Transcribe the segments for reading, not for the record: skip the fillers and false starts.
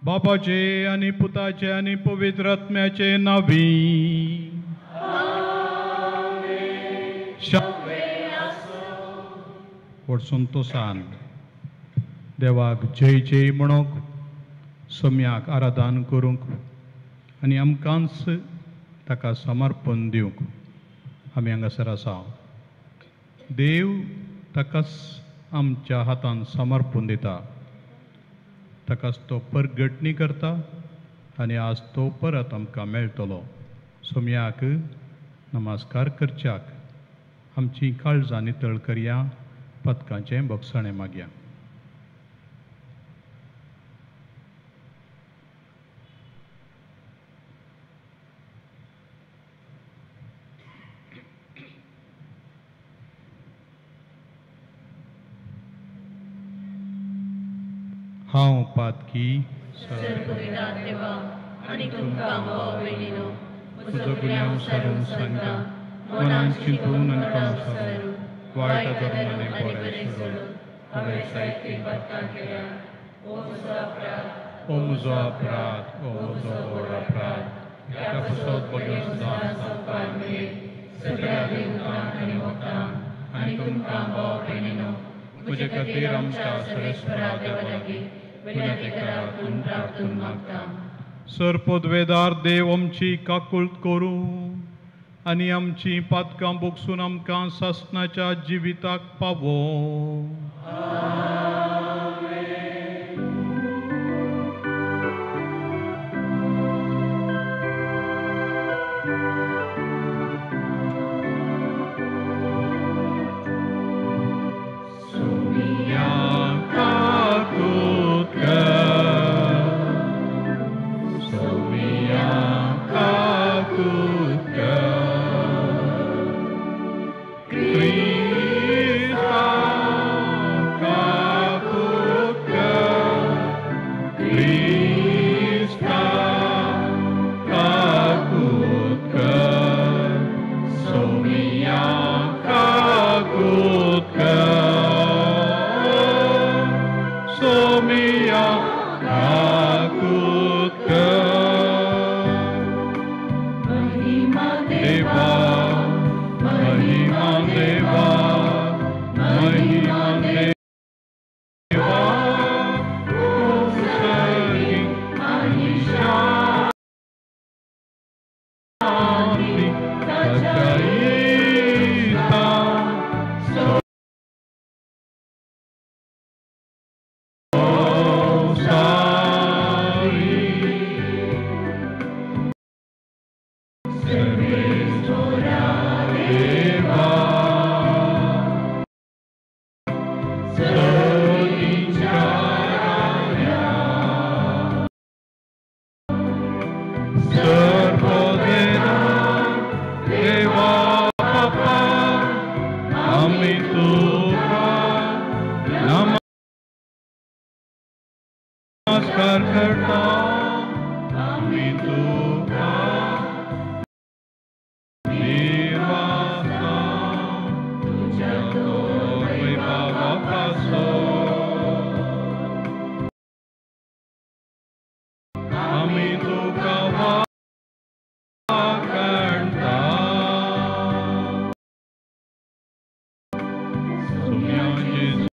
बापाचे आनी पुताचे आनी पवित्र आत्म्याचे नांवी. व्हड संतोशान देवाक जय जय म्हणूंक, सम्याक आराधन करूंक आनी आमकांच ताका समर्पण दिवंक आमी हांगासर आसा. देव ताकाच आमच्या हातान समर्पण दिता, ताकाच तो परगटणी करता आनी आज तो परत आमकां मेळटलो. सोम्याक नमस्कार करच्याक आमची काळजां नितळ करया, पदकांचें भोगसणें मागया. हांव पातकी म्हजो गुन्यांव सारून सांगता, मनान चिंतून आनी काम सारून वायट धरून आनी बरें सोडून हांवें जायतीं पातकां केल्या. ओ म्हजो अपराध, ओ म्हजो व्हड अपराध, त्या पासत बगेन सुद्दां सगळ्या देवतांक आनी भक्तांक आनी तुमकां भाव भयणीनो म्हजे खातीर आमच्या सर्वेस्परा देवा लागीं विनंती करात म्हूण प्रार्थून मागता. सर पदवेदार देव आमची काकूळट करूं आनी आमची पातकां भोगसून आमकां सासणाच्या जिविताक पावो. नमस्कार करता आमी तुका निर्वासा तुज्या वैभवा पासो आमी तुका वाखाणता. सुम्या जेजू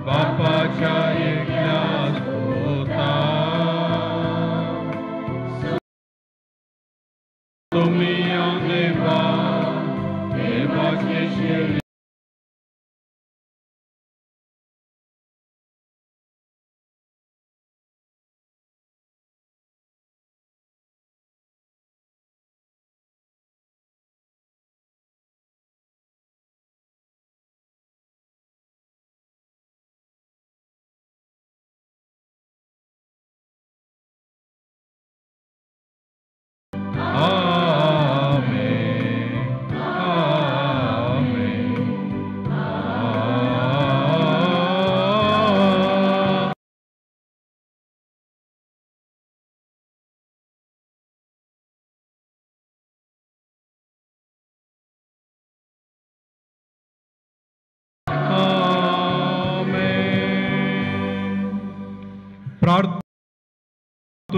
बापाच्या एकल्याच पुता तुमी देवा देवाचे शिरले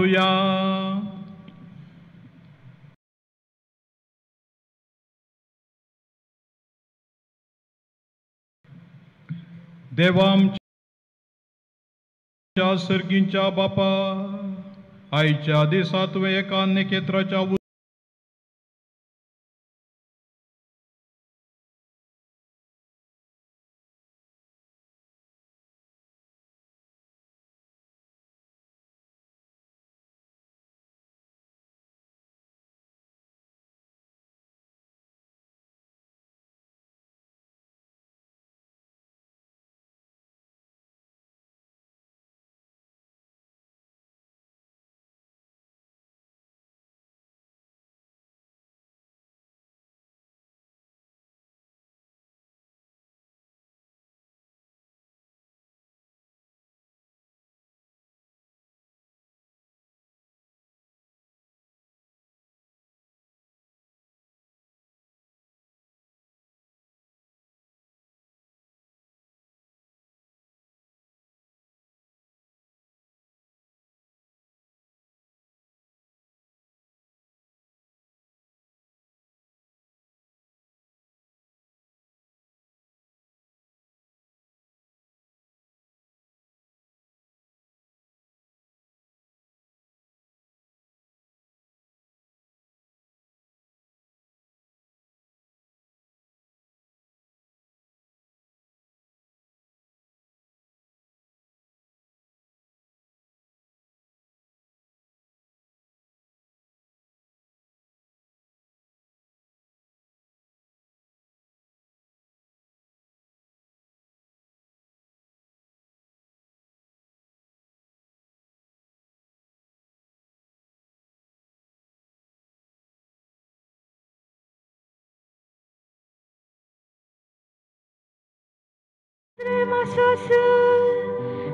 मागुया। देवा आमच्या सर्गींच्या बापा, आयच्या दिसा तुवें एका नेकेत्राच्या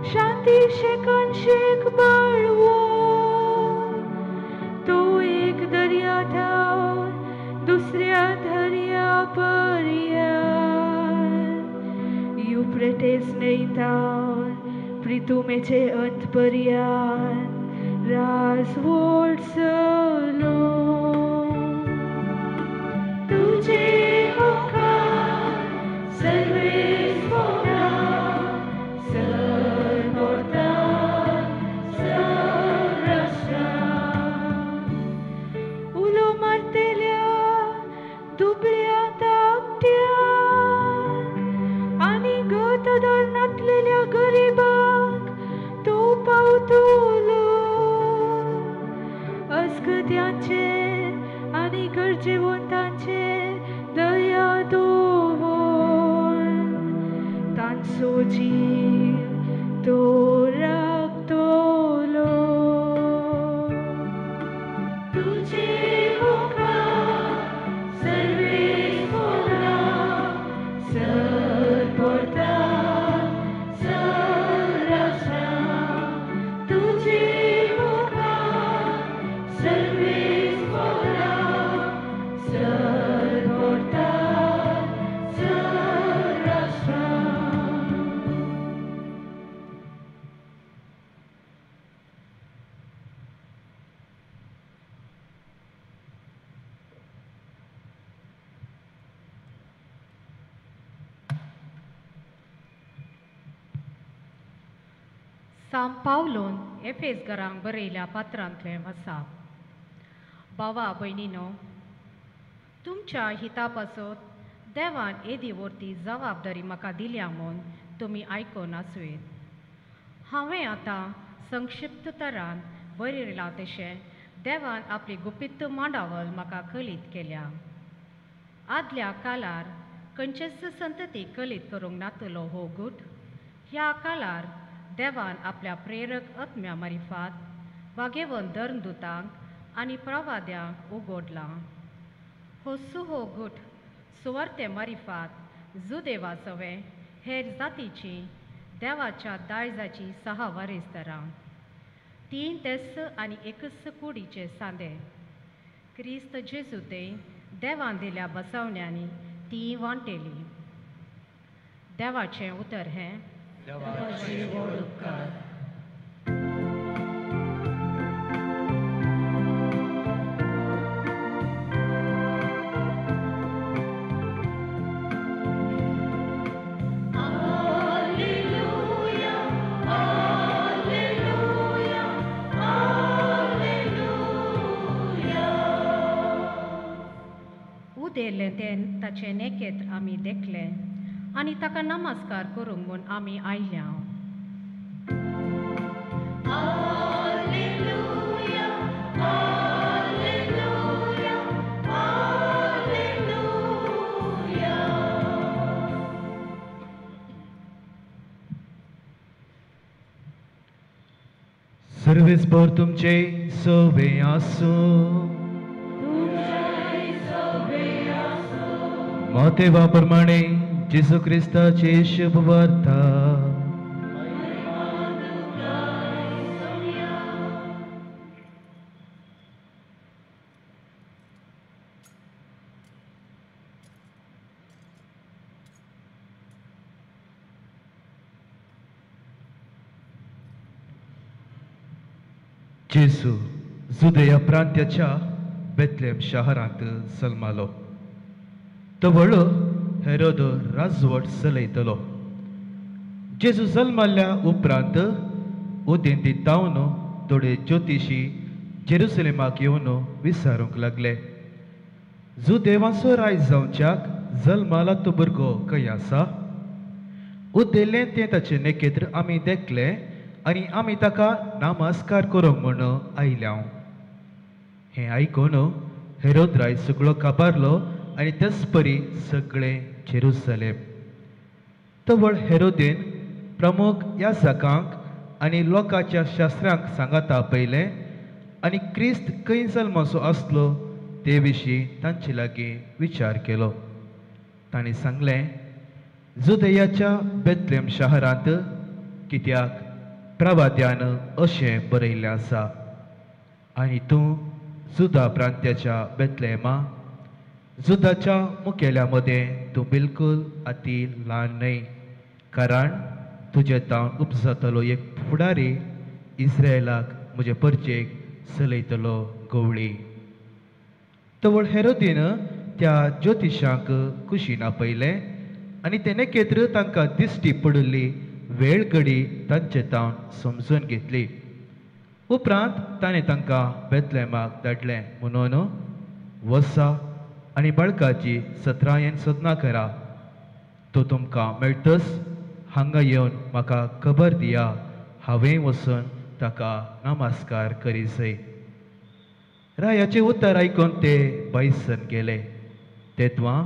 शांती शेकन शेक बळवो तो एक दर्या थावन दुसऱ्या दर्या पर्यान युफ्रेटेस न्हंयतावन प्रितुमेचे अंत पर्यान राजवोट चलो तुझे मुखार सर्वेस पोरा सरपोर्ता सरराष्ट्रा उलो मारतेल्या दुबळ्या तापट्या आनी गत नातलेल्या गरिबांक तूं पावतलो अस्कत्यांचे आनी गरजेवंतांचे दया दवर तांचो जीव तो राखतलो तुझे मुखार सर्वेस पोरा सरपोर्ता सरराष्ट्रा तुझे मुखार सर्वेस पोरा सरपोर्ता सरराष्ट्रा। साम पावलोन एफेस घरांक बरयल्या पात्रांतलें आसा। भावा भयणीनो, तुमच्या हिता पासत देवान येदी वरती जबाबदारी म्हाका दिल्या म्हूण तुमी आयकून आसुयेत। हांवें आतां संक्षिप्त तरान बरयलां तशें देवान आपली गुपीत मांडावळ म्हाका कलीत केल्या। आदल्या काळार खंयचेच संतती कलीत करूंक नातलो हो गूट ह्या काळार देवान आपल्या प्रेरक आत्म्या मारिफात वागेवन धर्मदुतांक आनी प्रवाद्यांक उगडलां। हो सुहो गूट सुवार्ते मारिफात जुदेवा सवें हेर जातीची देवाच्या दायजाची सहा वारीस तरां तीन तेस आनी एकच कुडीचे सांदे क्रिस्त जेजू ते देवान दिल्या बसवण्यांनी ती वांटेली। देवाचें उतर हें देवाचे व्हड उपकार। उदेल्लें तें ताचें नेकेत्र आमी देखलें आनी ताका नमस्कार करूंक म्हूण आमी आयल्या. Alleluia, Alleluia, Alleluia. सर्वेस्पर तुमचे सवे आसूं. मातेवा प्रमाणे जेजू क्रिस्ताची शुभ वार्ता. जेजू जुदया प्रांत्याच्या बेथलेम शहरांत जल्मालो. तो व्हडलो हेरोद राजवट चलयतलो. जेजू जल्माल्या उपरांत उदेंती तावन थोडे ज्योतिशी जेरुसलेमाक येवन विचारूंक लागले, जुदेवांचो राय जावच्याक जल्माला तो भुरगो खंय आसा? उदेल्लें तें ताचें नखेत्र आमी देखलें आनी आमी ताका नमस्कार करूंक म्हूण आयल्या. हें आयकून हेरोद राय सगळो काबारलो आनी तेच परी सगळें जेरुसलेम. तवळ हेरोदेन प्रमुख याजकांक आनी लोकांच्या शास्त्रांक सांगाता आपयलें आनी क्रिस्त खंय जल्माचो आसलो ते विशीं तांचे लागीं विचार केलो. तांणी सांगलें, जुदयाच्या बेथलेम शहरांत, कित्याक प्रवाद्यान अशें बरयल्लें आसा, आनी तूं जुदा प्रांत्याच्या बेथलेमा, जुदाच्या मुखेल्या मदें तूं बिलकुल अती ल्हान न्हय, कारण तुजे तावन उपजातलो एक फुडारी इस्रायलाक म्हजे परचेक चलयतलो गवळी. तवळ हेरोदीन त्या ज्योतिशांक कुशीन आपयलें आनी ते नखेत्र तांकां दिश्टी पडिल्ली वेळ घडी तांचे तावन समजून घेतली. उपरांत ताणें तांकां बेथलेमाक धाडलें म्हणून, वसा आनी बाळकाची सत्रायेन सोदना करा, तो तुमकां मेळटच हांगा येवन म्हाका खबर दिया, हांवें वचून ताका नमस्कार करीसय. रायाचें उतर आयकून ते बायसन गेले. तेत्वां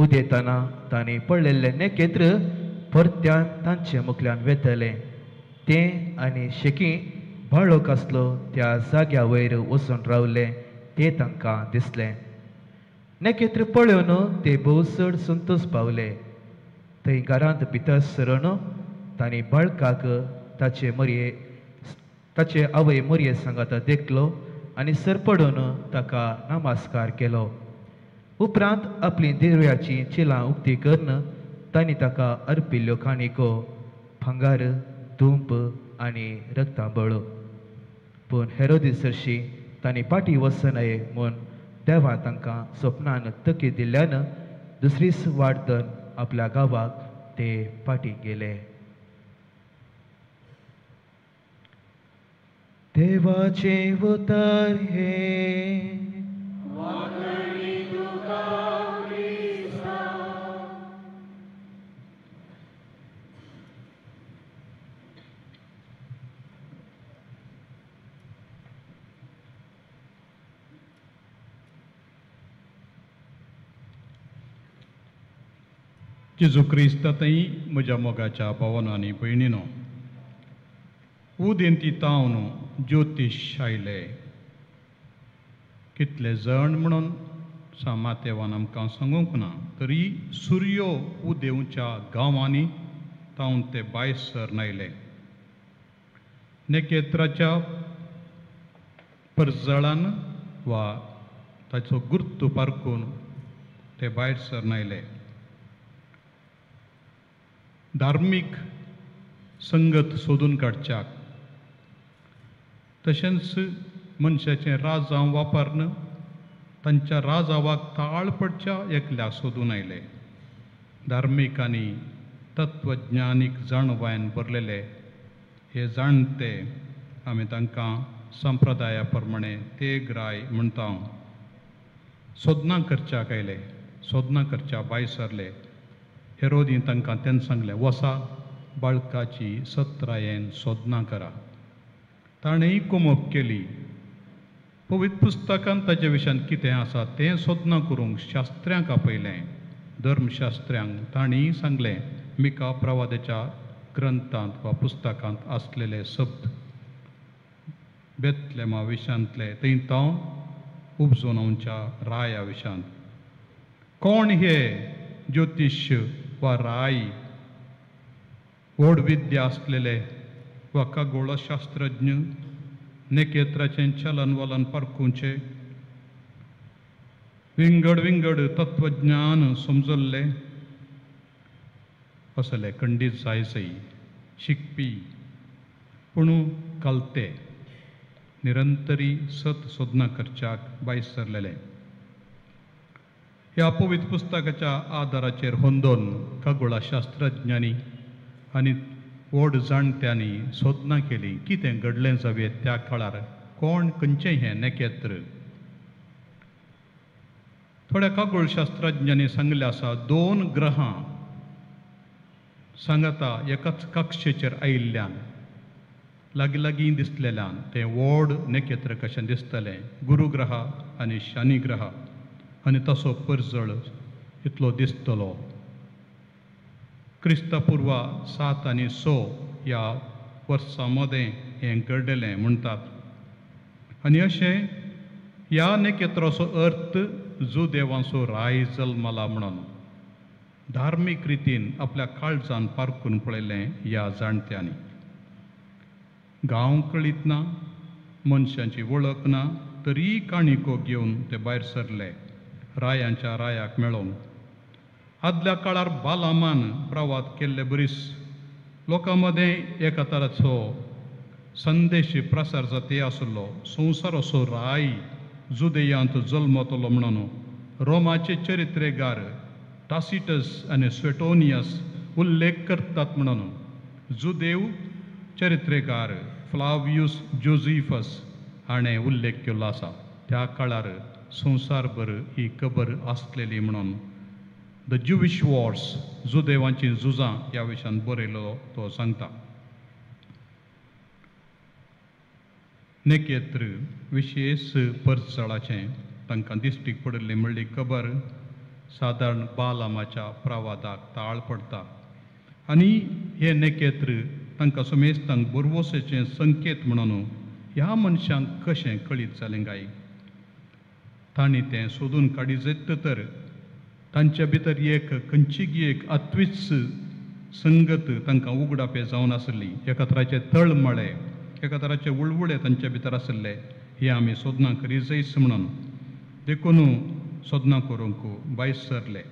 उदेतना तांणी पळयल्लें नखेत्र परत्यान तांचे मुखल्यान वेतलें. तें आनी शेकी बाळक आसलो त्या जाग्या वयर वचून रावलें तें तांकां दिसलें. नखेत्र पळोवन ते भोव चड संतोश पावले. थंय घरांत भितर सरून तांणी बाळकाक ताचे आवय मोरये सांगाता देखलो आनी सरपडून ताका नमस्कार केलो. उपरांत आपलीं देवळाचीं चिलां उक्ती करून तांणी ताका अर्पिल्ल्यो काणिको, भांगर, धुंप आनी रक्तांबळ. पूण हेरोदी सरशी तांणी फाटीं वचनाये म्हूण देवा तांकां सपनान तकी दिल्ल्यान दुसरीच वाट आपल्या गांवाक ते फाटीं गेले. देवाचें उतर हें. जेजू क्रिस्तांतय म्हज्या मोगाच्या भावानो आनी भयणीनो, उदेंती तावन ज्योतीश आयले. कितले जण म्हणून मातेवान आमकां सांगूंक ना, तरी सुर्यो उदेवच्या गांवांनी तावन ते भायर सरून आयले. नखेत्राच्या परजळान वा ताचो गुर्तू पारखून ते भायर सरून आयले. धार्मीक संगत सोदून काडच्याक तशेंच मनशाचें राजांव वापरून तांच्या राजावाक ताळ पडच्या एकल्या सोदून आयले. धार्मीक आनी तत्वज्ञानीक जाणवायन भरलेले हे जाणते आमी तांकां संप्रदाया प्रमाणे ते ग्राय म्हणटा. सोदनां करच्याक आयले. सोदनां करच्या भायर सरले. हेरोदीन तांकां तेन्ना सांगलें, वसा बाळकाची सत्रायेन सोदनां करा. ताणेंय कुमक केली. पवित्र पुस्तकान ताजे विशयान कितें आसा तें सोदनां करूंक शास्त्र्यांक आपयलें, धर्मशास्त्र्यांक. तांणी सांगलें, मिका प्रवादाच्या ग्रंथांत वा पुस्तकांत आसलेले शब्द बेतलेमा विशयांतले थंय तावन उपजोन आमच्या राया विशयांत. कोण हे ज्योतिश वा राय व्हड विद्या आसलेले वा खगोळशास्त्रज्ञ नखेत्राचें चलन वलन परकुंचे विंगड विंगड तत्वज्ञान समजल्ले असले खंडीत जायसय शिकपी पूण कलते निरंतरी सत सोदना करच्याक भायर सरलेले. ह्या पवित्र पुस्तकाच्या आदाराचेर होंदोन खगोळशास्त्रज्ञांनी आनी व्हड जाणट्यांनी सोदनां केली कितें घडलें जावये त्या काळार, कोण खंयचें हें नखेत्र. थोड्या खगोळशास्त्रज्ञांनी सांगलें आसा, दोन ग्रहां सांगाता एकाच कक्षेचेर आयिल्ल्यान लागीं लागीं दिसलेल्यान तें व्हड नखेत्र कशें दिसतलें, गुरुग्रह आनी शनी ग्रह, आनी तसो परजळ इतलो दिसतलो. क्रिस्तपूर्व 7 आनी 6 ह्या वर्सां मदें हें घडलें म्हणटात. आनी अशें ह्या नखेत्राचो अर्थ जुदेवांचो राय जल्मला म्हणून धार्मीक रितीन आपल्या काळजान पारखून पळयलें ह्या जाणट्यांनी. गांव कळीत ना, मनशांची वळख ना, तरी काणिको घेवन ते भायर सरले रायांच्या रायाक मेळोवंक. आदल्या काळार बालामान प्रवाद केल्ले बरीच लोकां मदें एका तराचो संदेश प्रसार जाती आसलो, संवसार असो राय जुदेयांत जल्मतलो म्हणून. रोमाचे चरित्रेगार टासिटस आनी स्वेटोनियस उल्लेख करतात म्हणून. जुदेव चरित्रेकार फ्लावियूस जोझिफस हाणें उल्लेख केल्लो आसा. त्या काळार संवसारभर ही खबर आसलेली म्हणून. The Jewish wars, जुदेवांची झुजां ह्या विशयान बरयलो तो सांगता. नखेत्र विशेश परजळाचें तांकां दिश्टीक पडिल्ली म्हणली खबर सादारण बालामाच्या प्रवादाक ताळ पडटा. आनी हें नखेत्र तांकां समेस्तांक बोरवोसेचें संकेत म्हणून ह्या मनशांक कशें कळीत जालें काय? तांणी तें सोदून काडीत तर तांच्या भितर एक खंयचीगी एक आत्वीच संगत तांकां उगडापे जावन आसली, एका तराचे तळमळे, एका तराचे उळवुळे तांच्या भितर आसले. हे आमी सोदनां करी जायच म्हणून देखून सोदनां करूंक भायर सरले.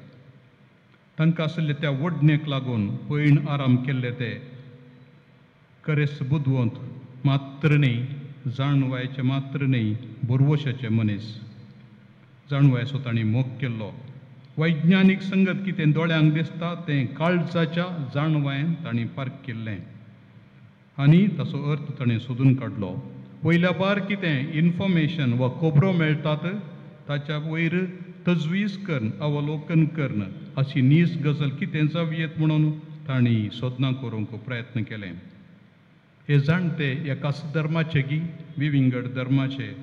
तांकां आसले त्या वडणेक लागून पयण आराम केल्ले ते करेस बुदवंत मात्र न्ही, जाणवायचे मात्र न्ही, बोरवशाचे मनीस, जाणवायचो तांणी मोग केल्लो. वैज्ञानीक संगत कितें दोळ्यांक दिसता तें काळजाच्या जाणवायन तांणी पार्क केल्लें आनी ताचो अर्थ ताणें सोदून काडलो. वयल्या बार कितें इन्फॉर्मेशन वा खबरो मेळटात ताच्या वयर तजवीज करून अवलोकन करून अशी नीज गजल कितें जावयेत म्हणून तांणी सोदनां करूंक प्रयत्न केले. हे जाणटे एकाच धर्माचे गी विविंगड धर्माचे,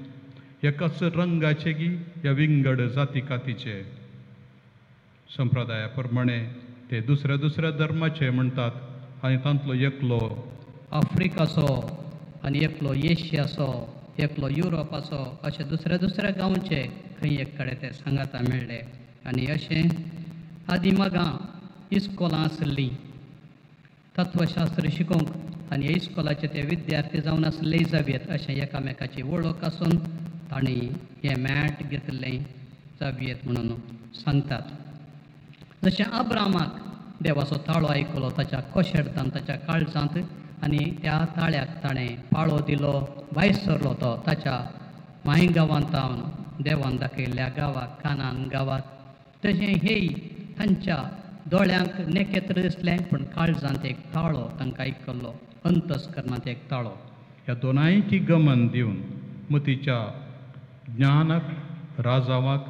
एकाच रंगाचे गी ह्या विंगड जाती कातीचे, संप्रदाया प्रमाणे ते दुसऱ्या दुसऱ्या धर्माचे म्हणटात. आनी तांतलो एकलो आफ्रिकाचो आनी एकलो एशियाचो, एकलो युरोपाचो, अशे दुसऱ्या दुसऱ्या गांवचे खंय एक कडेन ते सांगाता मेळ्ळे. आनी अशें आदी मागां इस्कोलां आसलीं तत्वशास्त्र शिकोवंक, आनी इस्कोलाचे ते विद्यार्थी जावन आसले जावयेत अशें एकामेकाची वळख आसून तांणी हें मॅट घेतिल्लें जावयेत म्हणून सांगतात. जशें अब्रामाक देवाचो ताळो आयकलो ताच्या कोशेर्तान, ताच्या काळजांत, आनी त्या ताळ्याक ताणें पाळो दिलो, भायर सरलो तो ताच्या माय गांवांत देवान दाखयल्ल्या गांवाक, कानान गांवाक. तशें हेय तांच्या दोळ्यांक नखेत्र दिसलें पूण काळजांत एक ताळो तांकां आयकल्लो, अंतस्करणांत एक ताळो. ह्या दोनांयकी गमन दिवन मतीच्या ज्ञानाक, राजावाक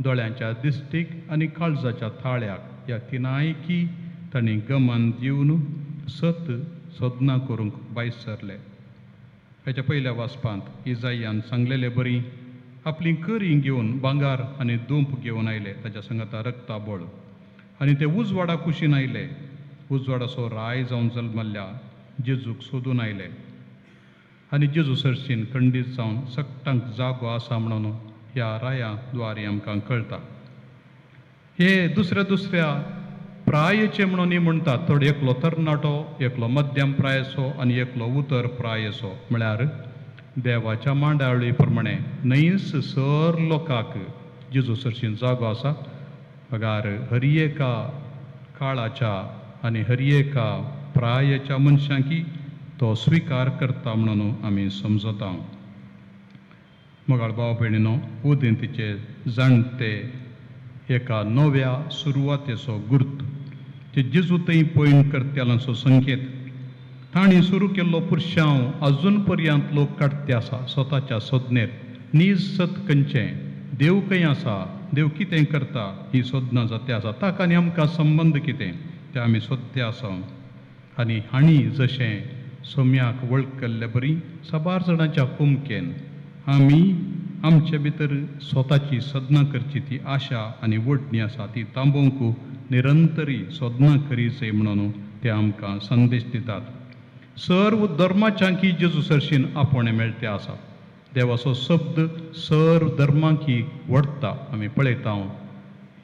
दोळ्यांच्या दिश्टीक आनी काळजाच्या थाळ्याक ह्या तिनायकी तांणी गमन दिवन सत सोदना करूंक भायर सरले. हेच्या पयल्या वाचपांत इजायान सांगलेले बरी आपली करी घेवन भांगर आनी दुंप घेवन आयले, ताच्या सांगाता रक्ताबळ, आनी ते उजवाडा कुशीन आयले. उजवाडाचो राय जावन जल्मल्ल्या जेजूक सोदून आयले आनी जेजू सरशीन खंडीत जावन सगटांक जागो आसा म्हणून ह्या राया द्वारी आमकां कळटा. हे दुसऱ्या दुसऱ्या प्रायेचे म्हणून म्हणटात, थोडे एकलो तरणाटो, एकलो मध्यम प्रायेचो आनी एकलो उतर प्रायेचो. म्हळ्यार देवाच्या मांडावळी प्रमाणे न्हयच सर लोकांक जेजू सरशीन जागो आसा, बगार हर एका काळाच्या आनी हर एका प्रायेच्या मनशांकी तो स्विकार करता म्हणून आमी समजता. मोगाळ भाव भयणीनो, उदेंतीचे जाणटे एका नव्या सुरवातेचो गुर्त, ते जेजू थंय पयण करतल्यांचो संकेत. तांणी सुरू केल्लो पुरशांव अजून पर्यंत लोक काडते आसा स्वताच्या सोदनेर. नीज सत खंयचें, देव खंय आसा, देव कितें करता ही सोदना जाते आसा. ताका आनी आमकां संबंद कितें तें आमी सोदते आसा. आनी हांणी जशें सोम्याक वळखल्ले बरी साबार जाणांच्या कुमकेन आमी आमचे भितर स्वताची सदना करची ती आशा आनी वडणी आसा ती तांबोवंक निरंतरी सोदना करीचे म्हणून ते आमकां संदेश दितात. सर्व धर्माच्यांकी जेजू सरशीन आपोवणें मेळटे आसा. देवाचो शब्द सर्व धर्मांकी वडटा. आमी पळयता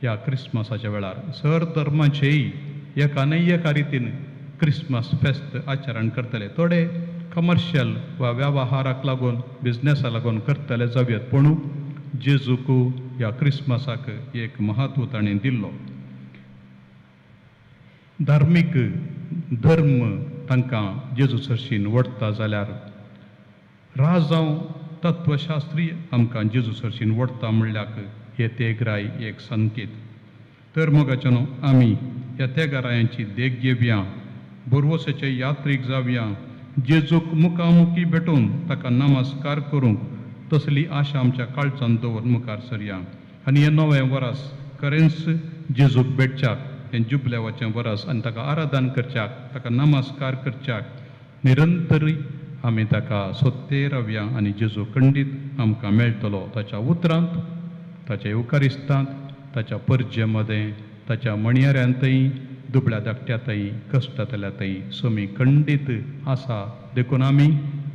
ह्या क्रिसमसाच्या वेळार सर धर्माचेय एका न्हय एका रितीन क्रिसमस फेस्त आचरण करतले. थोडे कमर्शियल वा वेव्हाराक लागून बिजनेसा लागून करतले जावयत, पूण जेजूक ह्या क्रिसमसाक एक महत्व ताणें दिल्लो. धार्मीक धर्म तांकां जेजू सरशीन वडटा जाल्यार राजांव तत्वशास्त्रीय आमकां जेजू सरशीन वडटा म्हणल्याक हे तेगराय एक संकेत. तर मोगाच्यानो आमी ह्या तेगरायांची देख घेवया, बोरवोसाचे यात्रीक जावया, जेजूक मुखामुखी भेटून ताका नमस्कार करूंक तसली आशा आमच्या काळजान दवर मुखार सरया. आनी हें नवें वरस खरेंच जेजूक भेटच्याक, हें जुबलेवाचें वरस, आनी ताका आराधन करच्याक, ताका नमस्कार करच्याक निरंतरी आमी ताका सोदते रावया आनी जेजू खंडीत आमकां मेळटलो. ताच्या उतरांत, ताच्या येवकारिस्तांत, ताच्या परजे मदें, ताच्या मणयाऱ्यांतय, दुबळ्या धाकट्यांतय, कश्टांतल्यातय सोमी खंडीत आसा. देखून आमी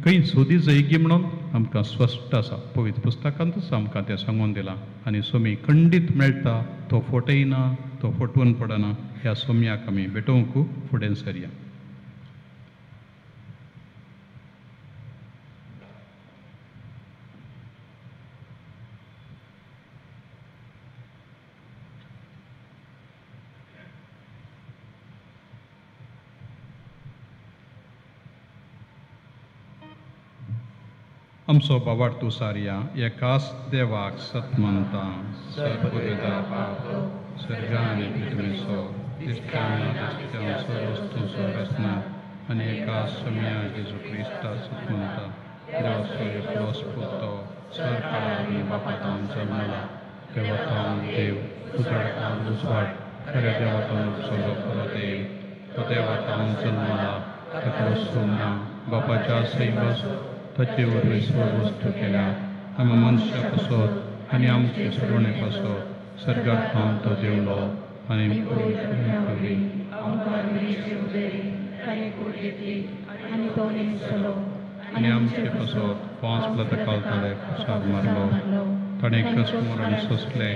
खंय सोदी जयगी म्हणून आमकां स्पश्ट आसा. पवित्र पुस्तकांतूच आमकां तें सांगून दिलां. आनी सोमी खंडीत मेळटा, तो फटयना, तो फटवून पडना. ह्या सोम्याक आमी भेटोवंक फुडें सरया. आमचो बाबार्तू सारया एकाच देवाक सत मानता, सर्गा आनी पृथ्वीचो दिसत्या ना दिसत्या वस्तूंचो रचना आनी एकाच सोम्या जेजू क्रिस्ता सत मानता. देवाचो एकलोच पुतो सर काळा बापातावन जल्मला, देवातावन देव, उजवाडातावन उजवाड, खऱ्या देवातावन उपसलो खरो देव, तो देवातावन जल्मला, ताका वस्तू ना, बापाच्या सैमस ताचे वरवीं सर्व वस्तू केल्या. आमी मनशा पासत आनी आमचे सोडवणे पासत सर्गार थावन तो देवलो आनी आनी आमचे पासत 5 प्लतकाल ताणें कुसार मारलो. ताणें कश्ट मरण सोंसलें,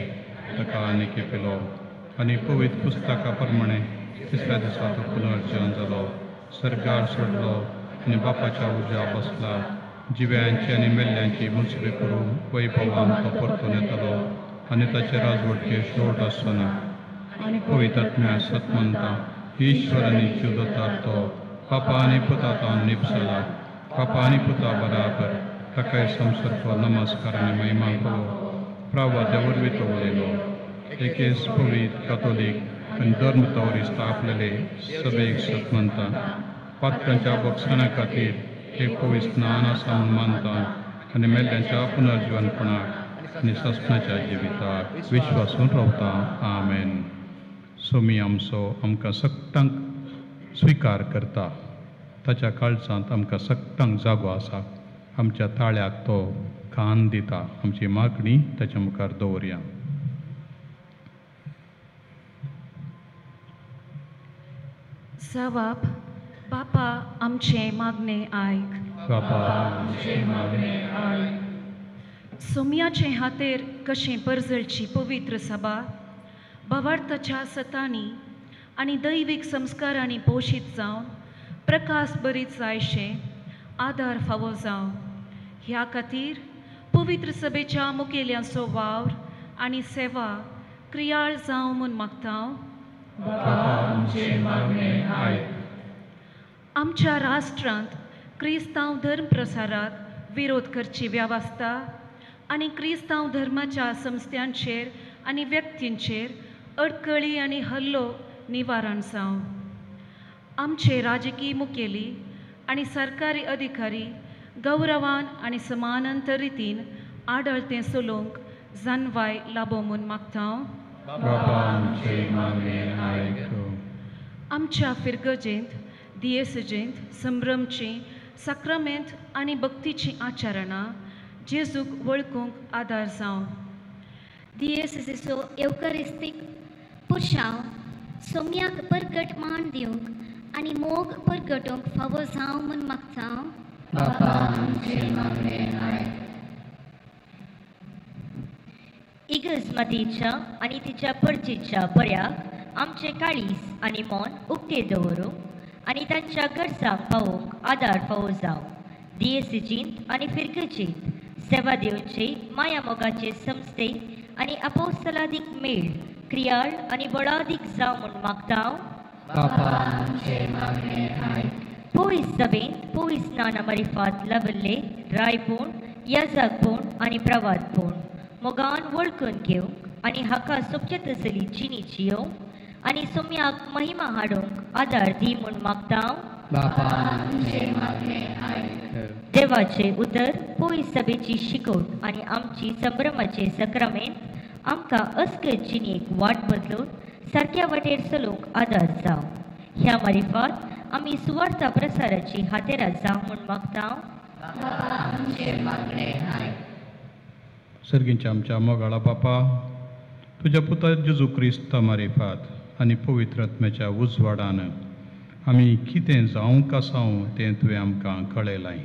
ताका आनी केपेलो आनी पवित्र पुस्तका प्रमाणे तिसऱ्या दिसा तो पुनर्जीवन जालो, सर्गार सोडलो आनी बापाच्या उज्या बसला. जिव्यांची आनी मेल्ल्यांची मुसरी करून वैभवान तो परतून येतलो आनी ताचे राजवटके शेवट आसचो ना. पवित्र आत्म्या सत मानता, ईश्वर आनी जीवदाता तो पापा आनी पुता तावन निपसला. पापा आनी पुता बराबर ताकाय संसर्ग नमस्कार आनी महिमा करो. प्रावाच्या वरवीं तो उलयलो. एकेच पवित्र कातोलीक आनी धर्म तवरी स्थापलेले सभेक सत मानता. पातकांच्या बक्षणा खातीर एक पवित्र स्नान आसा म्हूण मानता आनी मेल्ल्यांच्या पुनर्जीवनपणाक आनी सासणाच्या जिविताक विश्वासून रावता. आमेन. सोमी आमचो आमकां सगटांक स्विकार करता. ताच्या काळजांत आमकां सगटांक जागो आसा. आमच्या ताळ्याक तो कान दिता. आमची मागणी ताच्या मुखार दवरया. जवाब बापा आमचें मागणें आयक. बापा आमचें मागणें आयक. सोम्याचे हातेर कशें परजळची पवित्र सभा भावार्थाच्या सतांनी आनी दैवीक संस्कारांनी पोशीत जावन प्रकाश बरीत जायशें आदार फावो जावं. ह्या खातीर पवित्र सभेच्या मुखेल्यांचो वावर आनी सेवा क्रियाळ जावं म्हूण मागता. आमच्या राष्ट्रांत क्रिस्तांव धर्म प्रसाराक विरोध करची वेवस्था आनी क्रिस्तांव धर्माच्या संस्थांचेर आनी व्यक्तींचेर अडकळी आनी हल्लो निवारण जावं. आमचे राजकीय मुखेली आनी सरकारी अधिकारी गौरवान आनी समानांतर रितीन आडळतें चलोवंक जानवाय लाबो म्हूण मागता. आमच्या फिरगजेंत दियेसजेंत संभ्रमची साक्रामेंत आनी भक्तीचीं आचरणां जेजूक वळखूंक आदार जावं. दियेसजेचो येवकरिस्तीक पुरशांव सोम्याक परगट मान दिवंक आनी मोग परगटूंक फावो जावं म्हूण मागता. इगर्ज मातयेच्या आनी तिच्या परजेच्या बऱ्याक आमचें काळीज आनी मन उक्तें दवरूंक आनी तांच्या गरजांक पावोवंक आदार फावो जावं. दियेसजींत आनी फिरगजेंत सेवा दिवचे माया मोगाचे संस्थे आनी अपोस्तलादीक मेळ क्रियाळ आनी बळादीक जावं म्हूण मागता. पयस सभेंत पयस नाना मारिफात लाबिल्ले रायपूण याजाकपूण आनी प्रवादपूण मोगान वळखून घेवंक आनी हाका सोबचे तसली जिणी जियोवंक आनी सोम्याक महिमा हाडूंक आदार दी म्हूण मागता. देवाचें उतर पयस सभेची शिकवण आनी आमची संभ्रमाचे सक्रामेंत आमकां अस्कत जिणेक वाट बदलून सारक्या वाटेर चलोवंक आदार जावं. ह्या मारिफात आमी सुवार्था प्रसाराची हातेरां जावं म्हूण मागता. सर्गींच्या आमच्या मोगाळा बापा, तुज्या पुता जेजू क्रिस्ता मारिफात आनी पवित्र आत्म्याच्या उजवाडान आमी कितें जावंक आसाव तें तुवें आमकां कळयलां.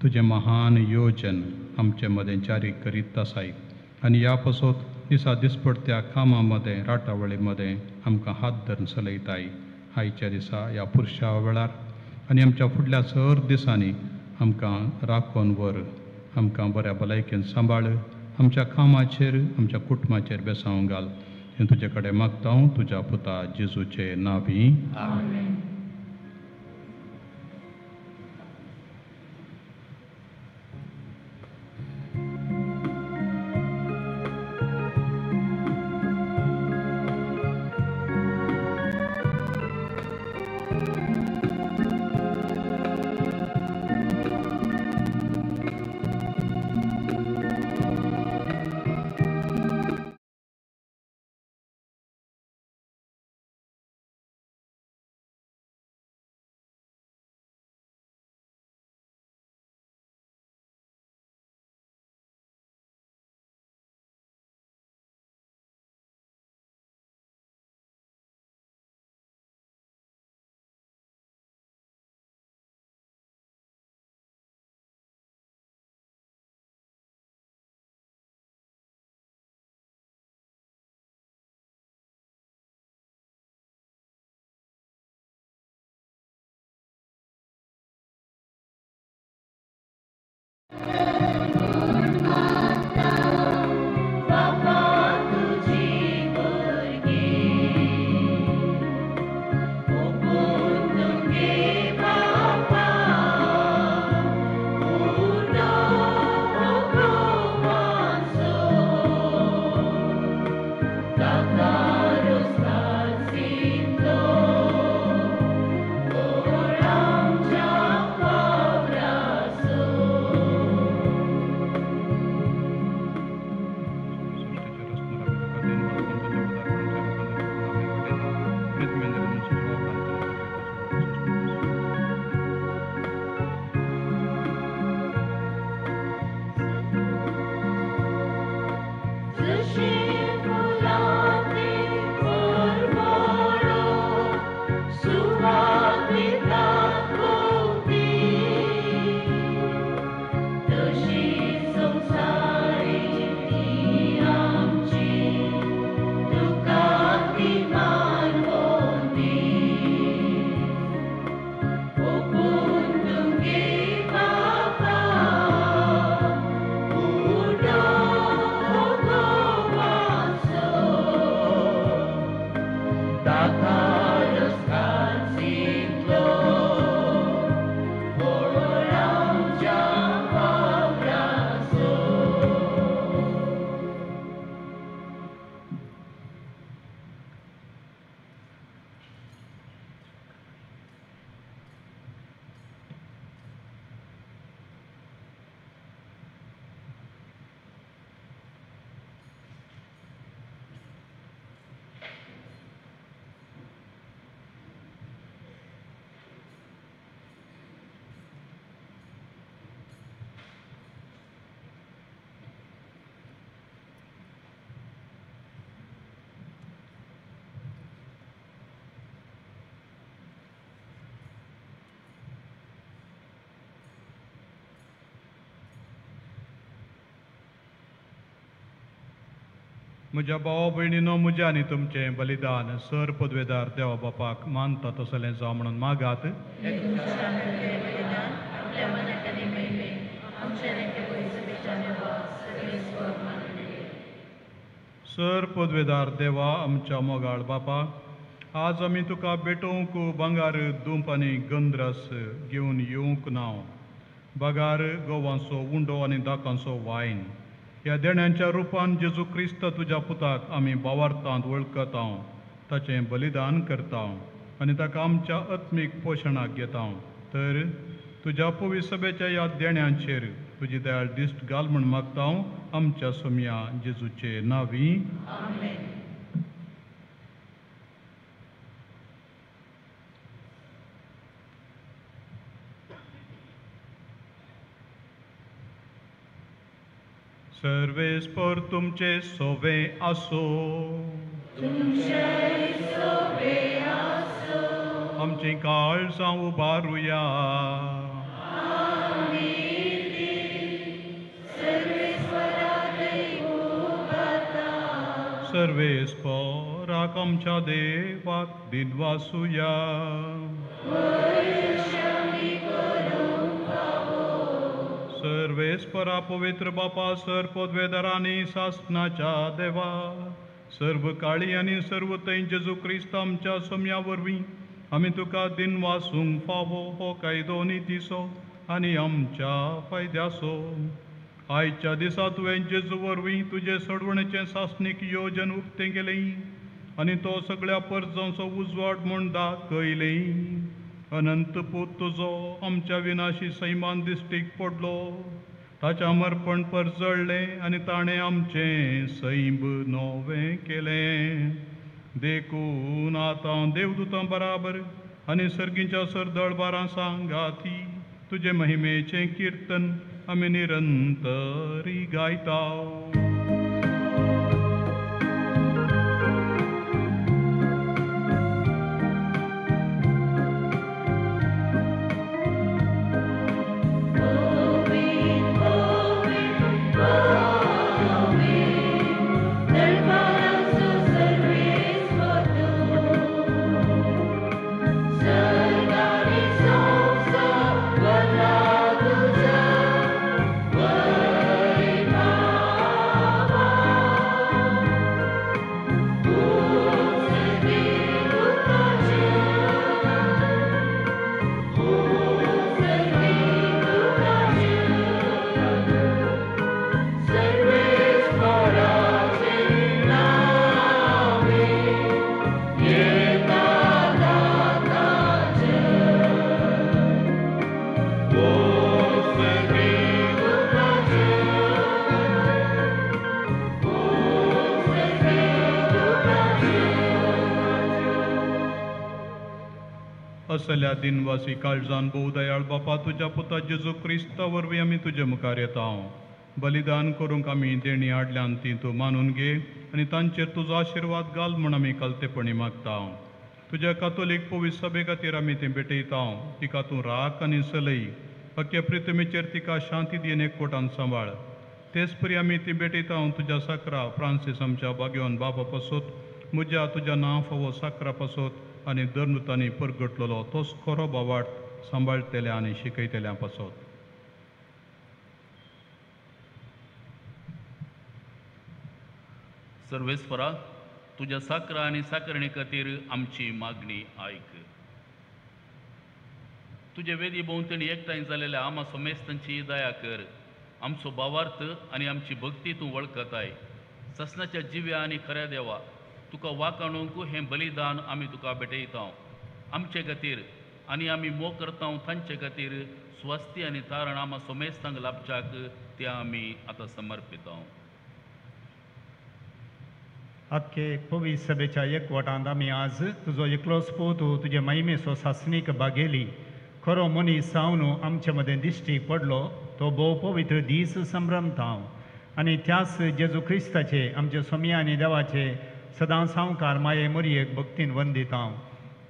तुजें महान योजन आमचे मदें जारी करीत आसाय आनी ह्या पासत दिसा दिसपडत्या कामां मदें राटावळी मदें आमकां हात धरून चलयताय. आयच्या दिसा ह्या पुरशा वेळार आनी आमच्या फुडल्या सर दिसांनी आमकां राखून व्हर. आमकां बऱ्या भलायकेन सांबाळ. आमच्या कामाचेर आमच्या कुटुंबाचेर बेसांव घाल. हें तुजे कडेन मागता तुज्या पुता जेजूचे नांवी. आमेन. म्हज्या भावा भयणीनो, म्हज्या आनी तुमचें बलिदान सर पदवेदार देवा बापाक मानता तसलें जावं म्हणून मागात. सर पदवेदार देवा, आमच्या मोगाळ बापा, आज आमी तुका भेटोवंक भांगार दुंप आनी गंद्रस घेवन येवंक ना, बगार गोवांचो उंडो आनी दाकांचो वायन. ह्या देण्यांच्या रुपान जेजू क्रिस्त तुज्या पुताक आमी भावार्थांत वळखता, ताचें बलिदान करता आनी ताका आमच्या आत्मीक पोशणाक घेता. तर तुज्या पवित्र सभेच्या ह्या देण्यांचेर तुजी दयाळ दिश्ट घाल म्हूण मागता, आमच्या सोम्या जेजूचे नांवी. सर्वेस्पर तुमचे सोवे आसो. आमची काळजां उबारुया. सर्वेस्पराक आमच्या देवाक दिनवासुया. सर्वेस्परा पवित्र बापा, सर पदवेदारांनी सासनाच्या देवा, सर्व काळी आनी सर्व थंय जेजू क्रिस्त आमच्या सोम्या वरवीं आमी तुका दिनवासूंक फावो हो कायदो नितीचो आनी आमच्या फायद्याचो. आयच्या दिसा तुवें जेजू वरवीं तुजे सोडवणेचें सासणीक योजन उक्तें केलें आनी तो सगळ्या परजांचो उजवाड म्हूण दाखयलें. अनंत पूत तुजो आमच्या विनाशी सैमान दिश्टीक पडलो, ताचें अमरपण परजळ्ळें आनी ताणें आमचें सैंब नवें केलें. देखून आतां देवदूतां बराबर आनी सर्गीच्या सरदळबारां सांगाती तुजे महिमेचें किर्तन आमी निरंतरी गायता. असल्या दिनवासी काळजान भोव दयाळ बापा, तुज्या पुता जेजू क्रिस्ता वरवीं आमी तुजे मुखार येता. बलिदान करूंक आमी देणी हाडल्यान ती तूं मानून घे आनी तांचेर तुजो आशिर्वाद घाल म्हूण आमी कालतेपणी मागता. तुज्या कातोलीक पवित्र सभे खातीर आमी ती भेटयता. तिका तूं राख आनी सलय, अख्ख्या प्रितमेचेर तिका शांती दी आनी एकवटान सांबाळ. तेच परी आमी ती भेटयता तुज्या साकरा फ्रांसीस आमच्या भाग्यवान बापा पासत, म्हज्या तुज्या नांव फावो साकरा पासत आनी धर्मतांनी परगटलेलो तोच खरो भावार्थ सांबाळटल्या आनी शिकयतल्या पासत. सर्वेस्परा, तुज्या साकरा आनी साकरणे खातीर आमची मागणी आयक. तुजे वेदी भोंवतणी एकठांय जालेल्या आमा समेस्तांची दया कर. आमचो भावार्थ आनी आमची भक्ती तूं वळखताय. ससनाच्या जिव्या आनी खऱ्या देवा, तुका वाकाणूंक हें बलिदान आमी तुका भेटयता. आमचे खातीर आनी आमी मोग करता तांचे खातीर स्वस्ती आनी तारण आमा समेस्तांक लाभच्याक तें आमी आतां समर्पिता. आख्खे पवित्र सभेच्या एकवटांत आमी आज तुजो एकलोच पूत तुजे महिमेचो सासणीक बागेली खरो मनीस जावन आमचे मदें दिश्टी पडलो तो भोव पवित्र दीस संभ्रमता आनी त्याच जेजू क्रिस्ताचे आमचे सोम्या आनी देवाचे सदां सावकार माये मोरयेक भक्तीन वंदिता.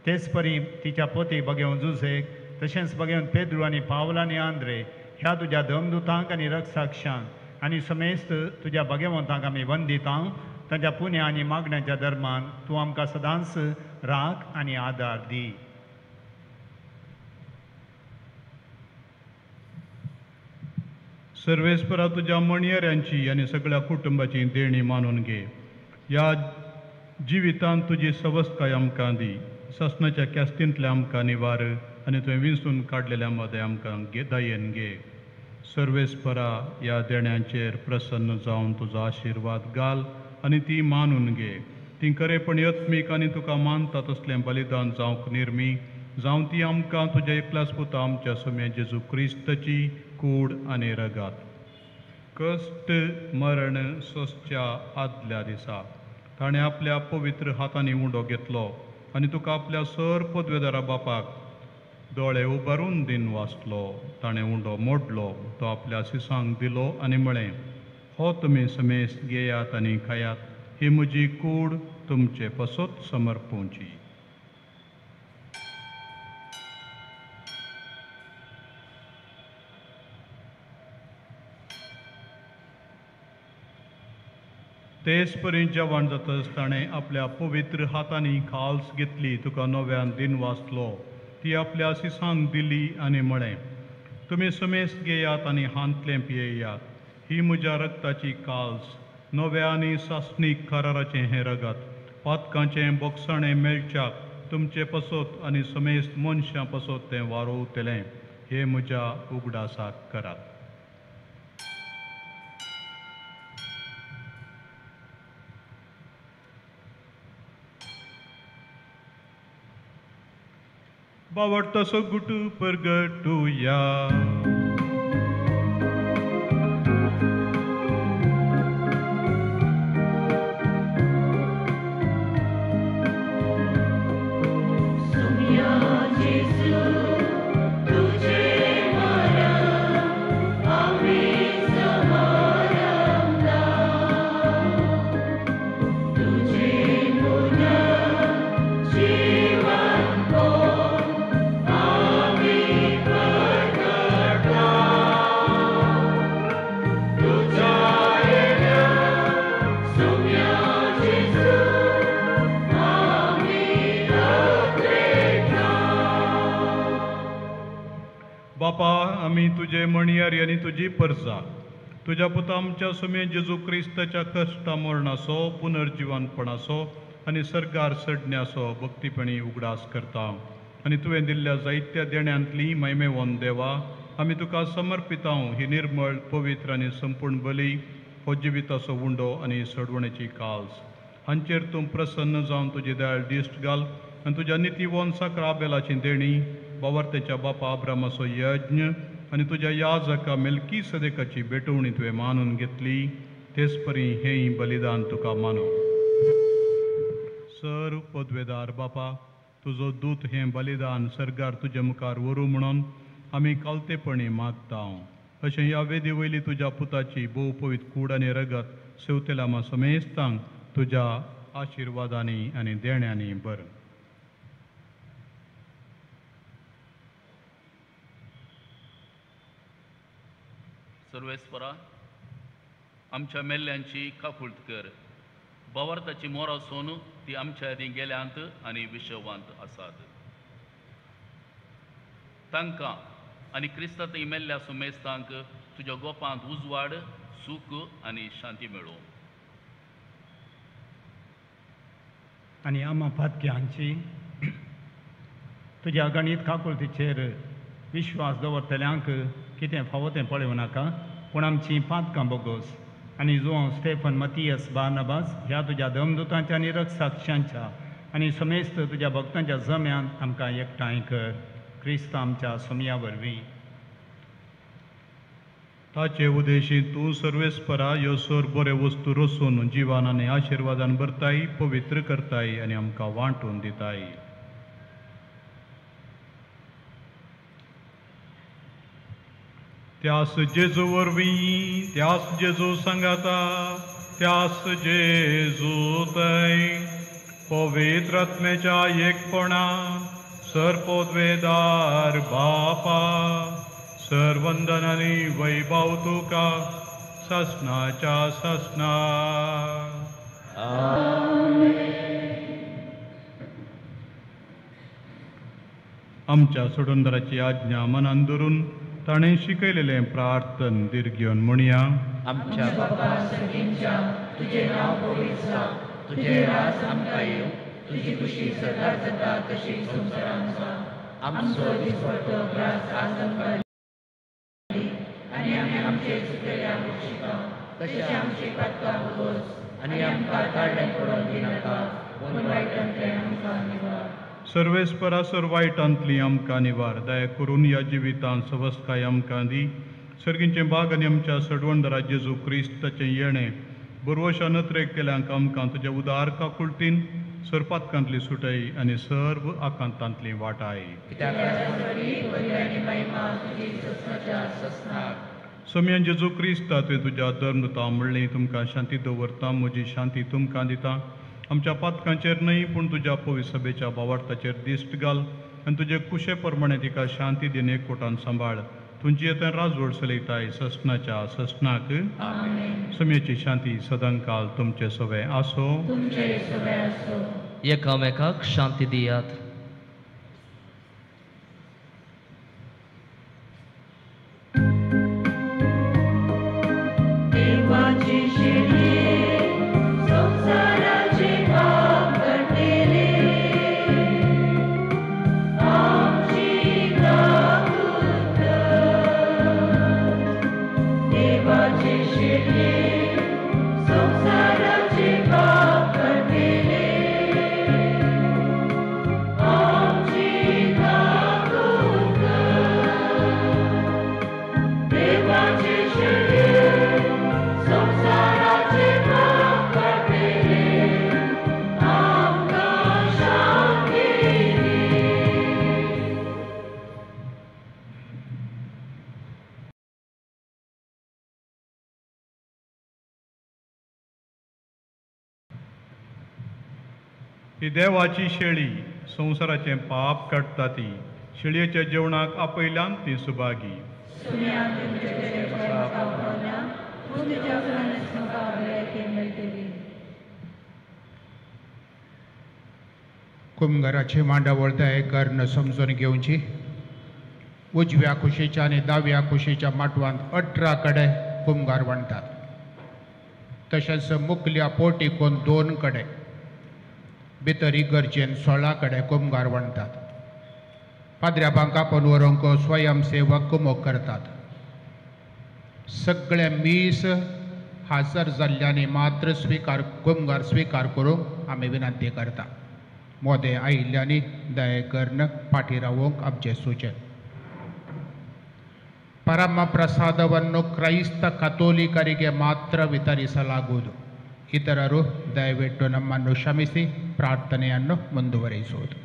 तेच परी तिच्या पोती बगेवन जुझेक, तशेंच बगेवन पेद्रू आनी पावल आनी आंद्रे ह्या तुज्या धर्मदूतांक आनी रक्षाक्षांक आनी समेस्त तुज्या भगवंतांक आमी वंदिता. तांच्या पुण्या आनी मागण्याच्या दरम्यान तूं आमकां सदांच राख आनी आदार दी. सर्वेस्परा तुज्या मणयऱ्यांची आनी सगळ्या कुटुंबाची देणी मानून घे. ह्या जिवितांत तुजी सवस्तकाय आमकां दी. सासणाच्या कॅस्तींतल्या आमकां निवार आनी तुवें विंचून काडलेल्या मदें आमकां दयेन घे. सर्वेस्परा ह्या देण्यांचेर प्रसन्न जावन तुजो आशिर्वाद घाल आनी ती मानून घे. ती खरेपणी आत्मीक आनी तुका मानता तसलें बलिदान जावंक निर्मी जावं ती आमकां तुज्या एकल्याच पुता आमच्या सुम्या जेजू क्रिस्ताची कूड आनी रगात. कश्ट मरण सोंसच्या आदल्या दिसा ताणें आपल्या पवित्र हातांनी उंडो घेतलो आनी तुका आपल्या सर पदवेदारा बापाक दोळे उबारून दिन वाचलो. ताणें उंडो मोडलो, तो आपल्या शिसांक दिलो आनी म्हळें, हो तुमी समेस्त घेयात आनी खायात, ही म्हजी कूड तुमचे पसत समर्पोवची. तेच परी जेवण जातच ताणें आपल्या पवित्र हातांनी खाल्स घेतली, तुका नव्यान दिन वाचलो, ती आपल्या शिसांक दिली आनी म्हळें, तुमी समेस्त घेयात आनी हांतलें पियेयात, ही म्हज्या रक्ताची काल्स, नव्या आनी सासणीक कराराचें हें रगत, पातकांचें बोगसाणें मेळच्याक तुमचे पसत आनी समेस्त मनशां पसत तें वारोवतलें. हें म्हज्या उगडासाक करात. बावडतो गुटू परगटुया. बापा, आमी तुजे मणयारी आनी तुजी परजा तुज्या पुता आमच्या सुमे जेजू क्रिस्ताच्या कश्टा मरणाचो पुनर्जिवनपणाचो आनी सर्गार सडण्याचो भक्तीपणी उगडास करता आनी तुवें दिल्ल्या जायत्या देण्यांतली महिमेवन देवा आमी तुका समर्पितांव ही निर्मळ पवित्र आनी संपूर्ण बली हो जिविताचो उंडो आनी सडवणेची काल्स हांचेर तूं प्रसन्न जावन तुजी दयाळ दिश्ट घाल आनी तुज्या नितीवन साक्रा बेलाची देणी बावर्तेच्या बापा अब्रामाचो यज्ञ आनी तुज्या याजका मेलकी सदेकाची भेटवणी तुवें मानून घेतली तेच परी हेंय बलिदान तुका मानू. सर पदवेदार बापा, तुजो दूत हें बलिदान सर्गार तुजे मुखार व्हरूं म्हणून आमी कालतेपणी मागता. अशें ह्या वेदी वयली तुज्या पुताची भोव पवित्र कूड आनी रगत सेवतेल्या मा समेस्तांक तुज्या आशिर्वादांनी आनी देण्यांनी बर. सर्वेस्परा, आमच्या मेल्ल्यांची काकुळट कर. बावार्थाची मोर आसून ती आमच्या आदीं गेल्यांत आनी विशवांत आसात. तांकां आनी क्रिस्तांत मेल्ल्या सुमेस्तांक तुज्या गोपांत उजवाड, सूख आनी शांती मेळूं. आनी आमा पातक्यांची तुज्या गणीत काकुळटीचेर विश्वास दवरतल्यांक कितें फावो तें पळोवं नाका, पूण आमचीं पातकां बोगोस आनी जुआंव स्टेफन मतियस बार्नबास ह्या तुज्या दमदुतांच्या आनी रक्षाक्षांच्या आनी समेस्त तुज्या भक्तांच्या जम्यांत आमकां एकठांय कर, क्रिस्त आमच्या सोमया वरवीं. ताचे उदेशी तूं सर्वेस्परा ह्यो सर बरे वस्तू रसून जिवान आनी आशिर्वादान भरताय, पवित्र करताय आनी आमकां वांटून दिताय. त्यास जेजू वरवीं, त्यास जेजू सांगाता, त्यास जेजू तय पवित्र आत्म्याच्या एकपणा सर पदवेदार बापा सर्वंदनानी वैभव तुका सासणाच्या सासणा. आमच्या सोडूनदाराची आज्ञा मनान धरून ताणें शिकयलेलें प्रार्थन दीर्घ म्हणया. आमच्या बापा सर्गींच्या, तुजें नांव पवित्र जावं, तुजें राज आमकां येवं, तुजी खुशी सदां जाता तशी संवसारांत जावं. आमचो दिसपट्टो ग्रास आज आमकां दी आनी आमी आमचे चुकलेल्या बक्षिता तशें आमची पातकां उगोस आनी आमकां काडलें पडोवन दिनाका, पूण वायटांतलें आमकां निवार. सर्वेस्परासर वायटांतली आमकां निवार. दया करून ह्या जिवितांत सवस्काय आमकां दी. सर्गींचें भाग आनी आमच्या सडवणदारा जेजू क्रिस्ताचें येणें बरवशा नत्रेक केल्यांक आमकां तुज्या उदार काकुळतीन सरपातकांतली सुटय आनी सर्व आकांतांतली वाटाय. सोमयान जेजू क्रिस्ता तुवें तुज्या धर्मता म्हणलें, तुमकां शांती दवरता, म्हजी शांती तुमकां दिता. आमच्या पातकांचेर न्हय पूण तुज्या पवित्र सभेच्या भावार्थाचेर दिश्ट घाल आनी तुजे कुशे प्रमाणे तिका शांती दिन एकवटान सांबाळ. तुमची येता राजवड चलयताय ससनाच्या ससनाक. सम्याची शांती सदांकाल तुमचे सवे आसो. एकामेकाक शांती दियात. ही देवाची शेळी संवसाराचें पाप काडटा ती शेळयेच्या जेवणाक आपयल्यान ती सुभागी. कुमघराची मांडावळ तयार करून समजून घेवची. उजव्या कुशीच्या आनी दाव्या कुशीच्या माटवांत 18 कडे कुमगार बांदतात. तशेंच मुखल्या पोर्टिकोन 2 कडे, भितर इगर्जेन 16 कडे कुमगार बांदतात. पाद्र्याबांक आपोवन व्हरूंक स्वयंसेवक कुमोक करतात. सगळे मीस हाजर जाल्ल्यांनी मात्र स्विकार कुमगार स्विकार करूंक आमी विनंती करता. मोदें आयिल्ल्यांनी दया करून फाटीं रावूंक आमचें सुचन. ಪರಮ ಪ್ರಸಾದವನ್ನು ಕ್ರೈಸ್ತ ಕಥೋಲಿಕರಿಗೆ ಮಾತ್ರ ವಿತರಿಸಲಾಗುವುದು. ಇತರರು ದಯವಿಟ್ಟು ನಮ್ಮನ್ನು ಕ್ಷಮಿಸಿ ಪ್ರಾರ್ಥನೆಯನ್ನು ಮುಂದುವರಿಸುವುದು.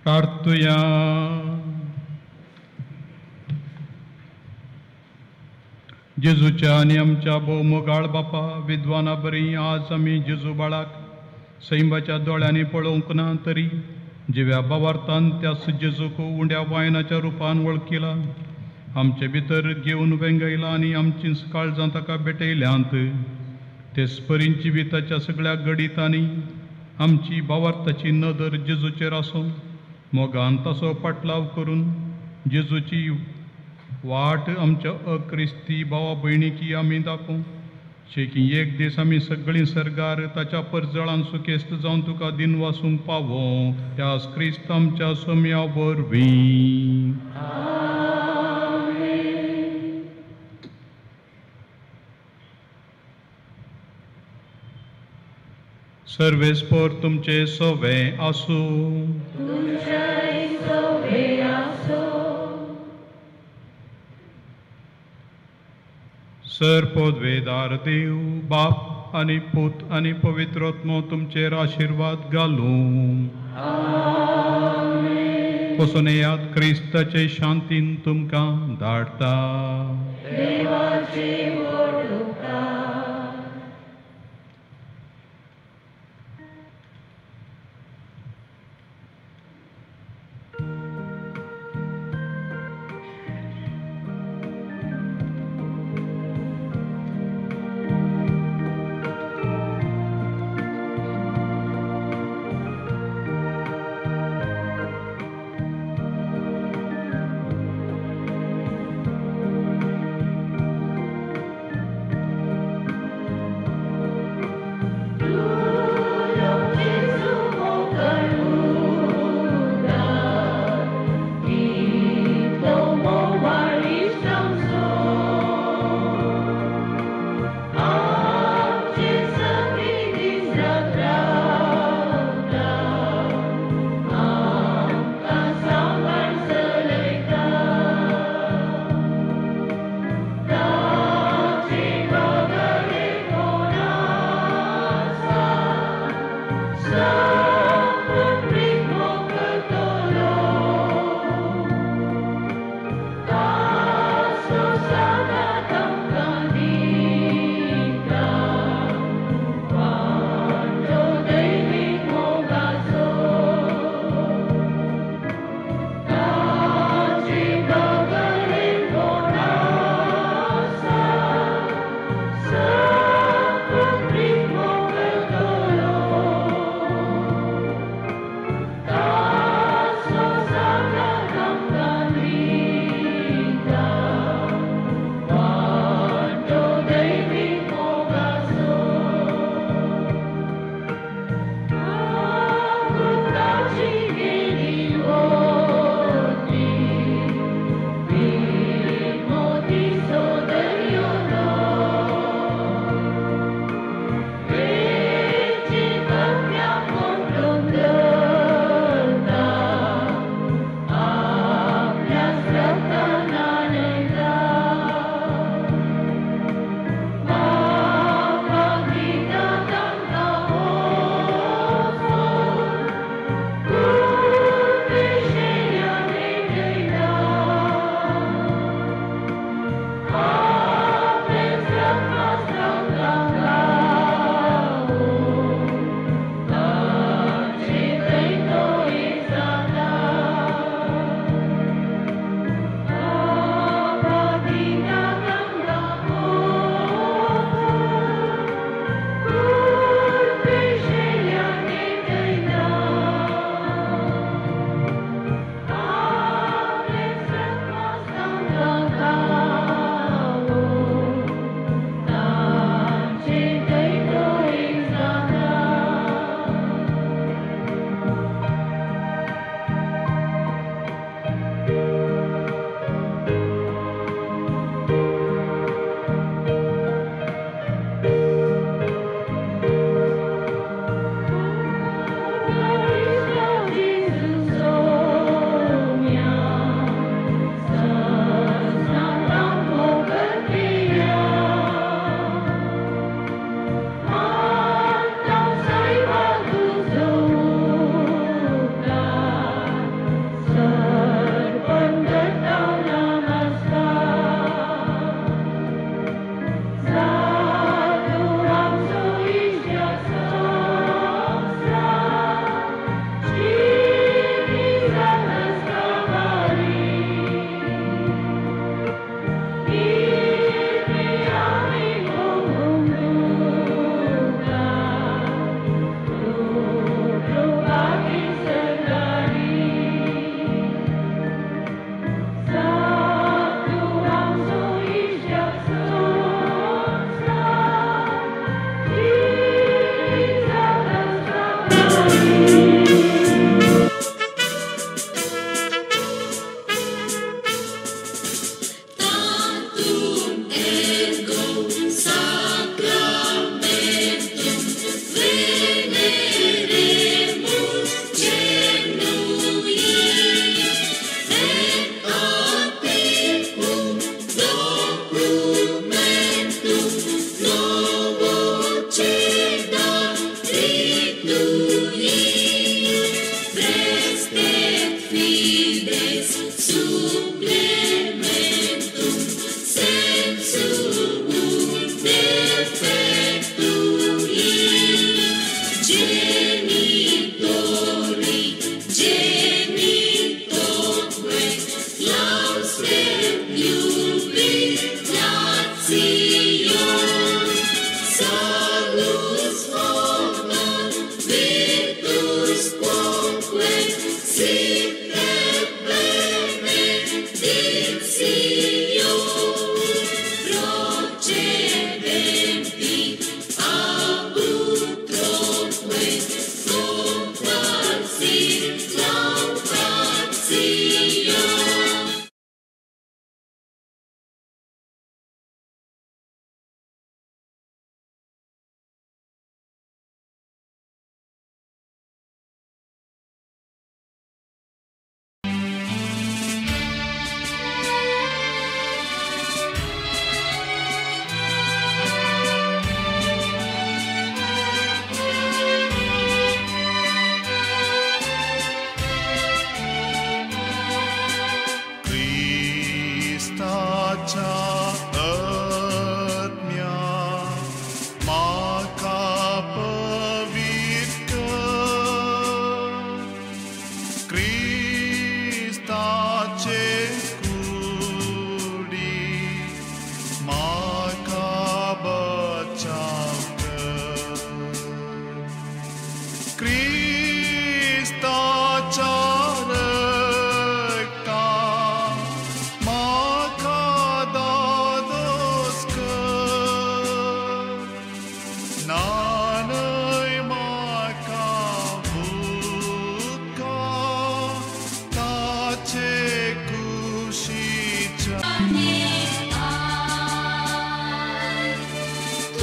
प्रार्थुया. जेजूच्या आनी आमच्या भोवमोगाळ बापा, विद्वाना बरी आज आमी जेजू बाळाक सैंबाच्या दोळ्यांनी पळोवंक ना तरी जिव्या बावार्थान त्या जेजूक उंड्या वायनाच्या रुपान वळखिला, आमचे भितर घेवन वेंगयला आनी आमची काळजां ताका भेटयल्यांत. तेच परी जिविताच्या सगळ्या गडितांनी आमची बावार्थाची नदर जेजूचेर आसून मोगान ताचो पाटलाव करून जेजूची वाट आमच्या अक्रिस्ती भावा भयणीकी आमी दाखोवं शेकी एक दीस आमी सगळीं सर्गार ताच्या परजळान सुखेस्त जावन तुका दिनवासूंक पावो. त्यास क्रिस्त आमच्या सोम्या वरवीं. सर्वेस्पोर तुमचे सोवे आसूं. सर पदवेदार देव बाप आनी पूत आनी पवित्र आत्मो तुमचेर आशिर्वाद घालूं. वचून येयात, क्रिस्ताचे शांतीन तुमकां धाडटा.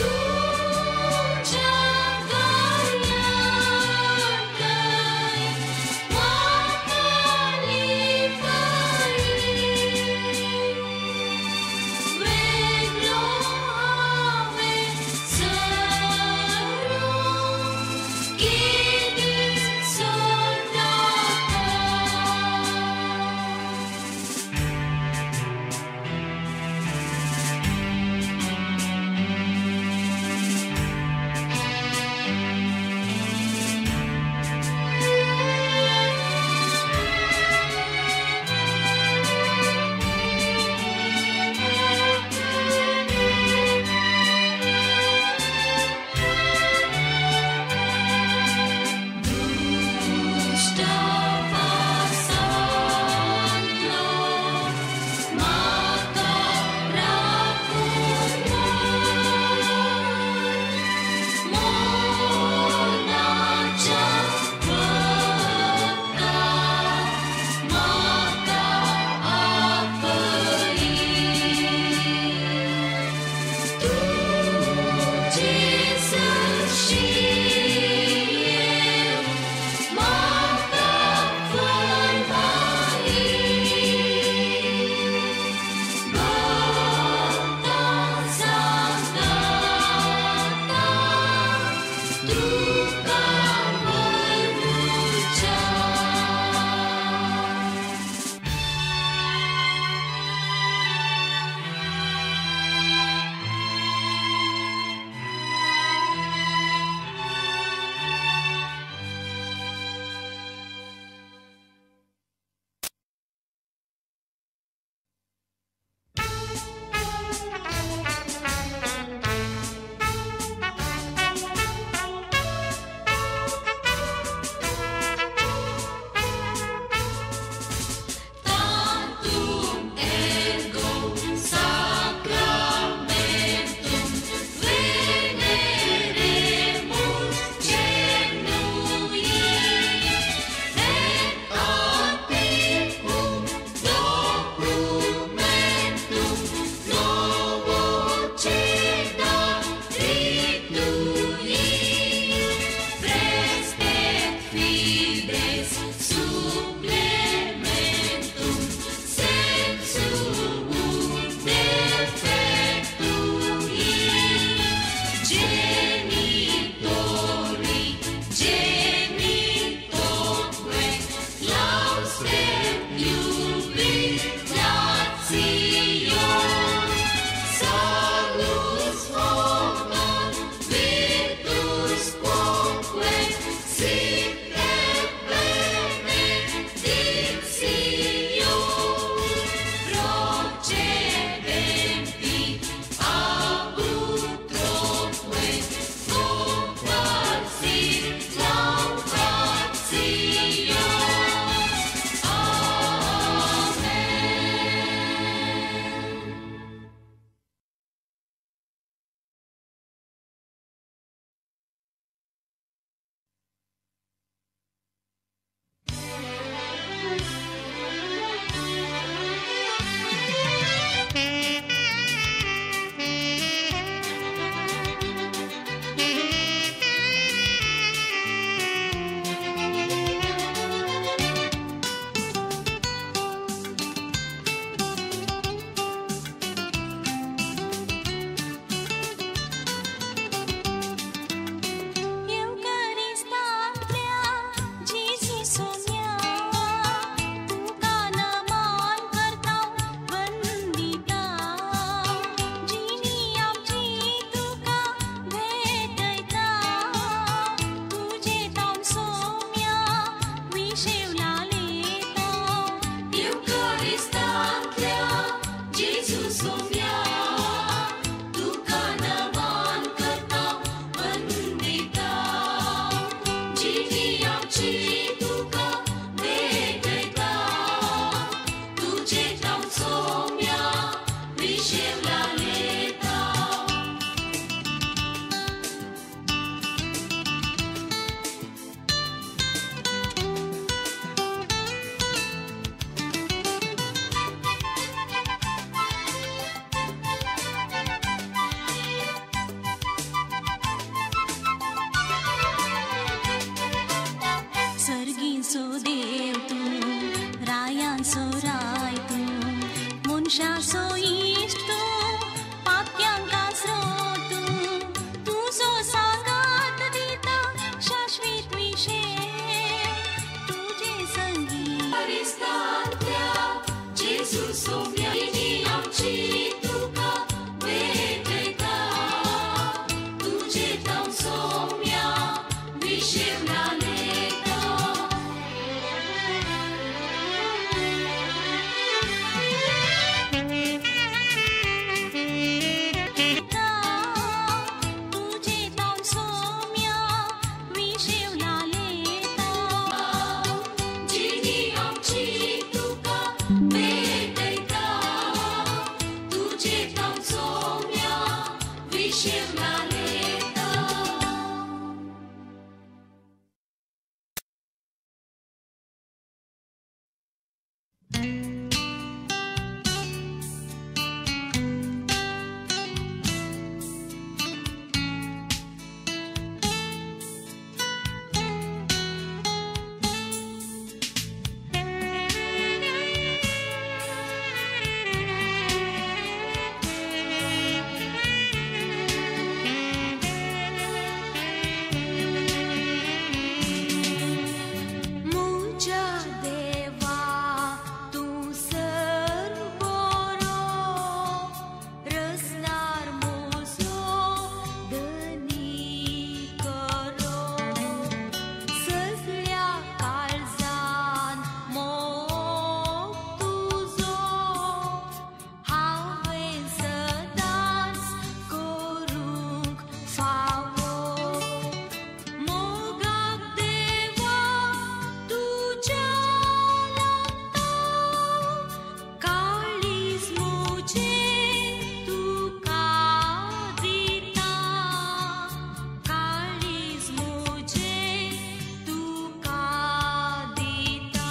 तुझ्या कार्याची मनशाचो इश्ट तूं, पाक्यांक आसरो तूं, तुजो सांगात दिता शाश्वीत विशेव तुजे संगी. क्रिस्तांतल्या जेजू सोम्या आमची तुका भेटयता, तुजे तांव सोम्या विशेव लेता. तुजे तांव सोम्या विशेव लेता. जिणी आमची तुका भेटयता, तुजे तांव सोम्या विशेव लेता. म्हज्या देवा तूं सर बरो, रसनार म्हजो धनी करो, सगळ्या काळजान मोग तुजो हांवें सदांच करूंक फावो. मोगाक देवा तुज्या लागता, काळीज म्हजें तुका दिता, काळीज म्हजें तुका दिता.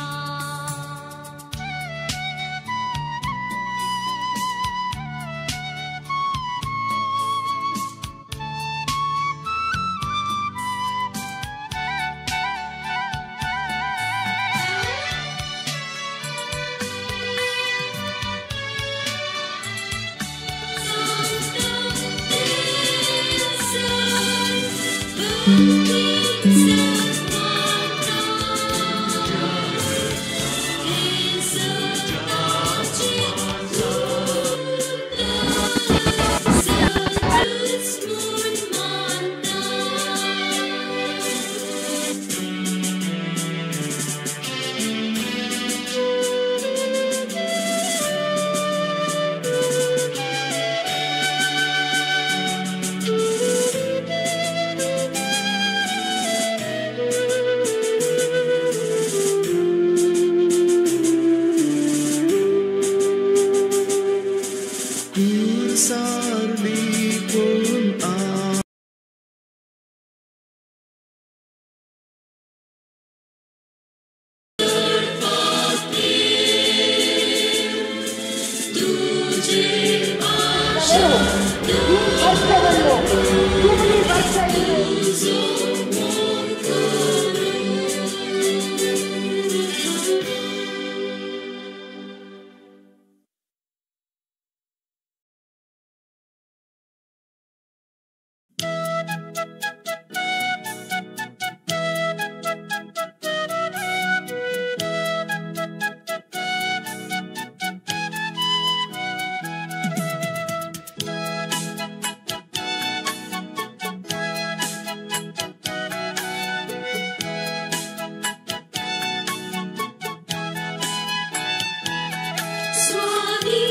Swami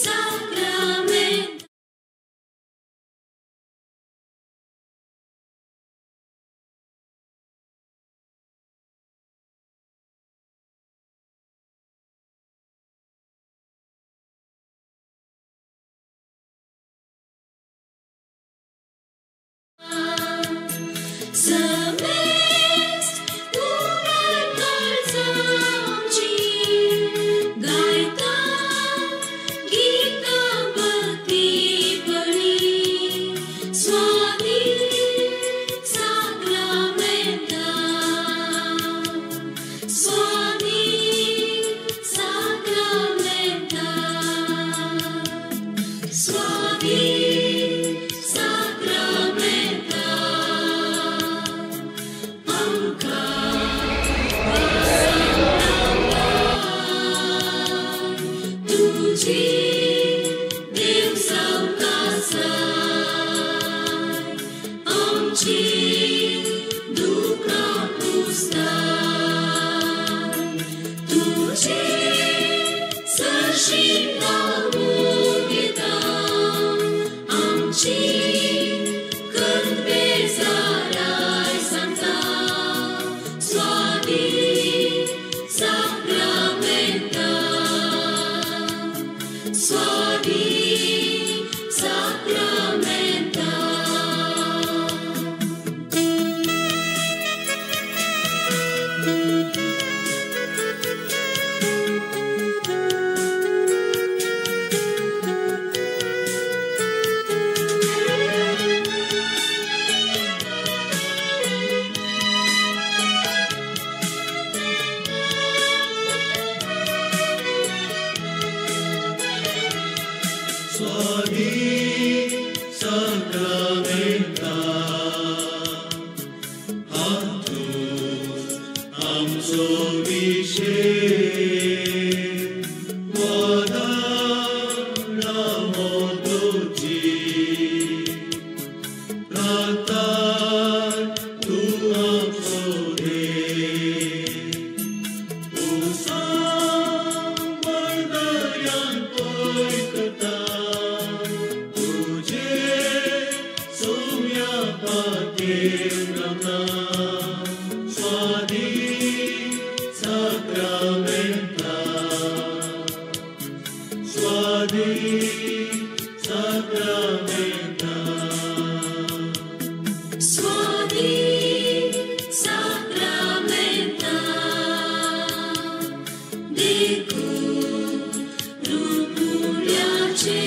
Sacrament. Semest उगड काळजाची, गायता गीता भक्तीपणी. स्वामी साक्रामेंता, स्वामी साक्रामेंता. आमकां वासना तुजी देव सावकासाय आमची दुकां पुसताय तुजे सरशी पावूंक येता आमची करबेजाराय सांगता स्वादी साक्रामेंता स्वादी साक्रामेंता. स्वादी साक्रामेंता हातूंत आमचो विशेक वादळां मोदोची प्रातार तूं आमचो देव उसां बळदऱ्यान पळयता तुजे सोम्या पातेर रमना स्वादी साक्रामेंता स्वादी साक्रामेंता. स्वादी साक्रामेंता देखून रुपुड्याचे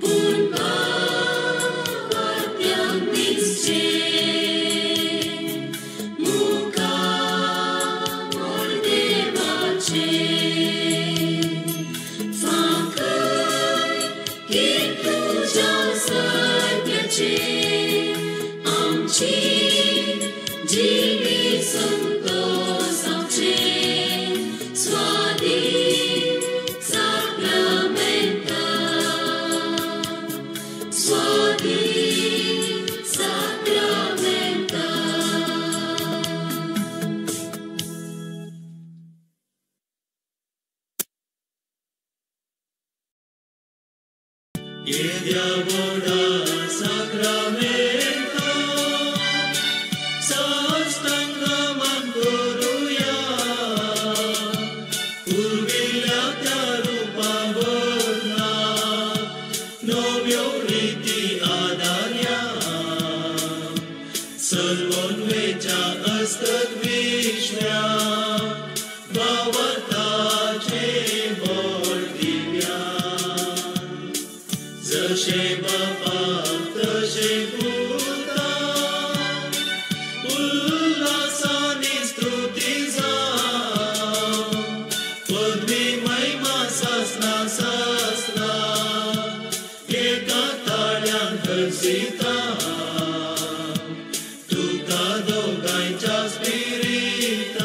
पूण भावार्थ्यांक दिसचे मुखामोल देवाचे फांकय की तुज्या सत्याचे आमची जिवी संतोषाचे स्वादी साक्रामेंता स्वादी साक्रामेंता. येद्या व्हडा साक्रामेंता साष्टांगमान करुया पुर्विल्ल्या त्या रुपा बदला नव्यो रिती आदारया सर्वोन्वेच्या असत विश्व्या भावार्थाचे बळ दिव्या जशे बापाक तशे पुता उल्हासानी स्तुती जावं पदवी महिमा सासना सासना एका ताळ्यान हर्षिता तुका दोगांयच्या स्पिरितान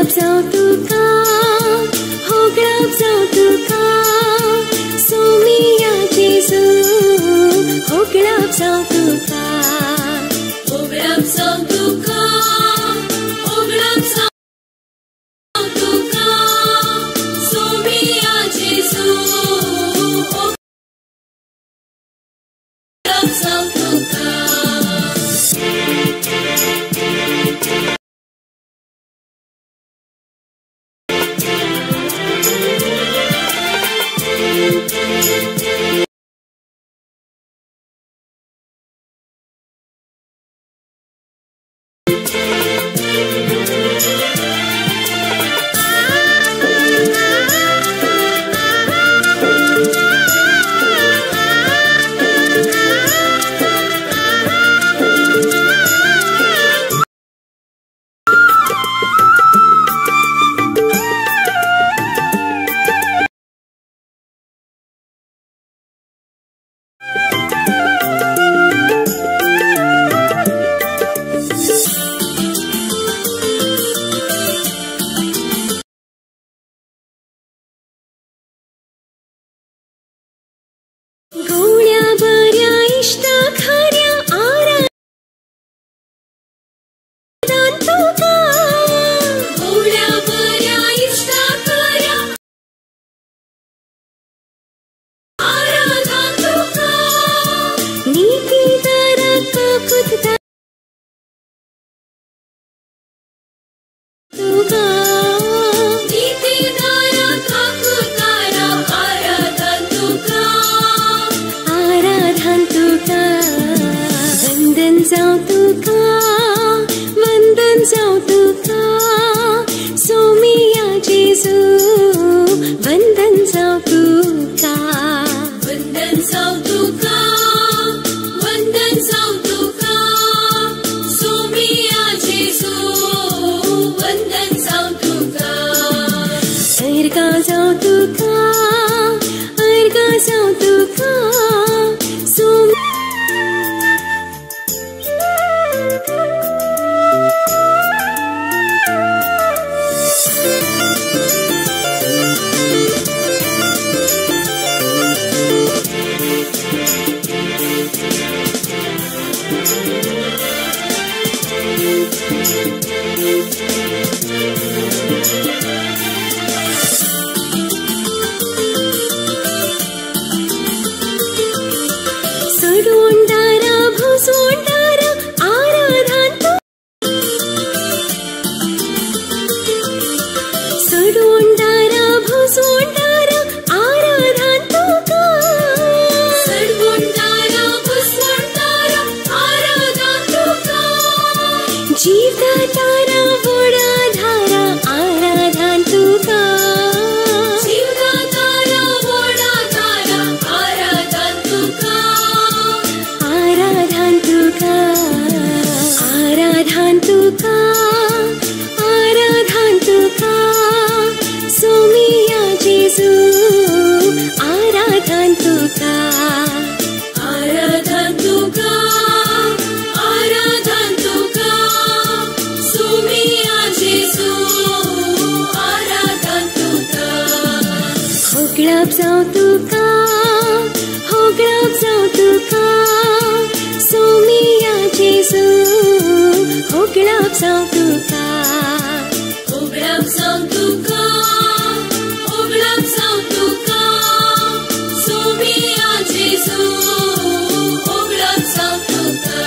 होगळप जावं तुका, होगळप जावं तुका, सोमिया जेजू, होगळप जावं तुका, होगळप जावं तुका, होगळप जावं तुका, सोमिया जेजू, होगळप जावं तुका. गोळ्या बऱ्या इश्टा खऱ्या आराधान तुका, गोळ्या बऱ्या इश्टा खऱ्या आराधान तुका, नीतीदारा काकुतदा तुका, नीतीदारा काकुतारा आराधान तुका, आराधान तुका, वंदन जावं तुका, वंदन जावं तुका, सोमिया जेजू, वंदन जावं तुका, वंदन जावं तुका, वंदन जावं तुका, सोमिया जेजू, वंदन जावं तुका, अर्गां जावं तुका, अर्गां जावं तुका, सोम. सोडून दारा भोसोन दारा आराधान तू, सोडून दारा भोसोन दारा आराधान तुका, सोडून दारा भोसोन दारा आराधान तुका, जीवदा तारा वडा धारा आराधान तुका, जीवदा तारा वडा धारा आराधान तुका, आराधान तुका, आराधान तुका, आराधान तुका, सोमिया जेजू, आराधान तुका, आराधान तुका, आराधान तुका, सोमिया जेजू, आराधान तुका, होगळप जावं तुका, होगळप जावं तुका, सोमिया जेजू, होगळप जावं तुका, होगळप जावं तुका, होगळप जावं तुका, सोमिया जेजू, होगळप जावं तुका.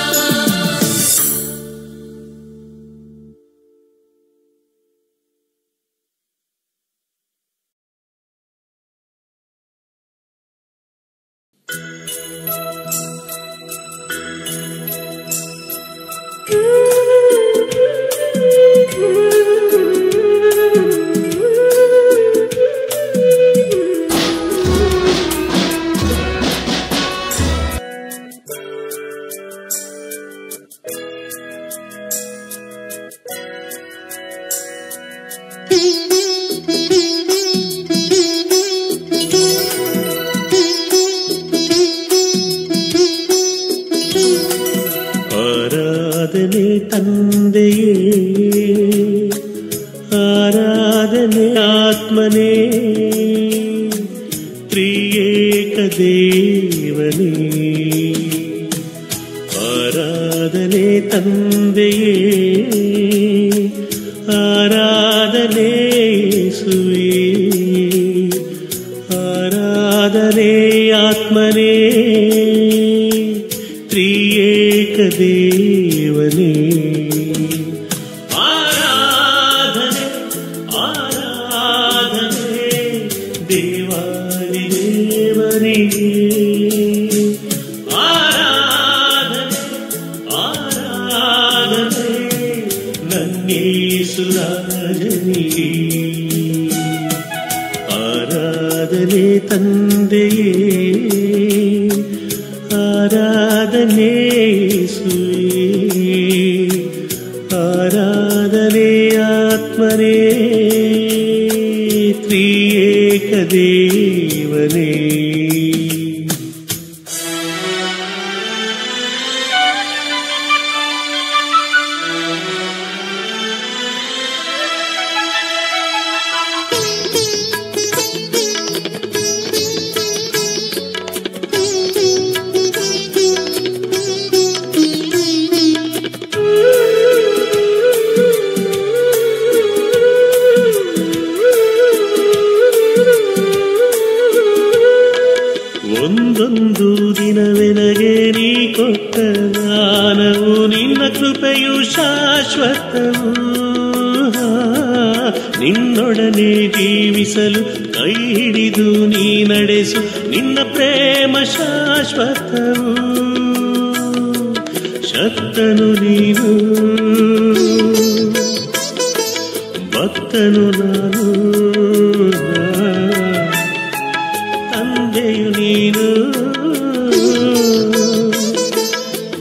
ಆರಾಧನೆ ಆತ್ಮನೇ ತ್ರಿಯೇಕ ದೇವನೇ ಆರಾಧನೆ ತಂದೆಯೇ ಆರಾಧನೆ ಯೇಸುವೇ ಆರಾಧನೆ ಆತ್ಮನೇ ತ್ರಿಯೇಕ ದೇವನೇ ಆರಾಧನೆ ಆರಾಧನೆ ದೇವಾದಿ ದೇವನಿಗೆ ಆರಾಧನೆ ಆರಾಧನೆ ನನ್ನೇಸುರಾಜನಿಗೆ ಆರಾಧನೆ ತಂದೆಯೇ ಆರಾಧನೆ ಯೇಸುವೇ ಆರಾಧನೆ ಆತ್ಮನೇ ತ್ರಿಯೇಕ ದೇವನೇ. ಒಂದೊಂದು ದಿನವೆನಗೆ ನೀ ಕೊಟ್ಟ ದಾನವು ನಿನ್ನ ಕೃಪೆಯು ಶಾಶ್ವತವು ನಿನ್ನೊಡನೆ ಜೀವಿಸಲು ಕೈ ಹಿಡಿದು ನೀ ನಡೆಸು ನಿನ್ನ ಪ್ರೇಮ ಶಾಶ್ವತವು ಶಕ್ತನು ನೀನು ಭಕ್ತನು ನಾನು ತಂದೆಯು ನೀನು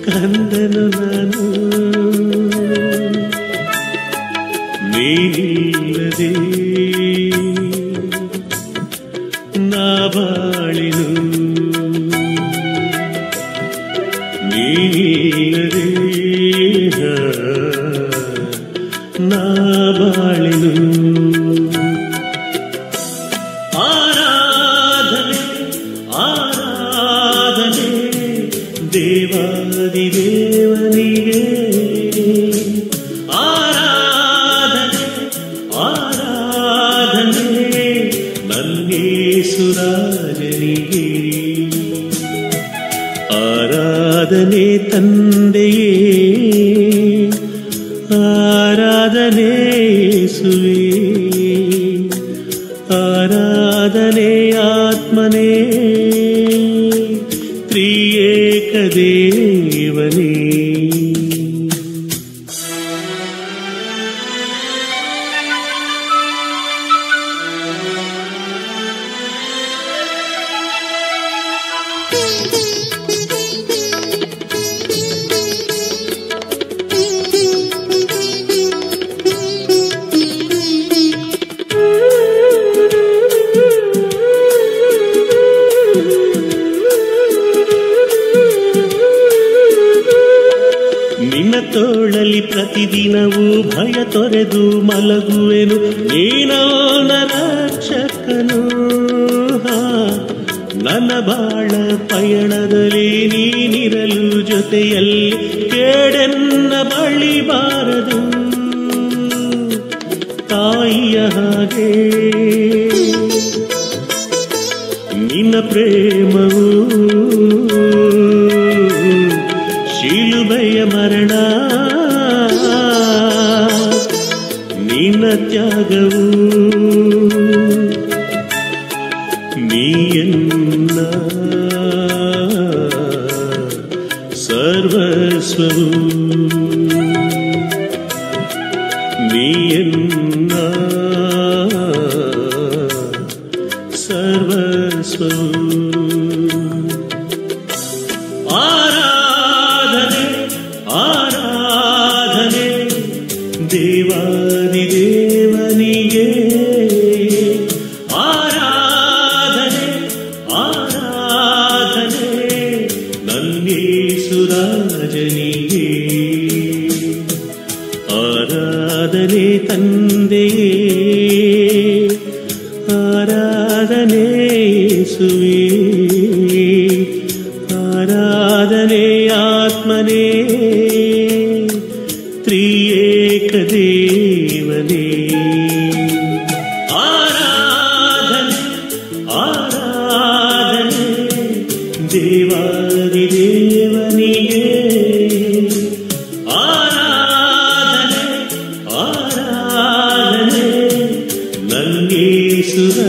ಕಂದನು ನಾನು ನೀನಿಲ್ಲದೆ ನಾ ಬಾಳಿನು ನೀನಿಲ್ಲದೆ ನಾ ಬಾಳಿನು. ಆರಾಧನೆ ಆರಾಧನೆ ದೇವಾದಿ ದೇವನಿಗೆ ಆರಾಧನೆ ಆರಾಧನೆ ನನ್ನೇಸುರಾಜನಿಗೆ ಆರಾಧನೆ ತಂದೆಯೇ ಆರಾಧನೆ ಯೇಸುವೇ ಆರಾಧನೆ ಆತ್ಮನೇ ತ್ರಿಯೇಕ ದೇವನೇ. ನಿನ್ನ ತೋಳಲಿ ಪ್ರತಿದಿನವೂ ಭಯ ತೊರೆದು ಮಲಗುವೆನು ನೀನವನ ರಕ್ಷಕನು ನನ್ನ ಬಾಳ ಪಯಣದಲ್ಲಿ ನೀನಿರಲು ಜೊತೆಯಲ್ಲಿ ಕೇಡೆನ್ನ ಬಳಿ ಬಾರದು ತಾಯಿಯ ಹಾಗೆ ನಿನ್ನ ಪ್ರೇಮವು ಶಿಲುಬೆಯ ಮರಣ ನಿನ್ನ ತ್ಯಾಗವು ನೀಯನ್ನ ಸರ್ವಸ್ವವು ನೀಯನ್ನ ಸರ್ವಸ್ವವು. ಆರಾಧನೆ ಆರಾಧನೆ ದೇವಾದಿ ದೇವನಿಗೆ ಆರಾಧನೆ ಆರಾಧನೆ ನನ್ನೇಸುರಾಜನಿಗೆ ಆರಾಧನೆ ತಂದೆಯೇ, ಆರಾಧನೆ ಯೇಸುವೇ, ಆರಾಧನೆ ಆತ್ಮನೇ, ತ್ರಿಯೇಕ ದೇವನೇ. ಆರಾಧನೆ ಆರಾಧನೆ ದೇವಾದಿದೇವನಿಗೆ, ಆರಾಧನೆ ಆರಾಧನೆ ನನ್ನೇಸುರಾಜನಿಗೆ.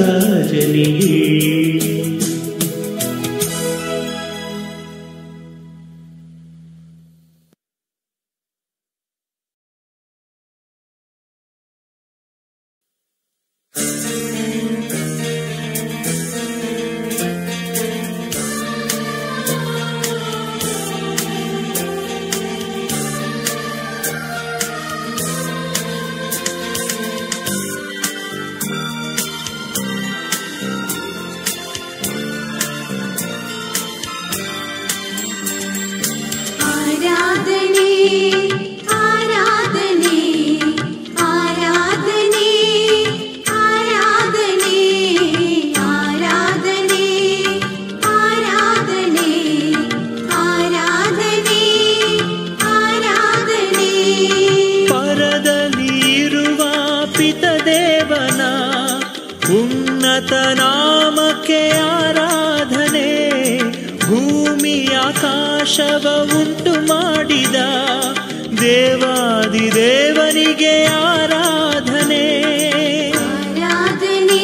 ಆರಾಧನೆ ಆರಾಧನೆ ಆರಾಧನೆ ಆರಾಧನೆ ಆರಾಧನೆ ಆರಾಧನೆ ಆರಾಧನೆ ಆರಾಧನೆ. ಪರದಲ್ಲಿರುವ ಪಿತದೇವನ ಉನ್ನತ ನಾಮಕ್ಕೆ ಆರಾಧನೆ. ಭೂಮಿ ಆಕಾಶವ ಉಂಟು ಮಾಡಿದ ದೇವಾದಿದೇವನಿಗೆ ಆರಾಧನೆ. ಆರಾಧನೆ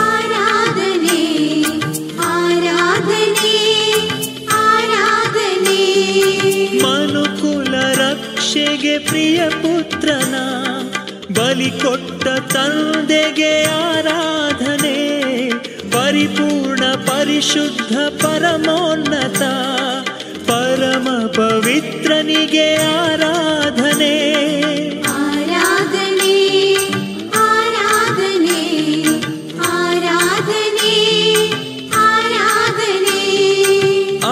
ಆರಾಧನೆ ಆರಾಧನೆ ಆರಾಧನೆ. ಮನುಕುಲ ರಕ್ಷೆಗೆ ಪ್ರಿಯ ಪುತ್ರನ ಬಲಿ ಕೊಟ್ಟ ತಂದೆಗೆ ಆರಾಧನೆ. ಪರಿಪೂರ್ಣ ಪರಿಶುದ್ಧ ಪರಮೋನ್ನತ ಪರಮ ಪವಿತ್ರನಿಗೆ ಆರಾಧನೆ. ಆರಾಧನೆ ಆರಾಧನೆ ಆರಾಧನೆ ಆರಾಧನೆ.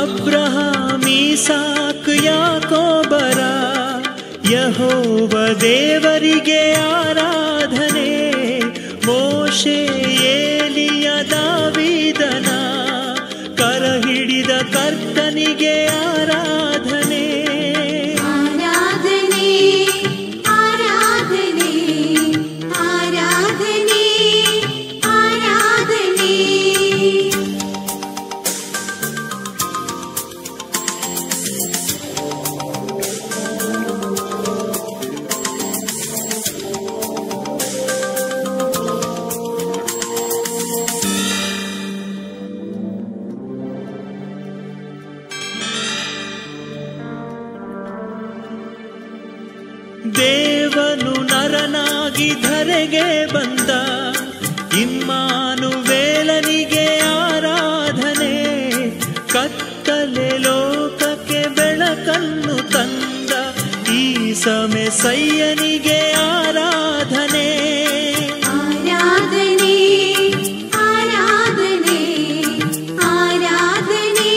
ಅಬ್ರಹಾಮ್ ಈಸಾಕ್ ಯಾಕೋಬರ ಯೆಹೋವ ದೇವರಿಗೆ ಆರಾಧನೆ. ಮೋಶೆ ಏಲಿಯ ದಾವೀದನ ಕರ ಹಿಡಿದ ಕರ್ತನಿಗೆ ಆರಾಧನೆ. ಆರಾಧನೆ ಆರಾಧನೆ ಆರಾಧನೆ ಆರಾಧನೆ. ದೇವನು ನರನಾಗಿ ಧರೆಗೆ ಬಂದ ಇಮ್ಮಾನುವೇಲನಿಗೆ ಆರಾಧನೆ. ಕತ್ತಲೆ ಲೋಕಕ್ಕೆ ಬೆಳಕನ್ನು ತಂದ ಈ ಸಮೆಸಯ್ಯನಿಗೆ ಆರಾಧನೆ. ಆರಾಧನೆ ಆರಾಧನೆ ಆರಾಧನೆ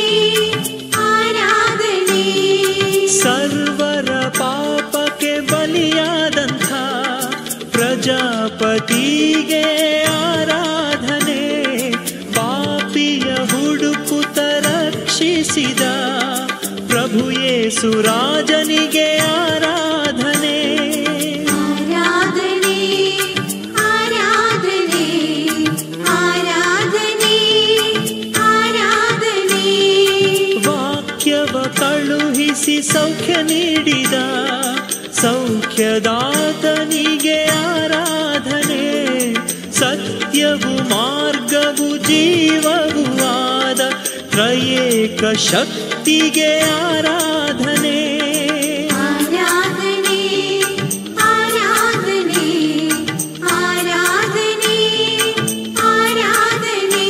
ಆರಾಧನೆ. ಸರ್ವರ ಪಾಪಕ್ಕೆ ಬಲಿಯಾದಂಥ ಪ್ರಜಾಪತಿಗೆ ಆರಾಧನೆ. ಪಾಪಿಯ ಹುಡುಕುತ ರಕ್ಷಿಸಿದ ಪ್ರಭು ಯೇಸು ರಾಜನಿಗೆ ಆರಾಧನೆ. ಆರಾಧನೆ ಆರಾಧನೆ ಆರಾಧನೆ ಆರಾಧನೆ. ವಾಕ್ಯವ ಕಳುಹಿಸಿ ಸೌಖ್ಯ ನೀಡಿದ ಸೌಖ್ಯದಾತನಿಗೆ ಆರಾಧನೆ. ಸತ್ಯವು ಮಾರ್ಗವು ಜೀವವೂ ಆದ ತ್ರಯೇಕ ಶಕ್ತಿಗೆ ಆರಾಧನೆ. ಆರಾಧನೆ ಆರಾಧನೆ ಆರಾಧನೆ ಆರಾಧನೆ.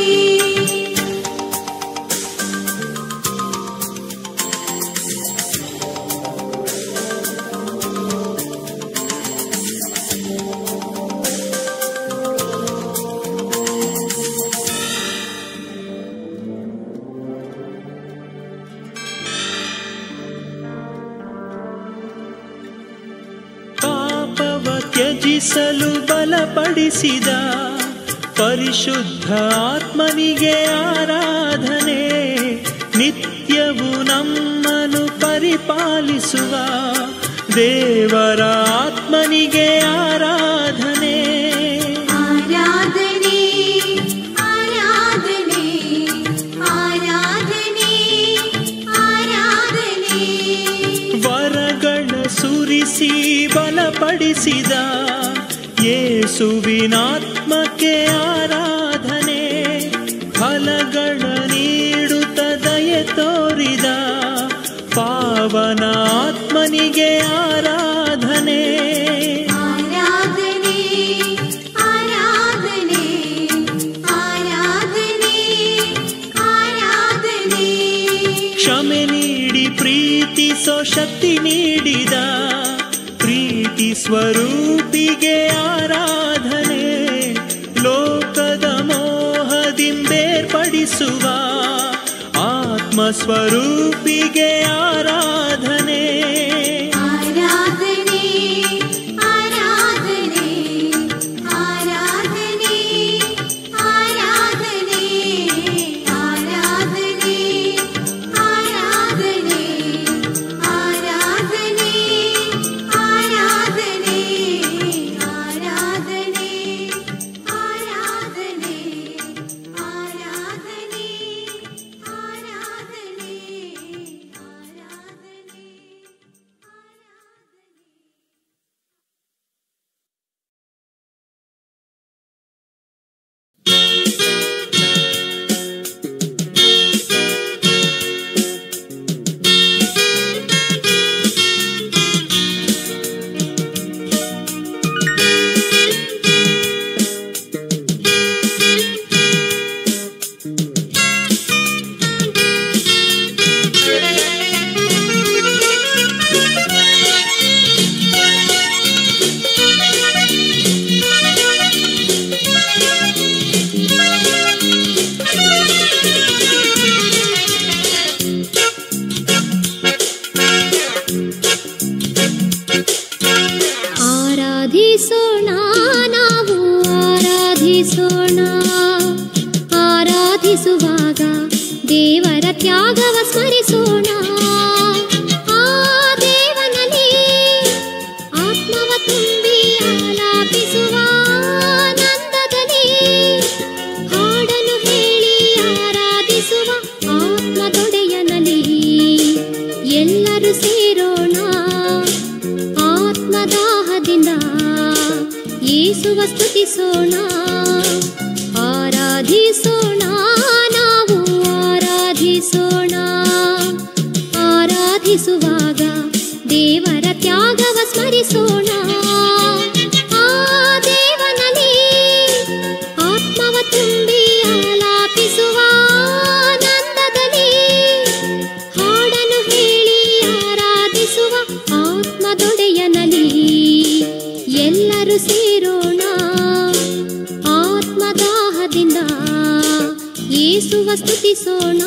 ಜಯಿಸಲು ಬಲಪಡಿಸಿದ ಪರಿಶುದ್ಧ ಆತ್ಮನಿಗೆ ಆರಾಧನೆ. ನಿತ್ಯವು ನಮ್ಮನು ಪರಿಪಾಲಿಸುವ ದೇವರ ಆತ್ಮನಿಗೆ ಆರಾಧನೆ. ಆರಾಧನೆ ಆರಾಧನೆ ಆರಾಧನೆ ಆರಾಧನೆ. ವರಗಳ ಸುರಿಸಿ ಬಲಪಡಿಸಿದ ಯೇಸುವಿನಾತ್ಮಕ್ಕೆ ಆರಾಧನೆ. ಫಲಗಳ ನೀಡುತ್ತ ದಯೆ ತೋರಿದ ಪಾವನಾತ್ಮನಿಗೆ ಆರಾಧನೆ. ಆರಾಧನೆ ಆರಾಧನೆ ಆರಾಧನೆ ಆರಾಧನೆ. ಕ್ಷಮೆ ನೀಡಿ ಪ್ರೀತಿಸೋ ಶಕ್ತಿ ನೀಡಿದ ಪ್ರೀತಿ ಸ್ವರೂಪಿಗೆ ಆರಾಧನೆ. ಲೋಕದ ಮೋಹದಿಂಬೇರ್ಪಡಿಸುವ ಆತ್ಮಸ್ವರೂಪಿಗೆ ಆರಾಧನೆ. ಆರಾಧನೆ ಆರಾಧನೆ ಆರಾಧನೆ ಆರಾಧನೆ ಆರಾಧನೆ ಆರಾಧನೆ ಆರಾಧನೆ ಆರಾಧನೆ ಆರಾಧನೆ ಆರಾಧನೆ ಆರಾಧನೆ ಆರಾಧನೆ. ಆರಾಧಿಸೋಣ ನಾವು ಆರಾಧಿಸೋಣ. ಆರಾಧಿಸುವಾಗ ದೇವರ ತ್ಯಾಗವ ಸ್ಮರಿಸೋಣ. ಆ ದೇವನಲ್ಲಿ ಆತ್ಮವ ತುಂಬಿ ಆಲಾಪಿಸುವ ಆನಂದದಲ್ಲಿ ಹಾಡನ್ನು ಹೇಳಿ ಆರಾಧಿಸುವ ಆತ್ಮದೊಡೆಯನಲ್ಲಿ ಎಲ್ಲರೂ ಸೇರೋಣ. ಆತ್ಮದಾಹದಿಂದ ಯೇಸುವ ಸ್ತುತಿಸೋಣ. ಆರಾಧಿಸೋಣ ನಾವು ಆರಾಧಿಸೋಣ. ಆರಾಧಿಸುವಾಗ ದೇವರ ತ್ಯಾಗವ ಸ್ಮರಿಸೋಣ. ಆ ದೇವನಲ್ಲಿ ಆತ್ಮವ ತುಂಬಿ ಆಲಾಪಿಸುವ ಆನಂದದಲ್ಲಿ ಹಾಡನ್ನು ಹೇಳಿ ಆರಾಧಿಸುವ ಆತ್ಮದೊಡೆಯನಲ್ಲಿ ಎಲ್ಲರೂ ಸೇರೋಣ. ಆತ್ಮದಾಹದಿಂದ ಯೇಸುವ ಸ್ತುತಿಸೋಣ.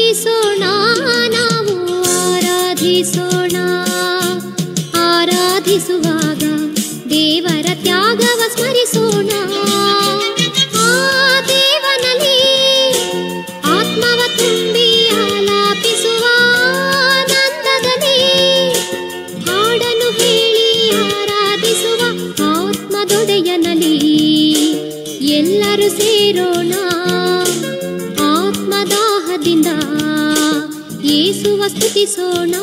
ಆರಾಧಿಸೋಣ, ನಾವು ಆರಾಧಿಸೋಣ. ಆರಾಧಿಸುವಾಗ ದೇವರ ತ್ಯಾಗವ ಸ್ಮರಿಸೋಣ. ಆ ದೇವನಲ್ಲಿ ಆತ್ಮವ ತುಂಬಿ ಆಲಾಪಿಸುವ ಆನಂದದಲ್ಲಿ ಹಾಡನ್ನು ಹೇಳಿ ಆರಾಧಿಸುವ ಆತ್ಮದೊಡೆಯನಲ್ಲಿ ಎಲ್ಲರೂ ಸೇರೋಣ. ಆತ್ಮದಾಹದಿಂದ ಯೇಸುವ ಸ್ತುತಿಸೋಣ.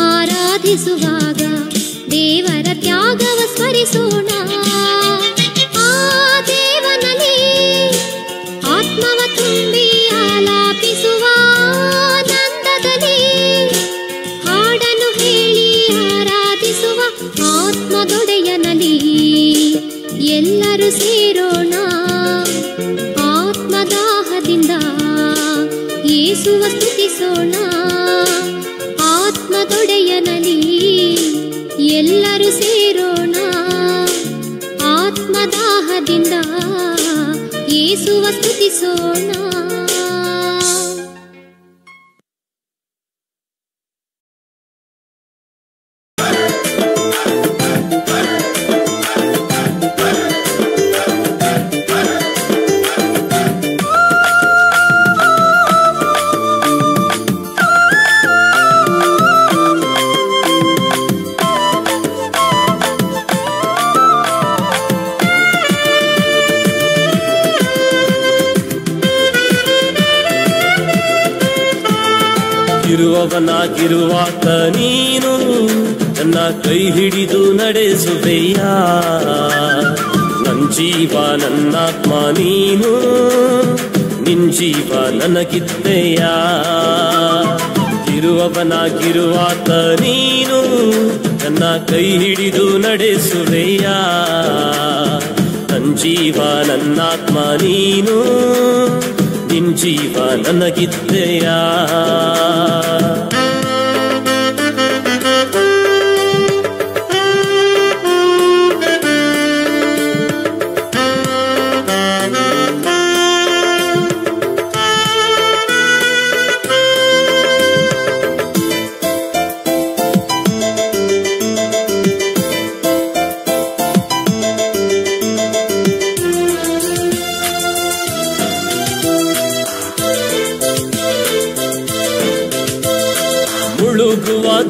ಆರಾಧಿಸುವಾಗ ದೇವರ ತ್ಯಾಗವ ಸ್ಮರಿಸೋಣ. ಆ ದೇವನಲ್ಲಿ ಆತ್ಮವ ತುಂಬಿ ಆಲಾಪಿಸುವ ಆನಂದದಲ್ಲಿ ಹಾಡನ್ನು ಹೇಳಿ ಆರಾಧಿಸುವ ಆತ್ಮದೊಡೆಯನಲ್ಲಿ ಎಲ್ಲರೂ ಸೇರೋಣ. ಆತ್ಮದಾಹದಿಂದ ಯೇಸುವ ಸ್ತುತಿಸೋಣ. ಆತ್ಮದೊಡೆಯನಲ್ಲಿ ಎಲ್ಲರೂ ಸೇರೋಣ. ಆತ್ಮದಾಹದಿಂದ ಯೇಸುವ ಸ್ತುತಿಸೋಣ. ಇರುವವನಾಗಿರುವಾತ ನೀನು ನನ್ನ ಕೈ ಹಿಡಿದು ನಡೆಸುವೆಯ, ನನ್ ಜೀವ ನನ್ನಾತ್ಮ ನೀನು, ನಿನ್ ಜೀವ ನನಗಿದ್ದೆಯ. ಇರುವವನಾಗಿರುವಾತ ನೀನು ನನ್ನ ಕೈ ಹಿಡಿದು ನಡೆಸುವೆಯ, ನನ್ ಜೀವ ನನ್ನಾತ್ಮ ನೀನು, ನಿನ್ ಜೀವ ನನಗಿದ್ದೆಯ.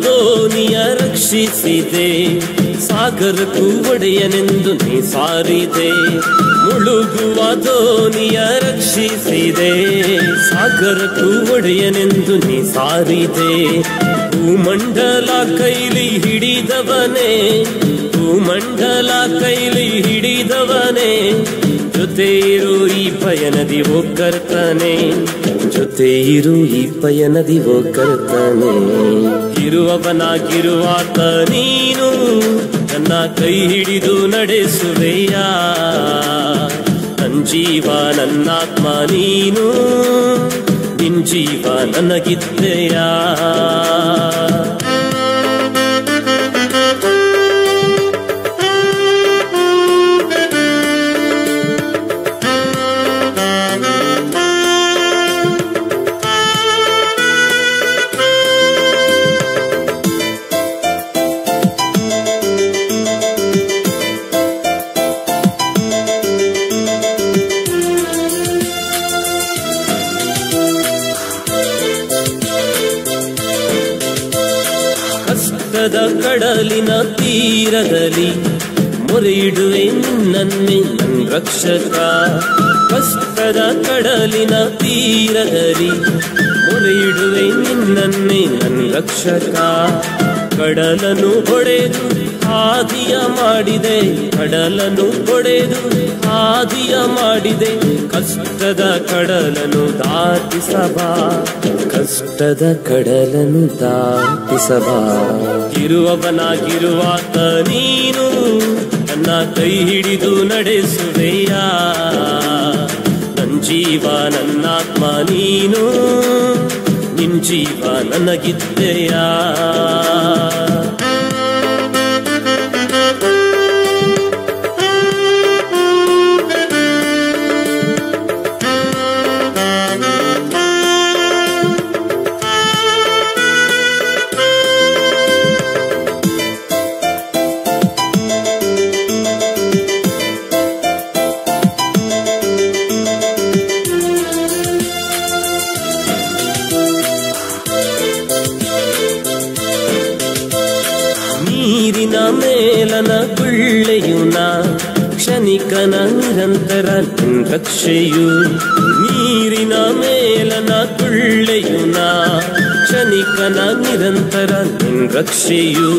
ದೋನಿಯ ರಕ್ಷಿಸಿದೆ, ಸಾಗರಕ್ಕೂ ಒಡೆಯನೆಂದು ನೀ ಸಾರಿದೆ. ಮುಳುಗುವ ದೋನಿಯ ರಕ್ಷಿಸಿದೆ, ಸಾಗರಕ್ಕೂ ಒಡೆಯನೆಂದು ನೀ ಸಾರಿದೆ. ಭೂಮಂಡಲ ಕೈಲಿ ಹಿಡಿದವನೇ, ಭೂಮಂಡಲ ಕೈಲಿ ಹಿಡಿದವನೇ, ಜೊತೆ ಇರು ಈ ಪಯಣದಿ ಓ ಕರ್ತನೆ, ಜೊತೆ ಇರು ಈ ಪಯಣದಿ ಓ ಕರ್ತನೆ. ಇರುವವನಾಗಿರುವಾತ ನೀನು ನನ್ನ ಕೈ ಹಿಡಿದು ನಡೆಸುವೆಯ, ನನ್ ಜೀವ ನನ್ನಾತ್ಮ ನೀನು, ನಿನ್ ಜೀವ ನನಗಿದ್ದೆಯ. ಕಡಲಿನ ತೀರದಲ್ಲಿ ಮೊರೆಯಿಡುವೆ ನಿನ್ನನ್ನೇ ನನ್ನ ರಕ್ಷಕ. ಕಷ್ಟದ ಕಡಲಿನ ತೀರದಲ್ಲಿ ಮೊರೆಯಿಡುವೆ ನಿನ್ನನ್ನೇ ನನ್ನ ರಕ್ಷಕ. ಕಡಲನ್ನು ಹೊಡೆದು ಹಾದಿಯ ಮಾಡಿದೆ, ಕಡಲನ್ನು ಹೊಡೆದು ಹಾದಿಯ ಮಾಡಿದೆ. ಕಷ್ಟದ ಕಡಲನ್ನು ದಾಟಿಸಬಾ, ಕಷ್ಟದ ಕಡಲನ್ನು ದಾಟಿಸಬಾ. ಇರುವವನಾಗಿರುವಾತ ನೀನು ನನ್ನ ಕೈ ಹಿಡಿದು ನಡೆಸುವೆಯ. ನನ್ನ ಜೀವ ನನ್ನಾತ್ಮ ನೀನು, ನಿನ್ ಜೀವ ನನಗಿದ್ದೆಯ. ಮೇಲನ ಗುಳ್ಳೆಯು ನಾ ಕ್ಷಣಿಕನ ನಿರಂತರ ರಕ್ಷೆಯು. ನೀರಿನ ಮೇಲನ ಗುಳ್ಳೆಯು ನಾ ಕ್ಷಣಿಕನ ನಿರಂತರ ರಕ್ಷೆಯು.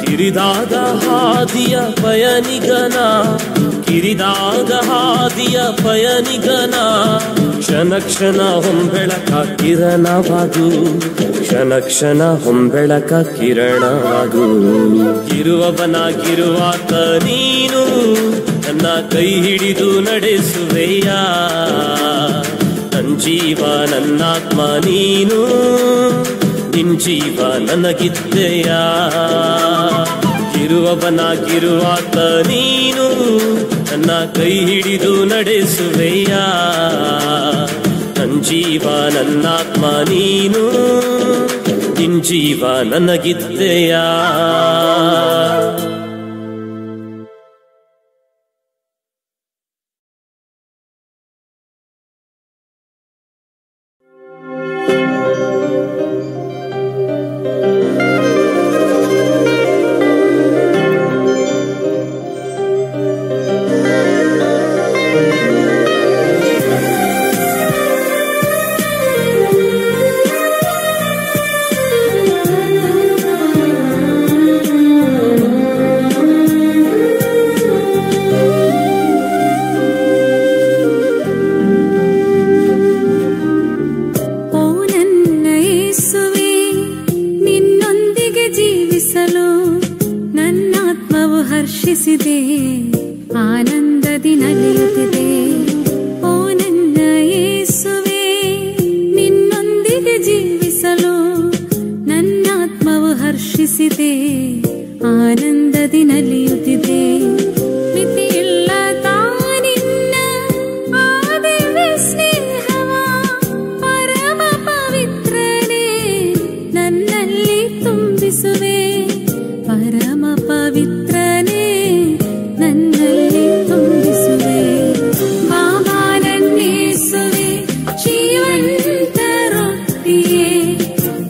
ಕಿರಿದಾದ ಹಾದಿಯ ಪಯನಿಗನ, ಕಿರಿದಾದ ಹಾದಿಯ ಪಯನಿಗನ. ಕ್ಷಣ ಕ್ಷಣ ಹೊಂಬೆಳಕ ಕಿರಣವಾಗು, ಕ್ಷಣ ಕ್ಷಣ ಹೊಂಬೆಳಕ ಕಿರಣವಾಗು. ಇರುವವನಾಗಿರುವಾತ ನೀನು ನನ್ನ ಕೈ ಹಿಡಿದು ನಡೆಸುವೆಯ. ನನ್ನ ಜೀವ ನನ್ನಾತ್ಮ ನೀನು, ನಿನ್ ಜೀವ ನನಗಿದ್ದೆಯ. ಇರುವವನಾಗಿರುವಾತ ನೀನು ನನ್ನ ಕೈ ಹಿಡಿದು ನಡೆಸುವೆಯ. ನನ್ನ ಜೀವ ನನ್ನಾತ್ಮ ನೀನು, ನಿನ್ ಜೀವ ನನಗಿದ್ದೆಯ. ಆನಂದದಿ ನಲಿಯುತ್ತಿದೆ. ಓ ನನ್ನ ಯೇಸುವೆ, ನಿನ್ನೊಂದಿಗೆ ಜೀವಿಸಲು ನನ್ನಾತ್ಮವು ಹರ್ಷಿಸಿದೆ, ಆನಂದದಿ ನಲಿಯುತ್ತಿದೆ. ಮಿತಿಯಿಲ್ಲದ ನಿನ್ನ ಆ ದಿವ್ಯ ಸ್ನೇಹವ ಪರಮ ಪವಿತ್ರನೇ ನನ್ನಲ್ಲಿ ತುಂಬಿಸುವೆ, ಪರಮ ಪವಿತ್ರನೇ ನನ್ನಲ್ಲಿ ತುಂಬಿಸುವೆ. ಬಾಬಾ ನನ್ನೇಸುವೆ, ಜೀವಂತ ರೊಟ್ಟಿಯೇ,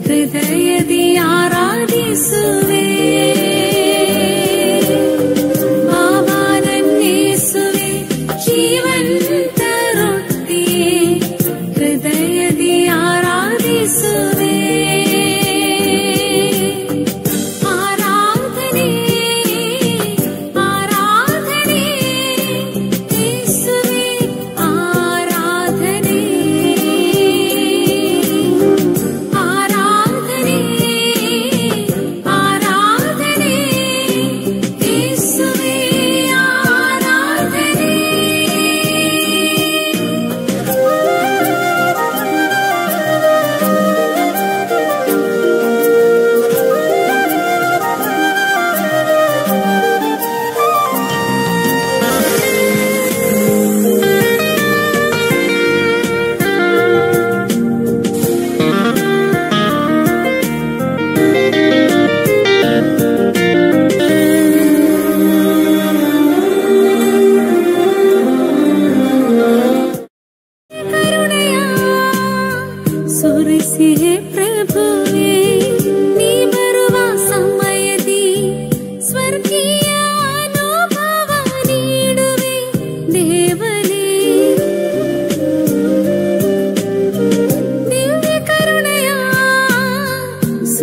ಹೃದಯದಿ ಆರಾಧಿಸುವೆ. ಬಾಬಾ ನನ್ನೇಸುವೆ, ಜೀವಂತ ರೊಟ್ಟಿಯೇ, ಹೃದಯದಿ ಆರಾಧಿಸುವೆ. ಆರಾಧನೆ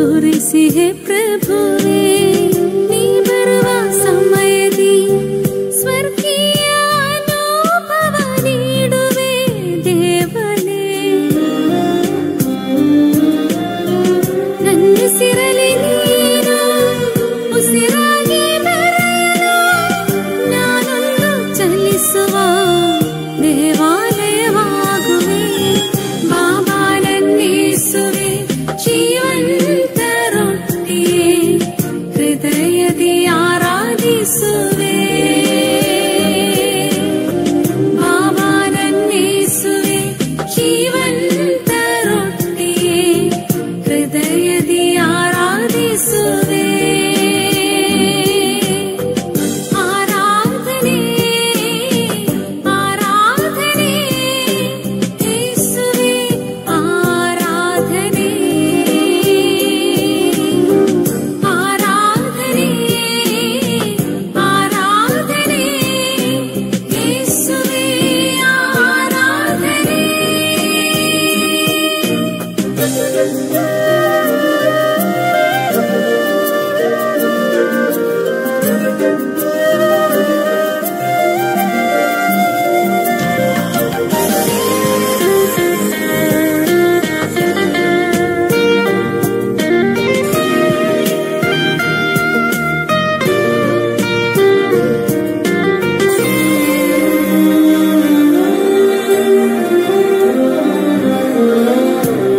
ತೋರಿಸಿಹೆ ಪ್ರಭುವೇ. ನೀ ಬರುವ ಸಮಯದಿ ಸ್ವರ್ಗೀಯ ಅನುಭವ ನೀಡುವೆ ದೇವನೇ. ನನ್ನುಸಿರಲಿ ನೀನು ಉಸಿರಾಗಿ ಬರೆಯಲು ನಾನೊಂದು ಚಲಿಸುವ ದೇವಾಲಯವಾಗುವೆ. ಬಾಬಾ ನನ್ನೇಸುವೆ ಜೀವಂತ ರೊಟ್ಟಿಯೇ, ಹೃದಯದಿ ಆರಾಧಿಸುವೆ. ಬಾಬಾ ನನ್ನೇಸುವೆ ಜೀವಂತ ರೊಟ್ಟಿಯೇ, ಹೃದಯದಿ ಆರಾಧಿಸುವೆ. ಆರಾಧನೆ ಆರಾಧನೆ ಯೇಸುವೆ ಆರಾಧನೆ, ಆರಾಧನೆ ಆರಾಧನೆ ಯೇಸುವೆ ಆರಾಧನೆ.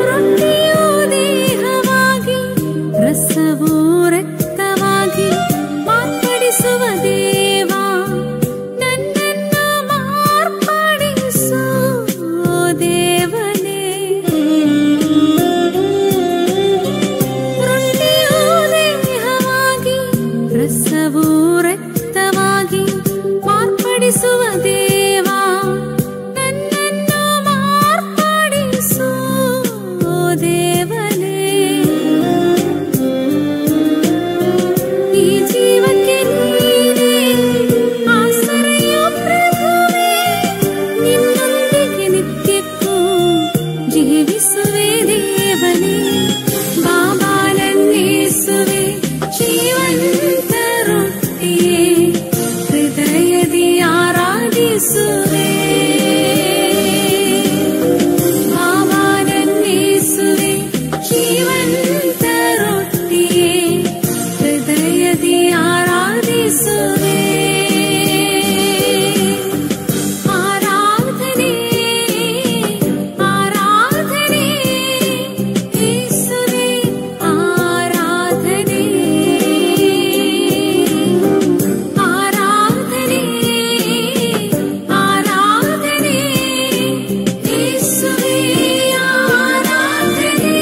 ರೊಟ್ಟಿಯು ದೇಹವಾಗಿ, ರಸವು ರಕ್ತವಾಗಿ ಮಾರ್ಪಡಿಸುವ ದೇವ, ನನ್ನನ್ನು ಮಾರ್ಪಡಿಸು ದೇವನೇ. ರೊಟ್ಟಿಯು ದೇಹವಾಗಿ, ರಸವು ರಕ್ತವಾಗಿ ಮಾರ್ಪಡಿಸುವ ದೇವ, ನನ್ನನ್ನು ಮಾರ್ಪಡಿಸು ದೇವನೇ. ಈ ಜೀವಕ್ಕೆ ನೀನೇ ಆಸರೆಯು ಪ್ರಭುವೇ, ನಿನ್ನೊಂದಿಗೆ ನಿತ್ಯಕ್ಕೂ ಜೀವಿಸುವೆ ದೇವನೇ. ಬಾಬಾ ನನ್ನೇಸುವೆ ಜೀವಂತ ರೊಟ್ಟಿಯೇ, ಹೃದಯದಿ ಆರಾಧಿಸುವೆ. ಬಾಬಾ ನನ್ನೇಸುವೆ ಜೀವಂತ ರೊಟ್ಟಿಯೇ, ಹೃದಯದಿ ಆರಾಧಿಸುವೆ. ಆರಾಧನೆ ಆರಾಧನೆ ಯೇಸುವೆ ಆರಾಧನೆ, ಆರಾಧನೆ ಆರಾಧನೆ ಯೇಸುವೆ ಆರಾಧನೆ.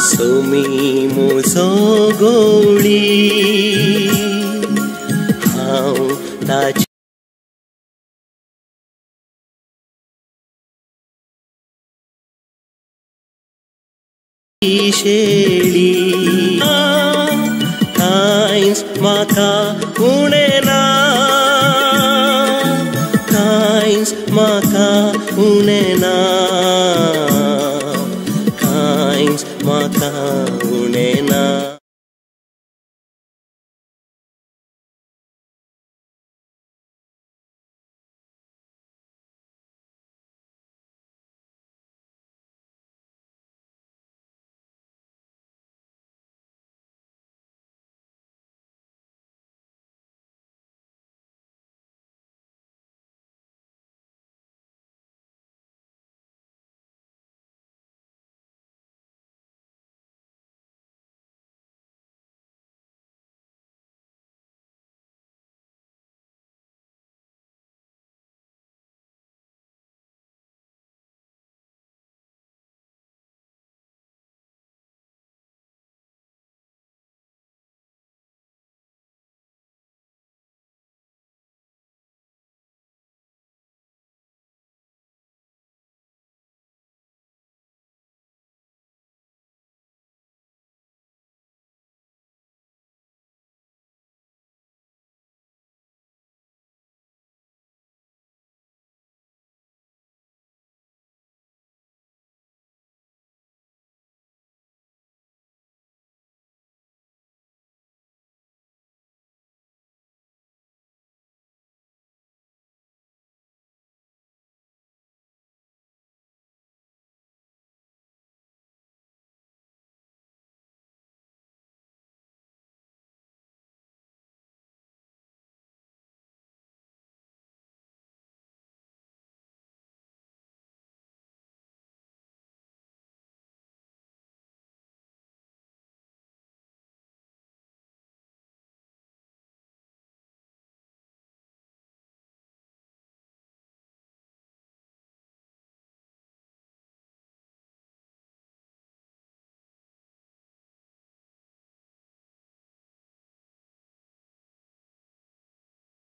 सुमी मुजो गोळी हांव ताची शेळी, कांयच म्हाका उणें ना, कांयच म्हाका उणें ना, कांयच म्हाका उणें ना.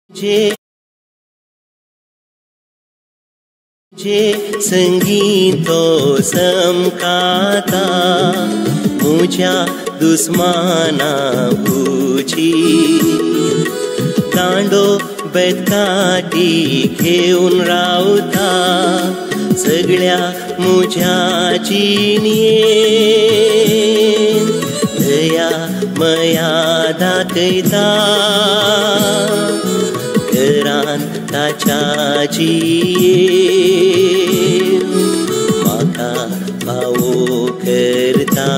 जे जे संगीतो समकाता मुझ्या दुस्माना बुची दांडो बेतकाटी घेवन रावता सगळ्या मुझ्या जिणयेन दया मया दाखयता घरान ताच्या जियेन म्हाका फावो करता.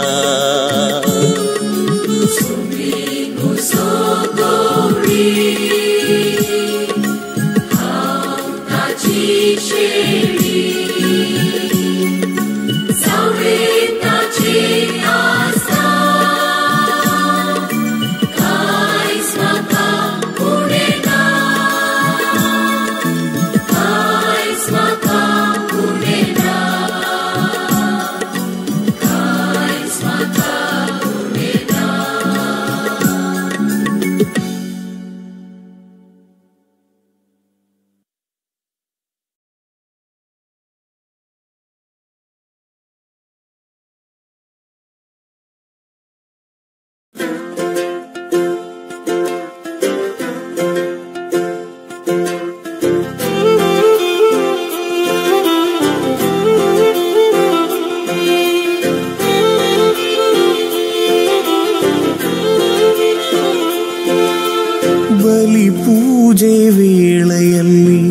ಬಲಿ ಪೂಜೆ ವೇಳೆಯಲ್ಲಿ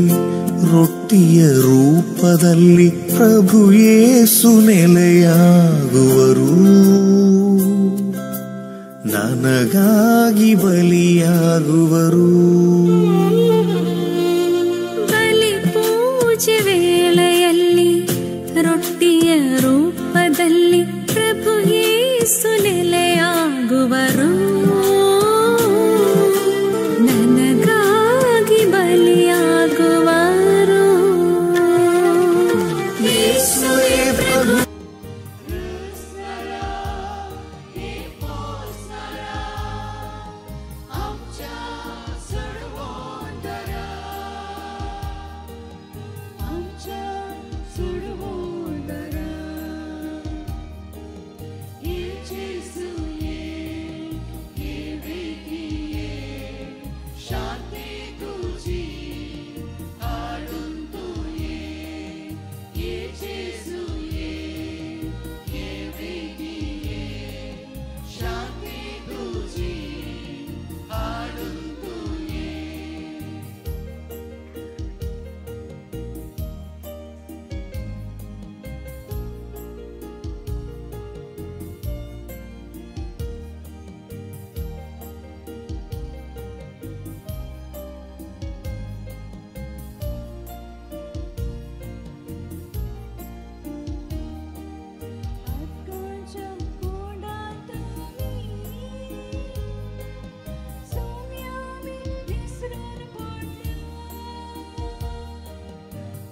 ರೊಟ್ಟಿಯ ರೂಪದಲ್ಲಿ ಪ್ರಭು ಯೇಸು ನೆಲೆಯಾಗುವರು, ನನಗಾಗಿ ಬಲಿಯಾಗುವರು. ಬಲಿ ಪೂಜೆ ವೇಳೆಯಲ್ಲಿ ರೊಟ್ಟಿಯ ರೂಪದಲ್ಲಿ ಪ್ರಭು ಯೇಸು ನೆಲೆಯಾಗುವರು, ನನಗಾಗಿ ಬಲಿಯಾಗುವರು. ಯೇಸುವೇ ಪ್ರಭು.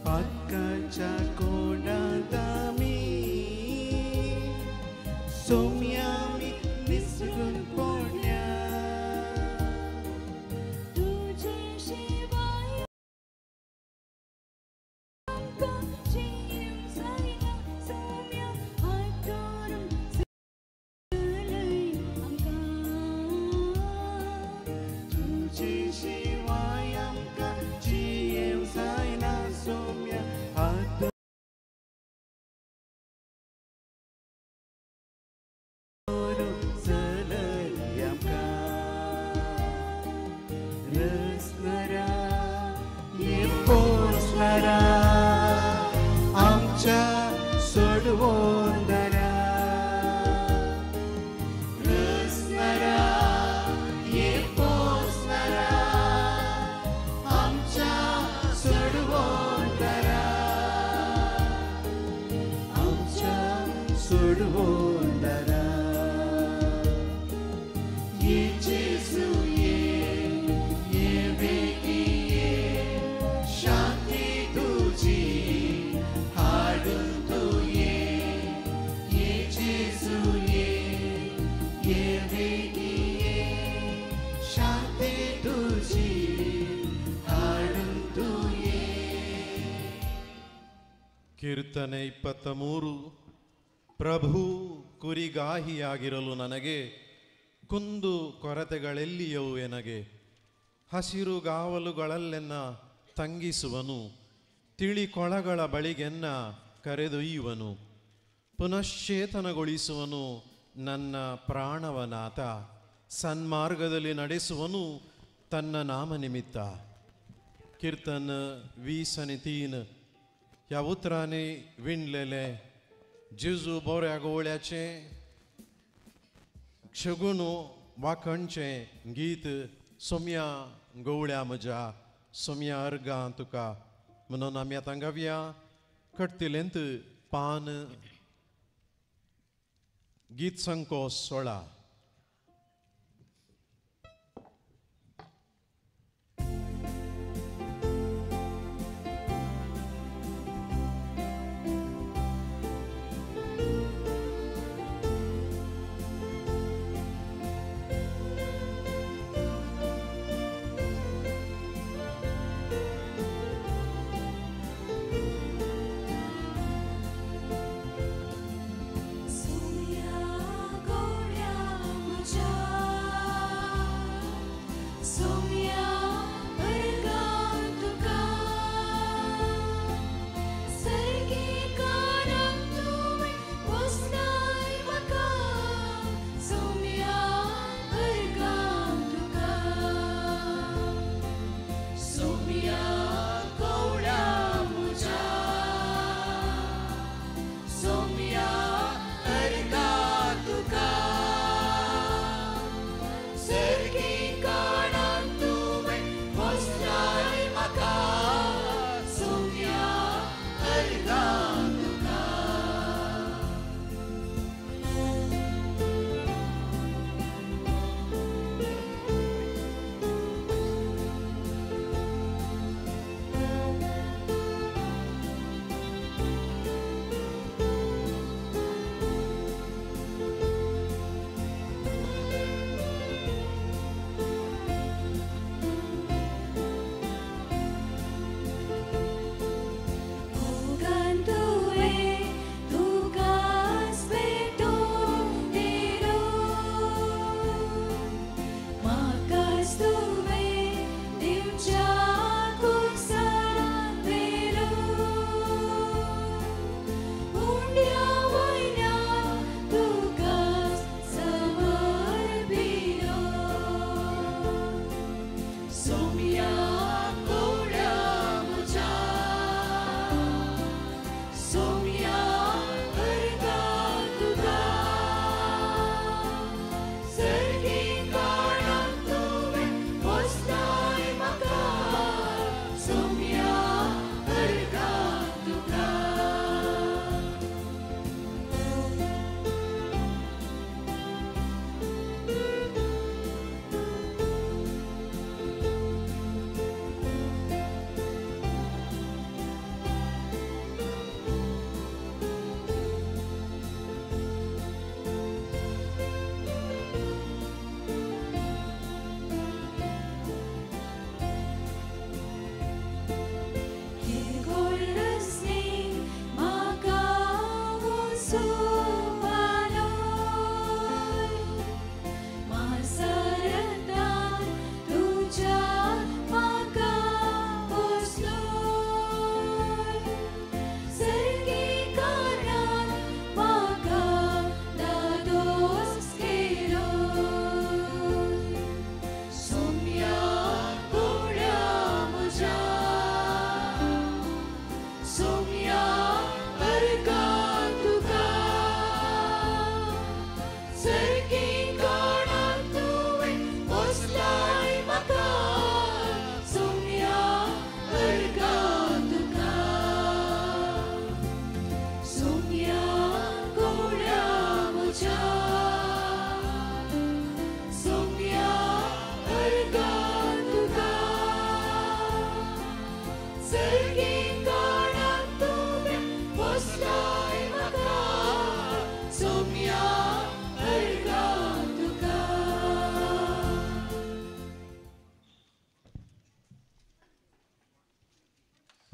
पातकाच्या कोंडांत आमी सोम्यामी निसरून पडल्या, तुझे शिवाय आमकां जीव जायना, सोम्या हात धरून चलय आमकां. तुझे शिवाय आमकां जीव जायना, सोम्या हात धरून चलय आमकां. रसनरा ये पोसनरा आमच्या सोडवोंदरा, रसनरा ये पोसनरा आमच्या सोडवोंदरा, आमच्या सोडवोंदरा. ये जेजू ये ये वेगी ये शांती तुझी हाडून तू ये, ये जेजू ये ये वेगी ये शांती तुझी ಕೀರ್ತನೆ 23. ಪ್ರಭು ಕುರಿಗಾಹಿಯಾಗಿರಲು ನನಗೆ ಕುಂದು ಕೊರತೆಗಳೆಲ್ಲಿಯವು ಎನಗೆ. ಹಸಿರುಗಾವಲುಗಳಲ್ಲೆನ್ನ ತಂಗಿಸುವನು, ತಿಳಿಕೊಳಗಳ ಬಳಿಗೆನ್ನ ಕರೆದೊಯ್ಯುವನು, ಪುನಶ್ಚೇತನಗೊಳಿಸುವನು ನನ್ನ ಪ್ರಾಣವನಾಥ, ಸನ್ಮಾರ್ಗದಲ್ಲಿ ನಡೆಸುವನು ತನ್ನ ನಾಮನಿಮಿತ್ತ. ಕೀರ್ತನ 23. ह्या उतरांनी विणलेले जेजू बोऱ्या गोवळ्याचें शगुन वाखणचें गीत सोम्या गोवळ्या म्हज्या सोम्या अर्गां तुका म्हणून आमी आतां गावया. कट्टिलेंत पान गीत संको 16. Somya arga tuka.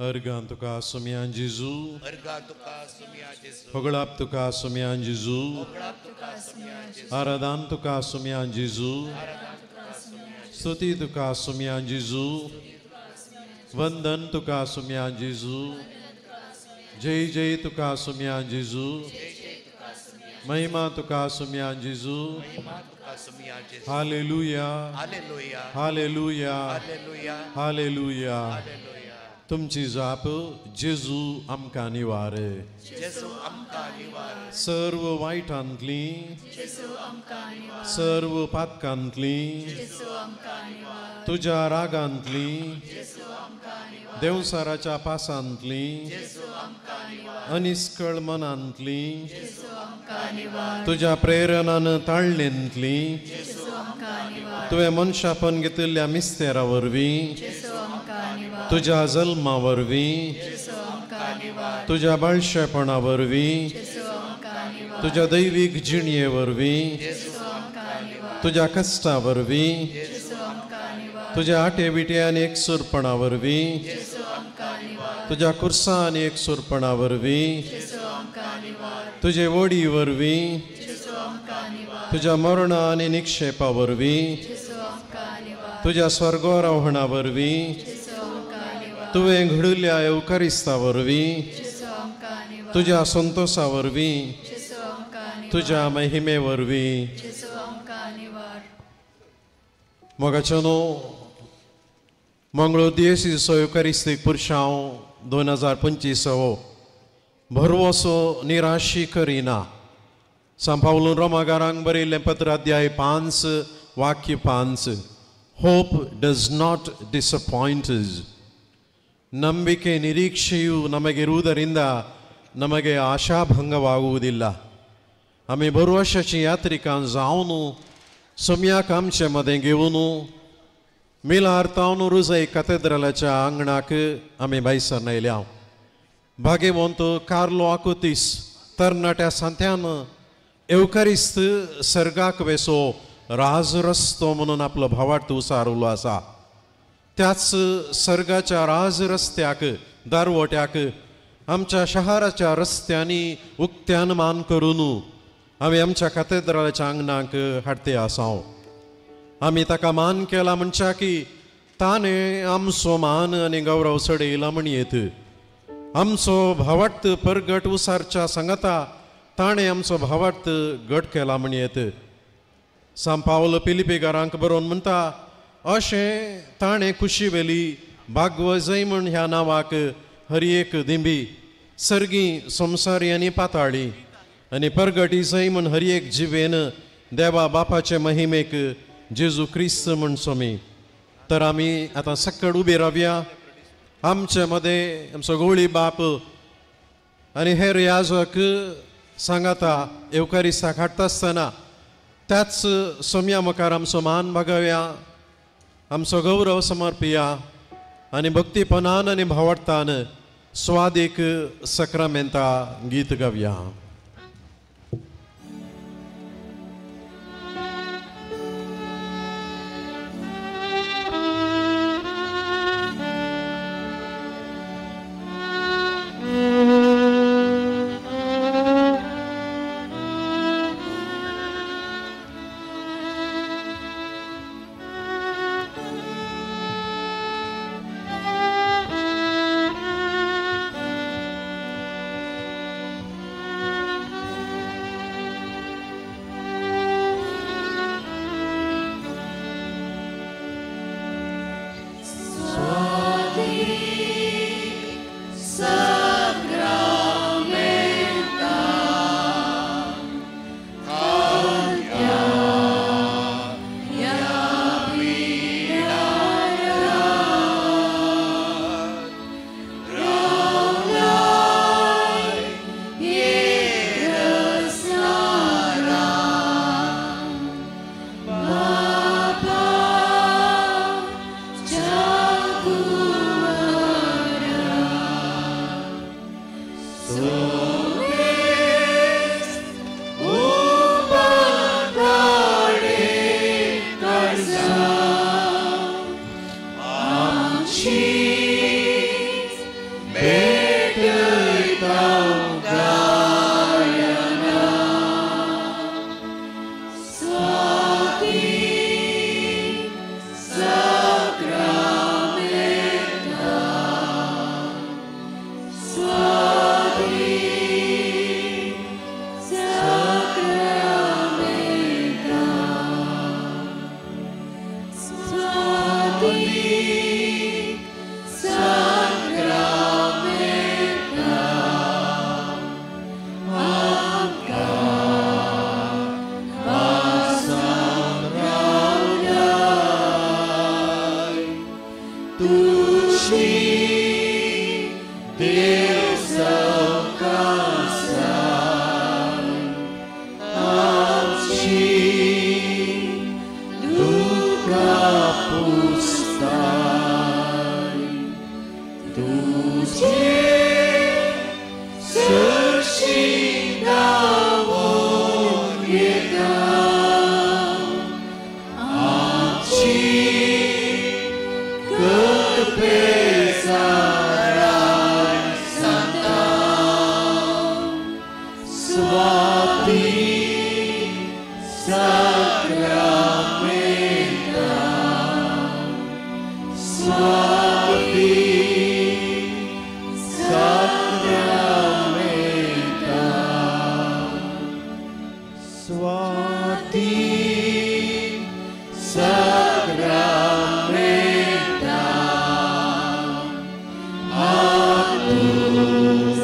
अर्गां तुका सोमया जेजू, अर्गां तुका सोमया जेजू, होगळाप तुका सोमया जेजू, आराधन तुका सोमया जेजू, स्तुती तुका सोमया जेजू, वंदन तुका सोमया जेजू, जय जय तुका सोमया जेजू, महिमा तुका सोमया जेजू। Hallelujah, hallelujah, hallelujah. तुमची जाप जेजू आमकां निवार, सर्व वायटांतली, सर्व पातकांतली, तुज्या रागांतली, देवसाराच्या पासांतली, अनिस्कळ मनांतली, तुज्या प्रेरणान ताळणेंतली, तुवें मनशापण घेतिल्ल्या मिस्तेरा वरवीं, तुज्या जल्मा वरवीं, तुज्या बाळशेपणा वरवीं, तुज्या दैवीक जिणये वरवीं, तुज्या कश्टा वरवीं, तुज्या आटे विटे आनी एकसुरपणा वरवीं, तुज्या कुर्सा आनी एकसुरपणा वरवीं, तुजे वडी वरवीं, तुज्या मरणा आनी निक्षेपा वरवीं, तुज्या स्वर्गारोहणा वरवीं, तुवें घडिल्ल्या येवकारिस्ता वरवीं, तुज्या संतोशा वरवीं, तुज्या महिमे वरवीं। मोगाचो न्हू मंगळूर दियेसीचो येवकारिस्तीक पुरशांव 2025 हो भरवसो निराशी करिना। सांव पावलून रोमागारांक बरयल्लें पत्र अध्याय 5 वाक्य 5, होप डज not disappoint. ನಂಬಿಕೆ ನಿರೀಕ್ಷೆಯು ನಮಗಿರುವುದರಿಂದ ನಮಗೆ ಆಶಾಭಂಗವಾಗುವುದಿಲ್ಲ. आमी भरवशाची यात्रिकां जावन सोम्याक आमचे मदें घेवन मिलार तावन रुजय कॅथेड्रलाच्या आंगणाक आमी भायसर आयल्या. भाग्यवंत कार्लो आकुतीस तरणाट्या सांत्यान एवकारिस्त सर्गाक वेसो राजरस्तो म्हणून आपलो भावार्थ उसारलो आसा. त्याच सर्गाच्या राजरस्त्याक दारवट्याक आमच्या शहराच्या रस्त्यांनी उक्त्यान मान करून आमी आमच्या कॅथेड्रलाच्या आंगणाक हाडते आसा. आमी ताका मान केला म्हणच्या की ताणें आमचो मान आनी गौरव चडयला म्हणयेत. आमचो भावार्थ परगट उसारच्या सांगाता ताणें आमचो भावार्थ घट केला म्हणयेत. सांव पावल पिलिपेगारांक बरोवन म्हणटा, अशें ताणें कुशीवेली भागवजय म्हण ह्या नांवाक हर एक दिंबी सर्गी संवसारी आनी पाताळी आनी परगटी जय म्हण हर एक जिवेन देवा बापाचे महिमेक जेजू क्रिस्त म्हण सोमी. तर आमी आतां सक्कड उबी रावया. आमचे मदें आमचो गवळी बाप आनी हेर याजक सांगाता येवकारिस्ताक हाडटा आसतना त्याच सोम्या मुखार आमचो मान भागोवया, आमचो गौरव समर्पिया आनी भक्तीपणान आनी भावार्थान स्वादीक सक्रामेंता गीत गावया. Sacramenta, Swati Sacramenta, Swati Sacramenta, Atus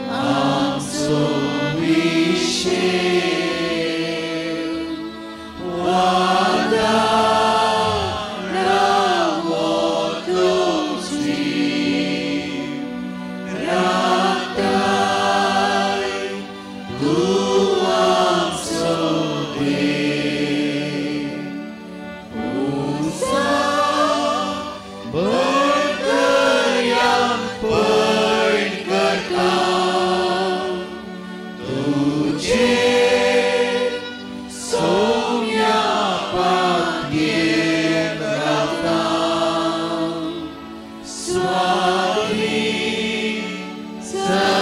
amso vishem Wada rawotuji Ratai tuam sode Usa berteriam penkerta Tuje Somya patien ratang Swati Sacramenta.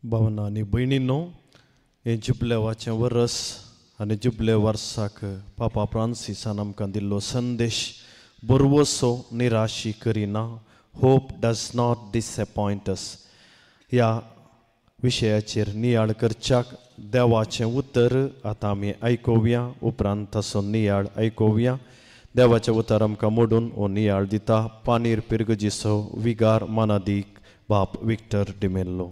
भावना आनी भयणींनो, हें जुबलेवाचें वरस आनी जुबले वर्साक पापा फ्रांसिसान आमकां दिल्लो संदेश बरवसो निराशी करिना, hope does not disappoint us ह्या विशयाचेर नियाळ करच्याक देवाचें उतर आतां आमी आयकुया. उपरांत ताचो नियाळ आयकुया. देवाचें उतर आमकां मोडून हो नियाळ दिता पानीर पिरगजीचो विगार मानादीक बाप विक्टर डिमेल्लो.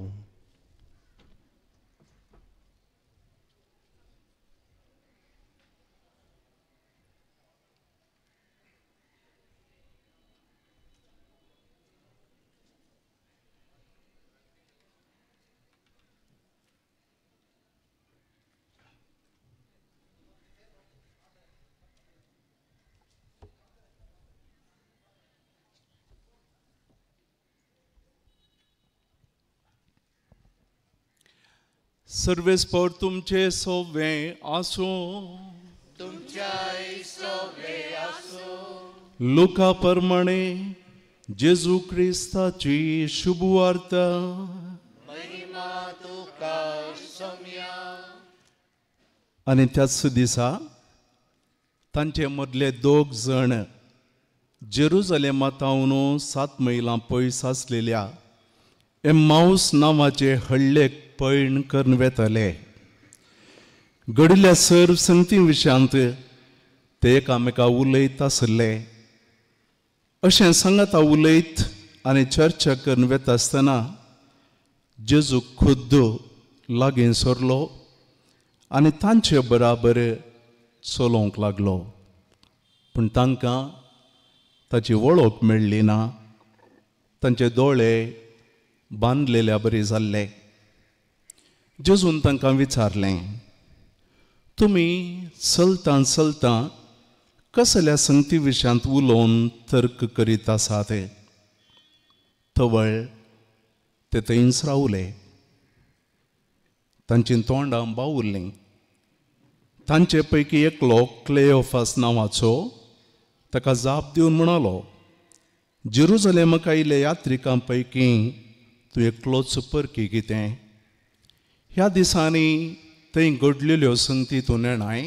सर्वेस्पर तुमचे सोवे आसूं, तुमच्याय सोवे आसूं. लुका प्रमाणे जेजू क्रिस्ताची शुभवार्ता. महिमा तुका सोम्या. आनी त्याच दिसा तांचे मदले दोग जण जेरुजलेमा तावन 7 मैलां पयस आसलेल्या एम्माऊस नांवाचे हळ्ळेक पयण करून वेताले. घडिल्ल्या सर्व संगती विशयांत ते एकामेका उलयत आसले. अशें सांगाता उलयत आनी चर्चा करून वेता आसतना जेजू खुद्द लागीं सरलो आनी तांचे बराबर चलोवंक लागलो. पूण तांकां ताची वळख मेळ्ळी ना. तांचे दोळे बांदलेल्या बरी जाल्ले. जेजून तांकां विचारलें, तुमी चलतां चलतां कसल्या संगती विशयांत उलोवन तर्क करीत आसात? तवळ ते थंयच रावले. तांचीं तोंडां बावुरलीं. तांचे पैकी एकलो क्लेओफास नांवाचो ताका जाप दिवन म्हणालो, जेरुजलेमाक आयिल्ल्या यात्रिकां पैकी तूं एकलोच परकी कितें? ह्या दिसांनी थंय घडलेल्यो संगती तूं नेणाय?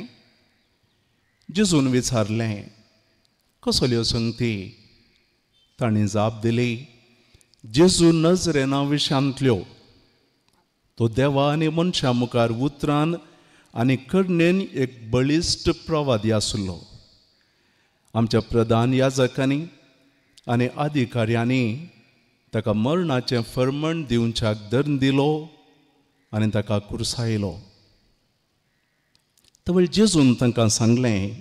जेजून विचारलें, कसल्यो संगती? तांणी जाप दिली, जेजू नजरेना विशांतल्यो. तो देवा आनी मनशां मुखार उतरान आनी करणेन एक बळिश्ट प्रवादी आसलो. आमच्या प्रधान याजकांनी आनी अधिकाऱ्यांनी ताका मरणाचें फर्मण दिवच्याक दर्न दिलो आनी ताका कुर्सायलो. तवळ जेजून तांकां सांगलें,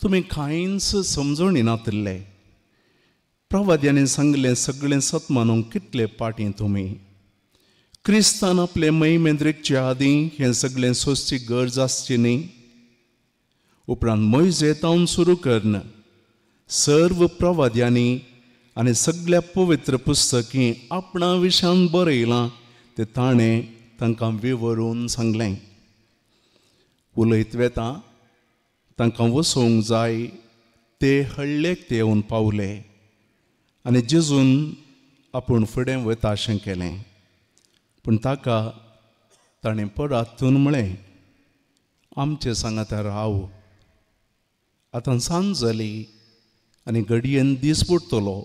तुमी कांयच समजणी नातिल्ले. प्रवाद्यांनी सांगलें सगळें सत मानूंक कितले पाटी तुमी? क्रिस्तान आपले महिमेंत रिगचे आदीं हें सगळें सोंसची गरज आसची न्ही? उपरांत मोयजे तावन सुरू करून सर्व प्रवाद्यांनी आनी सगळ्या पवित्र पुस्तकी आपणा विशयान बरयलां तें ताणें तांकां विवरून सांगलें. उलयत वेता तांकां वसोवंक जाय ते हळ्ळेक ते येवन पावले आनी जेजून आपूण फुडें वता अशें केलें. पूण ताका ताणें परातून म्हळें, आमचे सांगाता राव, आतां सांज जाली आनी घडयेन दीस बुडटलो.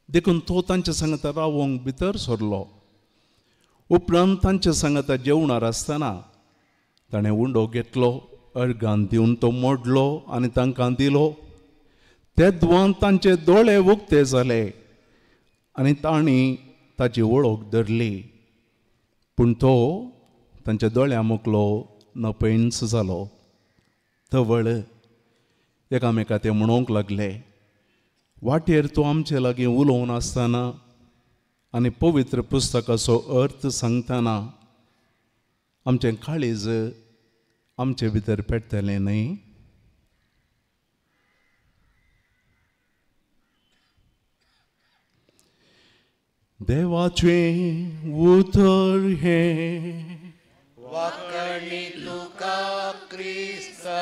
देखून तो तांचे सांगाता रावोंक भितर सरलो. उपरांत तांचे सांगाता जेवणार आसतना ताणें उंडो घेतलो, अर्गान दिवन तो मोडलो आनी तांकां दिलो. ते दुवान तांचे दोळे उक्ते जाले आनी तांणी ताची वळख धरली. पूण तो तांच्या दोळ्यां मुखलो नपयंच जालो. तवळ एकामेका ते म्हणूंक लागले, वाटेर तो आमचे लागीं उलोवन आसतना आनी पवित्र पुस्तकाचो अर्थ सांगतना आमचें काळीज आमचे भितर पेट्टलें न्हय? देवाचें उतर हें वाकणी तुका क्रिस्ता.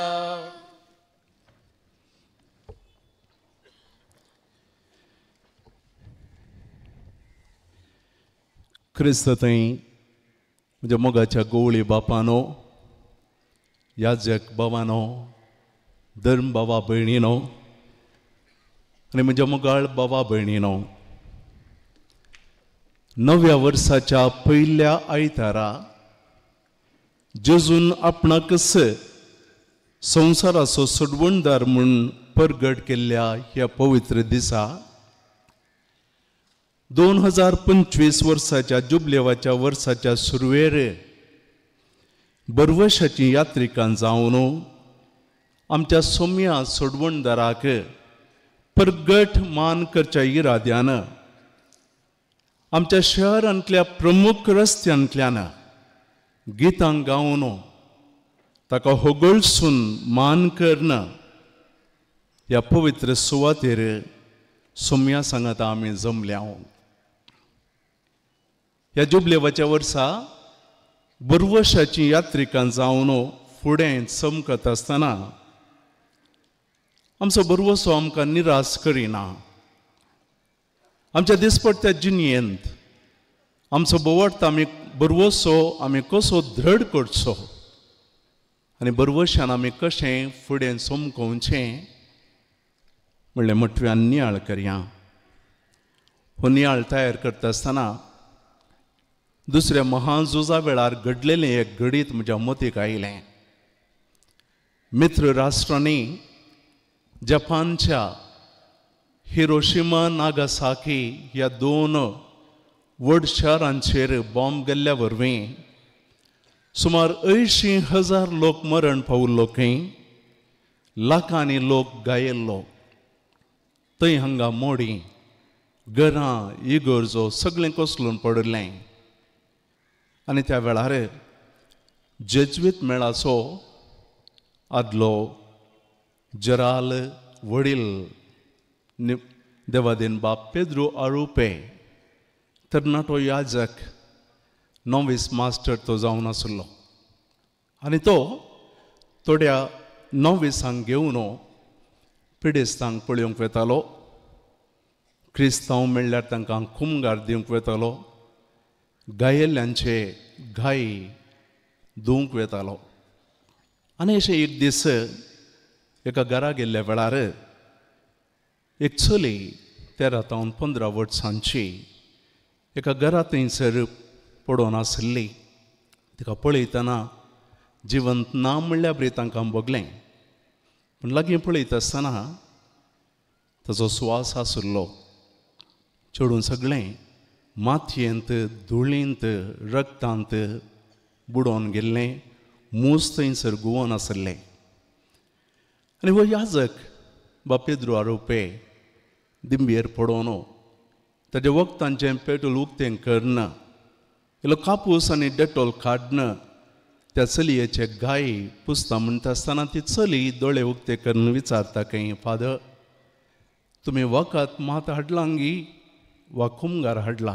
क्रिस्त थंय म्हज्या मोगाच्या गोवळी बापानो, याजक बाबानो, धर्म बाबा भयणीनो आनी म्हज्या मोगाळ बाबा भयणीनो, नव्या वर्साच्या पयल्या आयतारा जेजून आपणाकच संवसाराचो सोडवणदार म्हूण परगट केल्ल्या ह्या पवित्र दिसा 2025 वर्साच्या जुबलेवाच्या वर्साच्या सुरवेर बरवशाची यात्रिकां जावन आमच्या सोम्या सोडवणदाराक परगट मान करच्या इराद्यान आमच्या शहरांतल्या प्रमुख रस्त्यांतल्यान गितां गावन ताका होगळसून मान करून ह्या पवित्र सुवातेर सोम्या सांगाता आमी जमल्या. ह्या जुबलेवाच्या वर्सा बरवशाची यात्रिकां जावन फुडें चमकत आसतना आमचो बरवसो आमकां निराश करिना. आमच्या दिसपट्ट्या जिणयेंत आमचो बोवार्थ आमी बरवसो आमी कसो धड करचो आनी बरवशान आमी कशें फुडें चमकोवचें म्हणलें मटव्यान नियाळ करया. हो नियाळ तयार करता आसतना दुसऱ्या महाझुजा वेळार घडलेलें एक घडीत म्हज्या मतीक आयलें. मित्र राष्ट्रांनी जपानच्या हिरोशिमा नागासाकी ह्या दोन व्हड शारांचेर बॉम्ब गेल्ल्या वरवीं सुमार 80,000 लोक मरण पाविल्लो खंय, लाखांनी लोक गायल्लो. थंय हांगा मोडी, घरां, इगर्जो सगळें कोसळून पडिल्लें. आनी त्या वेळार जेज्वीत मेळाचो आदलो जराल वडील देवादीन बाप पेद्रो आरुपे तरणाटो याजक नोवीस मास्टर तो जावन आसलो आनी तो थोड्या नोवीसांक घेवन पिडेस्तांक पळोवंक वेतालो. क्रिस्तांव मेळ्ळ्यार तांकां कुमगार दिवंक वेतालो, गायेल्ल्यांचे घाय धुवंक वेतालो. आनी अशें एक दीस एका घरा गेल्ल्या वेळार एक चली 13 तावन 15 वर्सांची एका घरा थंयसर पडोवन आसली. तिका पळयतना जिवंत ना म्हणल्यार बरी तांकां भोगलें, पूण लागीं पळयता आसतना ताचो स्वास आशिल्लो. चेडून सगळें मातयेंत, धुळींत, रगतांत बुडोवन गेल्लें, मूस थंयसर गुवोन आसलें. आनी हो याजक बाप पेद्रो आरोपे दिंबेर पडोवन ताज्या वखदांचें पेटूल उक्तें करून इल्लो कापूस आनी डेटोल काडून त्या चलयेचे गाय पुसता म्हणटा आसतना ती चली दोळे उक्ते करून विचारता खंय, फादर तुमी वखद मात हाडलांगी वा कुमगार हाडला?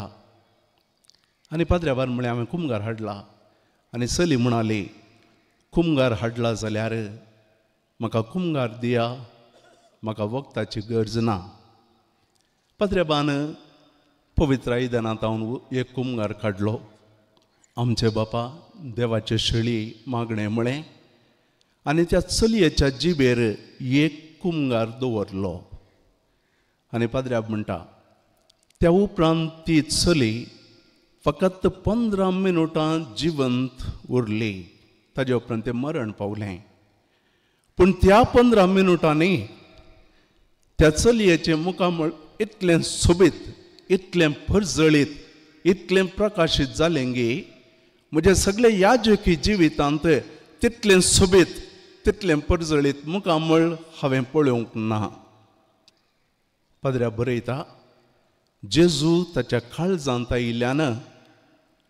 आनी पाद्र्याबान म्हळें हांवें कुमगार हाडला. आनी चली म्हणाली, कुमगार हाडला जाल्यार म्हाका कुमगार दिया, म्हाका वखदाची गरज ना. पाद्र्याबान पवित्र आयदनांत हांव एक कुमगार काडलो. आमचे बापा देवाचे शेळी मागणें म्हळें आनी त्या चलयेच्या जिबेर एक कुमगार दवरलो. आनी पाद्र्याब म्हणटा त्या उपरांत ती चली फकत 15 मिनुटां जिवंत उरली. ताजे उपरांत तें मरण पावलें. पूण त्या 15 मिनुटांनी त्या चलयेचें मुखामळ इतलें सोबीत, इतलें परजळीत, इतलें प्रकाशीत जालें गी म्हज्या सगळे याजकी जिवितांत तितलें सोबीत, तितलें परजळीत मुखामळ हांवें पळोवंक ना. पाद्र्या बरयता, जेजू ताच्या काळजांत आयिल्ल्यान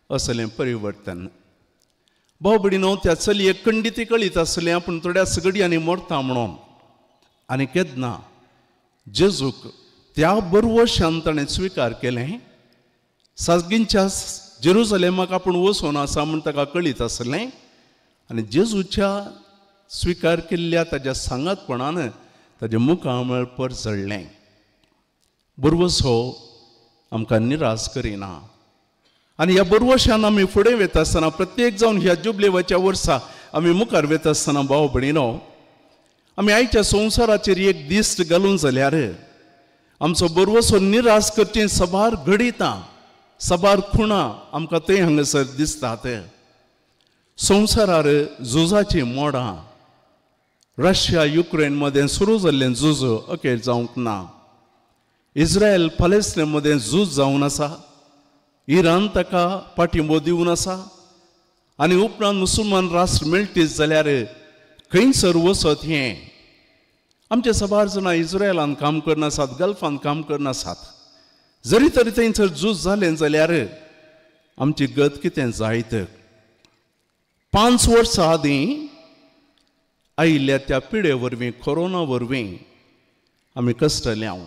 असलें परिवर्तन. भाव भयणीनो, त्या चलयेक खंडीत कळीत आसलें आपूण थोड्या सगड्यांनी मरता म्हणून. आनी केन्ना जेजूक त्या बरवशान ताणें स्विकार केलें, साजगींच्या जेरुजलेमाक आपूण वचून आसा म्हूण ताका कळीत आसलें. आनी जेजूच्या स्विकार केल्ल्या ताज्या सांगातपणान ताजें मुखामळ परजळ्ळें. बरवसो आमकां निराश करिना. आनी ह्या बरवशान आमी फुडें वता आसतना प्रत्येक जावन ह्या जुबलेवाच्या वर्सा आमी मुखार वता आसतना भाव भयणीनो आमी आयच्या संवसाराचेर एक दिश्ट घालून जाल्यार आमचो बरवसो निराश करचीं सबार घडितां सबार खुणां आमकां थंय हांगासर दिसतात. संवसारार झुजाचीं मोडां रशिया युक्रेन मदें सुरू जाल्लें झूज अखेर जावंक ना. इस्रायल पॅलेस्टीन मदें झूज जावन आसा. इराण ताका पाठिंबो दिवन आसा आनी उपरांत मुसलमान राष्ट्र मेळटीच जाल्यार खंयसर वचत हें आमचे सबार जाणां इस्रायलान काम करनासात, गल्फान काम करनासात. जरी तरी थंयसर झूज जालें जाल्यार आमची गत कितें जायत. 5 वर्सां आदीं आयिल्ल्या त्या पिडे वरवीं कोरोना वरवीं आमी कश्टले हांव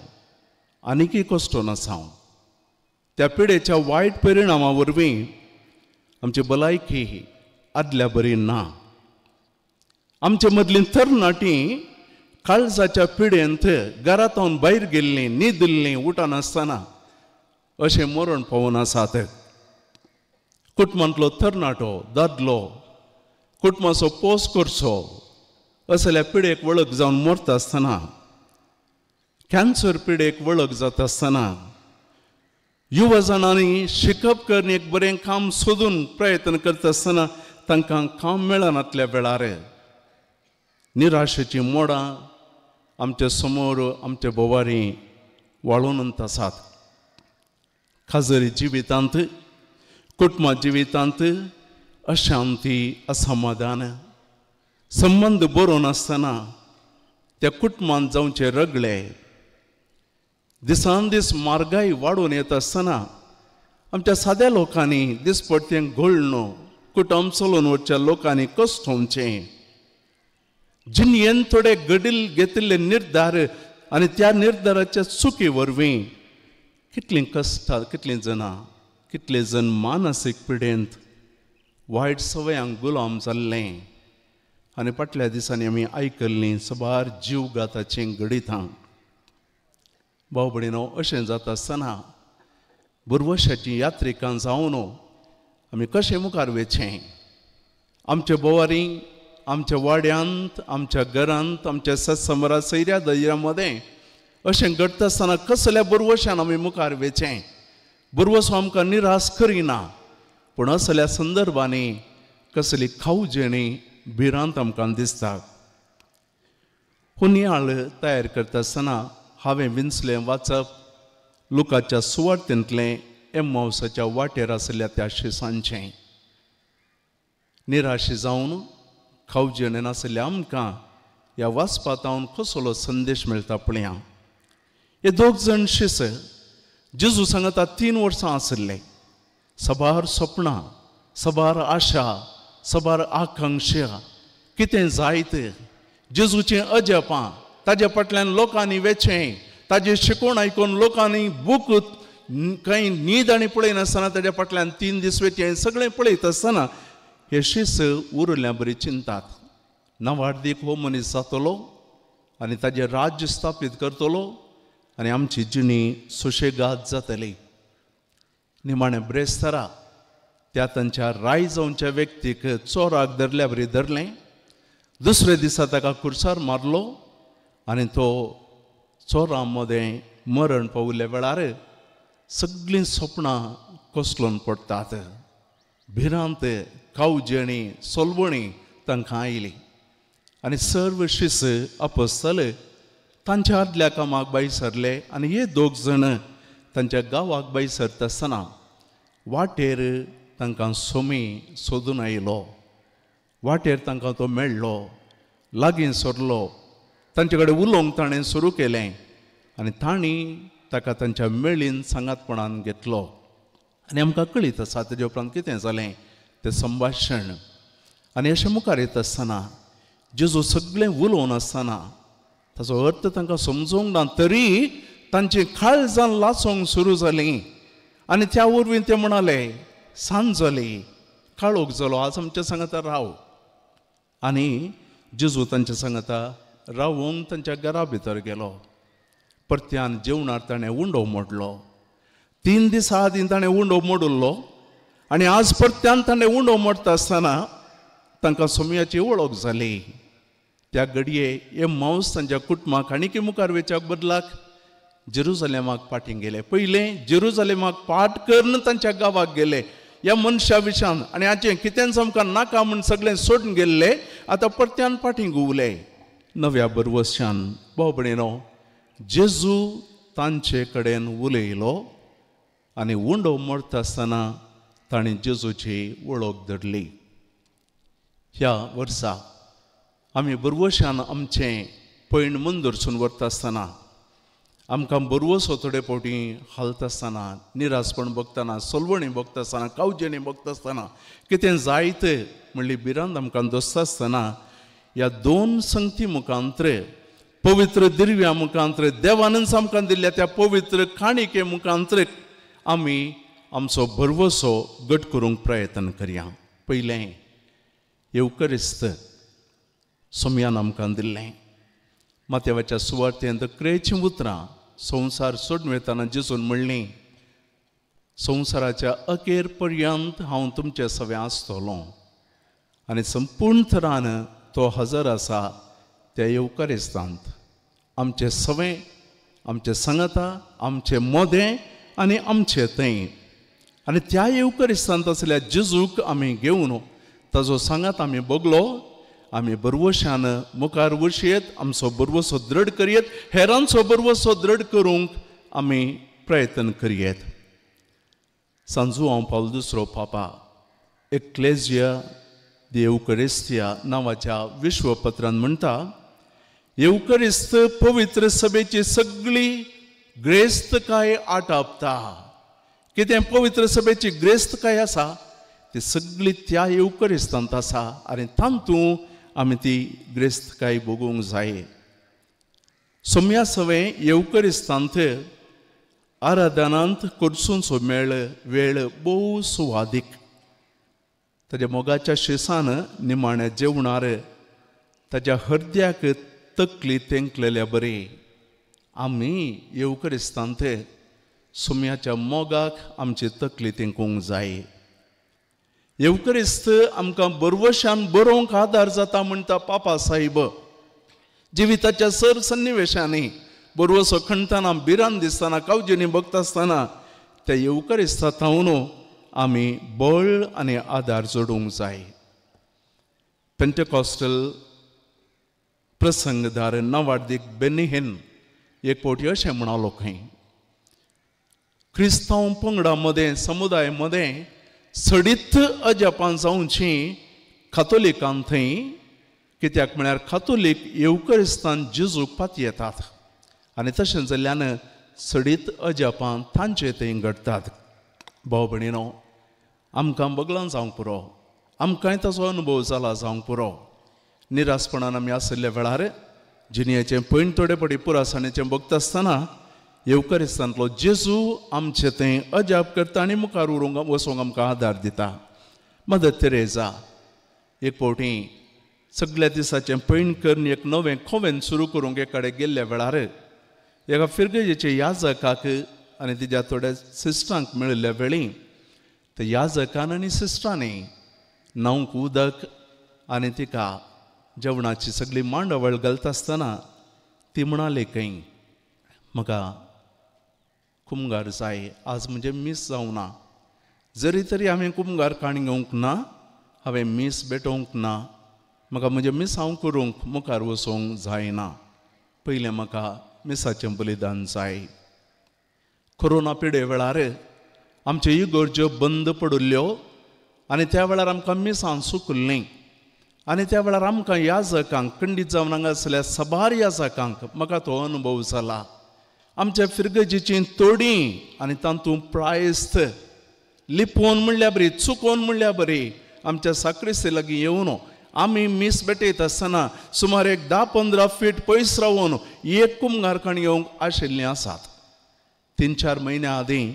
आनीकय कश्टोन आसा. त्या पिडेच्या वायट परिणामा वरवीं आमची भलायकी आदल्या बरी ना. आमचे मदलीं तरणाटीं काळजाच्या पिडेंत घरांतून भायर गेल्लीं, न्हिदिल्लीं, उठनासतना अशें मरण पावून आसात. कुटुंबांतलो तरणाटो दादलो कुटुंबाचो पोस करचो असल्या पिडेक वळख जावन मरता आसतना, कॅन्सर पिडेक वळख जाता आसतना युवा जाणांनी शिकप करून एक बरें काम सोदून प्रयत्न करता आसतना तांकां काम मेळनातल्या वेळार निराशेचीं मोडां आमच्या समोर आमच्या भोवारी वाळून आसात. खाजरी जिवितांत कुटुंबा जिवितांत अशांती असमाधान संबंद बरो नासतना त्या कुटुंबांत जावचे रगले दिसान दीस म्हारगाय वाडून येता आसतना आमच्या साद्या लोकांनी दिसपडटें घोळणो कुटुंब चलोवन वचच्या लोकांनी कश्ट होवचें. जिणेन थोडे घडील घेतिल्ले निर्धार आनी त्या निर्धाराच्या चुकी वरवीं कितलीं कश्टां, कितलीं जाणां, कितले जण मानसीक पिडेंत वायट सवयांक गुलाम जाल्लें. आनी फाटल्या दिसांनी आमी आयकल्लीं सबार जीवघाताचीं घडितां. भाव भयणीनो अशें जाता आसतना बुरवशाचीं यात्रिकां जावन आमी कशें मुखार वचचें. आमच्या बोवारी आमच्या वाड्यांत आमच्या घरांत आमच्या सत्संबरा सैऱ्या दैऱ्या मदें अशें घडटा आसतना कसल्या बुरवशान आमी मुखार वचचें. बुरवसो आमकां निराश करिना पूण असल्या संदर्भांनी कसली खावजेणी भिरांत आमकां दिसता. हो नियाळ तयार करता आसतना हांवें विंचलें वाचप लुकाच्या सुवार्तेंतलें एम्मावसाच्या वाटेर आशिल्ल्या त्या शिसांचें. निराशी जावन खावजेणे नाशिल्ल्या आमकां ह्या वाचपांत कसलो संदेश मेळटा पळया. हे दोग जाण शिस जेजू सांगता 3 वर्सां आशिल्ले. सबार सपनां, सबार आशा, सबार आकांक्षा, कितें जायत जेजूचें अजापां, ताजे फाटल्यान लोकांनी वेचें, ताजें शिकोवण आयकून लोकांनी बूक कांय न्हीद आनी पळयनासतना ताज्या फाटल्यान 3 दीस वेचें सगळें पळयत आसतना हे शिस उरिल्ल्या बरी चिंतात. नावार्दीक हो मनीस जातलो आनी ताजें राज्य स्थापीत करतलो आनी आमची जिणी सुशेगाद जातली. निमाणें ब्रेस्तारा त्या तांच्या राय जावच्या व्यक्तीक चोराक धरल्या बरी धरलें. दुसऱ्या दिसा ताका खुर्सार मारलो आनी तो चोरां मदें मरण पाविल्ल्या वेळार सगळीं सपनां कोसळून पडटात. भिरांत कावजेणी सोलवणी तांकां आयली आनी सर्व शिस अपसले तांच्या आदल्या कामाक भायर सरले आनी हे दोग जाण तांच्या गांवाक भायर सरता आसतना वाटेर तांकां सोमी सोदून आयलो. वाटेर तांकां तो मेळ्ळो, लागीं सरलो, तांचे कडेन उलोवंक ताणें सुरू केलें आनी तांणी ताका तांच्या मेळीन सांगातपणान घेतलो. आनी आमकां कळीत आसा तेजे उपरांत कितें जालें तें संभाशण. आनी अशें मुखार येता आसतना जेजू सगळें उलोवन आसतना ताचो अर्थ तांकां समजूंक ना तरी तांची काळजां लासूंक सुरू जालीं आनी त्या वरवीं ते म्हणाले सांज जाली, काळोख जालो, आज आमच्या सांगाता राव. आनी जेजू तांच्या सांगाता रावूंक तांच्या घरा भितर गेलो. परत्यान जेवणार ताणें उंडो मोडलो. 3 दिसां आदीं ताणें उंडो मोडिल्लो आनी आज परत्यान ताणें उंडो मोडटा आसतना तांकां सोम्याची वळख जाली. त्या घडये हे मावस तांच्या कुटुंबाक आनी मुखार वेच्याक बदलाक जेरुजलेमाक फाटीं गेले. पयलें जेरुजलेमाक पाट करून तांच्या गांवाक गेले ह्या मनशा विशान आनी हाचें कितेंच आमकां नाका म्हूण सगळें सोडून गेल्ले, आतां परत्यान फाटीं घुंवले नव्या बरवशान. भाव भयणीनो, जेजू तांचे कडेन उलयलो आनी उंडो मोडटा आसतना ताणें जेजूची वळख धरली. ह्या वर्सा आमी बरवशान आमचें पयण मुंदरसून व्हरता आसतना, आमकां बरवसो थोडे फावटी हालता आसतना, निरासपण भोगतना, सोलवणी भोगता आसतना, कावजेणी भोगता आसतना, कितें जायत म्हणली भिरांत आमकां दोसता आसतना ह्या दोन संगती मुखांत्र, पवित्र दिर्व्या मुखांत्र, देवानच आमकां दिल्ल्या त्या पवित्र काणिके मुखांत्र आमी आमचो भरवसो घट करूंक प्रयत्न करया. पयलें येवकरिस्त सोम्यान आमकां दिल्लें. माथ्यावाच्या सुवार्तेंत क्रेचीं उतरां संवसार सोडून वतना जेजून म्हणलीं, संवसाराच्या अखेर पर्यंत हांव तुमचे सवें आसतलो. आनी संपूर्ण थरान तो हजर आसा त्या येवकरिस्तांत आमचे सवें, आमचे सांगाता, आमचे मोदें आनी आमचे थंय. आनी त्या येवकरिस्तांत आसल्या जेजूक आमी घेवन ताजो सांगात आमी बगलो, आमी बरवशान मुखार वचयेत, आमचो बरवसो दृढ करयेत, हेरांचो बरवसो दृढ करूंक आमी प्रयत्न करयेत. सांजू हांव पावल दुसरो पापा एक्लेजिया दे येवकरिस्तिया नांवाच्या विश्वपत्रान म्हणटा, येवकरिस्त पवित्र सभेची सगळी ग्रेस्तकाय आटापता. कितें पवित्र सभेची ग्रेस्तकाय आसा ती सगळी त्या येवकरिस्तांत आसा आनी तातूंत आमी ती ग्रेस्तकाय भोगूंक जाय. सोम्या सवें येवकरिस्तांत आराधनांत करसूंचो मेळ वेळ भोव सुवादीक. ताज्या मोगाच्या शिसान निमाण्या जेवणार ताज्या हृदयाक तकली तेंकलेल्या बरी आमी येवकरिस्तांत सोम्याच्या मोगाक आमची तकली तेंकूंक जाय. येवकरिस्त आमकां बरवशान बरोवंक आदार जाता म्हणटा पापा साहेब. जिविताच्या सर सन्निवेशांनी बरवसो खणतना, भिरांत दिसतना, कावजेनी भोगता आसतना त्या येवकरिस्ता थावन आमी बळ आनी आदार जोडूंक जाय. पेंटेकॉस्टल प्रसंगदार नावार्दीक बेनिहेन एक फावटी अशें म्हणालो खंय, क्रिस्तांव पंगडा मदें, समुदाय मदें सडीत अजापां जावचीं कातोलिकान थंय, कित्याक म्हळ्यार कातोलीक येवकरिस्तान जेजूक पातयेतात आनी तशें जाल्ल्यान सडीत अजापां तांचे थंय घडटात. भाव भयणीनो, आमकां बगलां जावंक पुरो, आमकांय ताचो अनुभव जाला जावंक पुरो. निरासपणान आमी आशिल्ल्या वेळार जिणेचें पयण थोडे फावटी पुरासाणेचें भोगता आसतना येवकरिस्तांतलो जेजू आमचें थंय अजाप करता आनी मुखार उरूंक वचूंक आमकां आदार दिता. मदर तेरेजा एक फावटी सगळ्या दिसाचें पयण करून एक नवें खोवेन सुरू करूंक एक कडेन गेल्ल्या वेळार एका फिरगजेचे याजकाक आनी तिज्या थोड्या सिस्टरांक मेळिल्ल्या वेळी त्या याजकान आनी सिस्टरांनी न्हावंक उदक आनी तिका जेवणाची सगळी मांडावळ घालता आसतना ती म्हणाली खंय, म्हाका कुमगार जाय, आज म्हणजे मीस जावना, जरी तरी हांवें कुमगार काणी घेवंक ना, हांवें मीस भेटोवंक ना, म्हाका म्हजें मिसांव करूंक मुखार वचूंक जायना, पयलें म्हाका मिसाचें बलिदान जाय. कोरोना पिडे वेळार आमच्यो इगर्ज्यो बंद पडिल्ल्यो आनी त्या वेळार आमकां मिसां सुकल्लीं आनी त्या वेळार आमकां याजकांक खंडीत जावन हांगा आसल्या साबार याजकांक म्हाका तो अनुभव जाला. आमच्या फिरगजेचीं तोडीं आनी तातूंत प्रायस्त लिपोवन म्हणल्यार बरी, चुकोवन म्हणल्यार बरी आमच्या साक्रिस्ती लागीं येवन आमी मीस भेटयत आसतना सुमार एक 10-15 फीट पयस रावन एक कुमगारखाण येवंक आशिल्लीं आसात. 3-4 म्हयन्या आदीं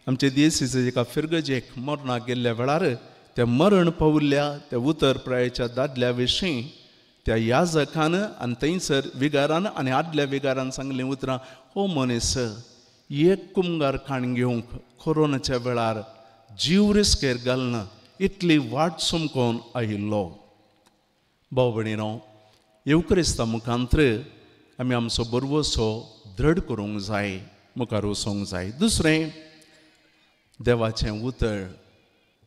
आमचे देसीचे एका फिरगजेक मरणाक गेल्ल्या वेळार त्या मरण पाविल्ल्या त्या उतर प्रायेच्या दादल्या विशीं त्या याजकान आनी थंयसर विगारान आनी आदल्या विगारान सांगलीं उतरां, हो मनीस एक कुमगार खाण घेवंक कोरोनाच्या वेळार जीव रिस्केर घालना इतली वाट चमकोन आयिल्लो. भाव भयणीनो, येवक्रिस्ता मुखांत्र आमी आमचो बरवसो दृढ करूंक जाय, मुखार वचोंक जाय. दुसरें, देवाचें उतर.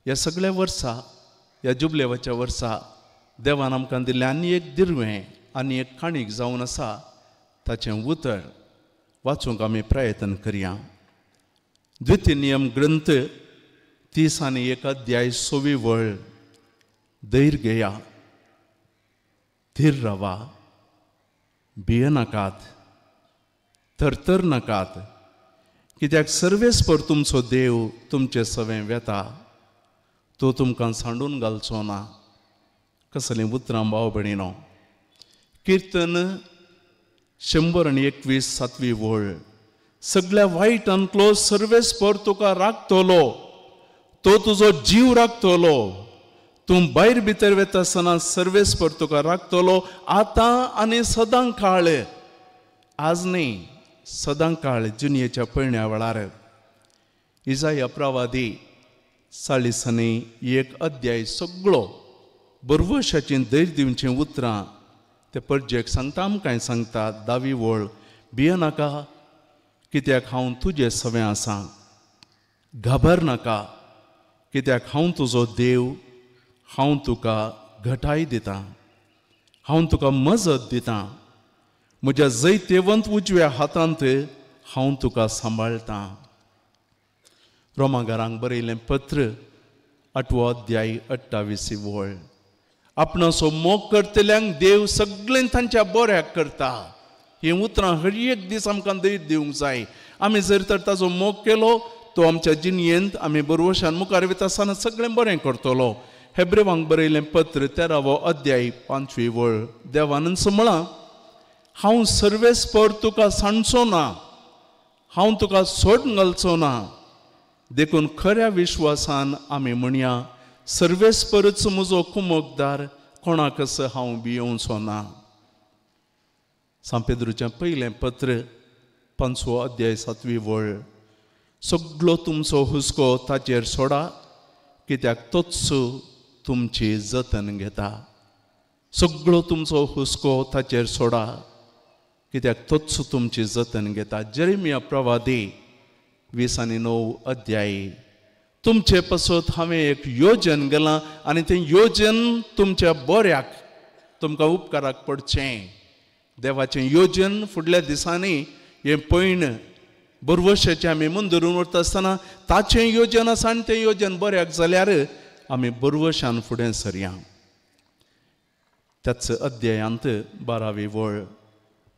ह्या सगळ्या वर्सा, ह्या जुबलेवाच्या वर्सा देवान आमकां दिल्लें आनी एक दिर्वें आनी एक काणीक जावन आसा ताचें उतर वाचूंक आमी प्रयत्न करया. द्वितीय नियम ग्रंथ 31 अध्याय 6वी वळ. धैर्य घेया, धीर रावा, भियेनाकात, थरथर नाकात, कित्याक सर्वेस्पर तुमचो देव तुमचे सवें वेता, तो तुमकां सांडून घालचो ना. कसलीं उतरां भाव भयणीनो. किर्तन 121 7वी वळ. सगळ्या वायटांतलो सर्वेस्पर तुका राखतलो, तो तुजो जीव राखतलो. तूं भायर भितर वेता आसतना सर्वेस्पर तुका राखतलो, आतां आनी सदां काळ. आज न्ही, सदां काळ जिणयेच्या पयण्या वेळार. इजाया प्रवादी 41 अध्याय सगळो बरवशाचीं धैर्य दिवचीं उतरां ते परजेक सांगता, आमकांय सांगता. 10वी वळ. भियेनाका, कित्याक हांव तुजे सवें आसा. घाबर नाका, कित्याक हांव तुजो देव, हांव तुका घटाय दितां, हांव तुका मजत दितां, म्हज्या जैतेवंत उजव्या हातांत हांव तुका सांबाळटां. रोमागारांक बरयलें पत्र 8वो अध्याय 28 वळ. आपणाचो मोग करतल्यांक देव सगळें तांच्या बऱ्याक करता. हीं उतरां हर एक दीस आमकां धैर्य दिवंक जाय. आमी जर तर ताजो मोग केलो तो आमच्या जिणयेंत आमी बरवशान मुखार वता आसतना सगळें बरें करतलो. हेब्रेवांक बरयलें पत्र 13वो अध्याय 5वी वळ. देवानच म्हळां, हांव सर्वेस्पर तुका सांडचो ना, हांव तुका सोडून घालचो ना. देखून खऱ्या विश्वासान आमी म्हणया, सर्वेस्परच म्हजो कुमकदार, कोणाकच हांव भियोवचो ना. सांपेद्रूचें पयलें पत्र 5वो अध्याय 7वी वळ. सगळो तुमचो हुस्को ताचेर सोडा, कित्याक तोच तुमची जतन घेता. सगळो तुमचो हुस्को ताचेर सोडा, कित्याक तोच तुमची जतन घेता. जेरेमिया प्रवादी 29 अध्याय. तुमचे पासत हांवें एक योजन गेलां आनी तें योजन तुमच्या बऱ्याक, तुमकां उपकाराक पडचें. देवाचें योजन फुडल्या दिसांनी हें पयण बरवशाचें आमी मुंदरून उरता आसतना ताचें योजन आसा आनी तें योजन बऱ्याक जाल्यार आमी बरवशान फुडें सरया. त्याच अध्यायांत 12वी वळ.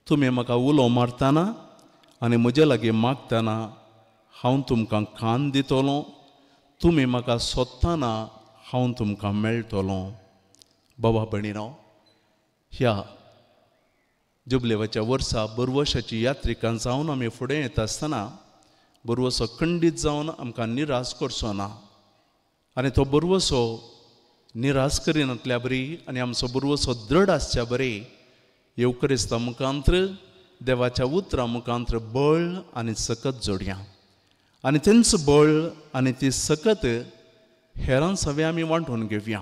तुमी म्हाका उलो मारतना आनी म्हजे लागीं मागतना हांव तुमकां कान दितलो, तुमी म्हाका सोदतना हांव तुमकां मेळटलो. बाबा भयणीनो, ह्या जुबलेवाच्या वर्सा बरवशाची यात्रिकां जावन आमी फुडें येता आसतना बरवसो खंडीत जावन आमकां निराश करचो ना आनी तो बरवसो निराश करिनातल्या बरी आनी आमचो बरवसो दृढ आसच्या बरी येवक्रिस्ता मुखांत्र देवाच्या उतरा मुखांत्र बळ आनी सकत जोडया आनी तेंच बळ आनी ती सकत हेरां सगळें आमी वांटून घेवया.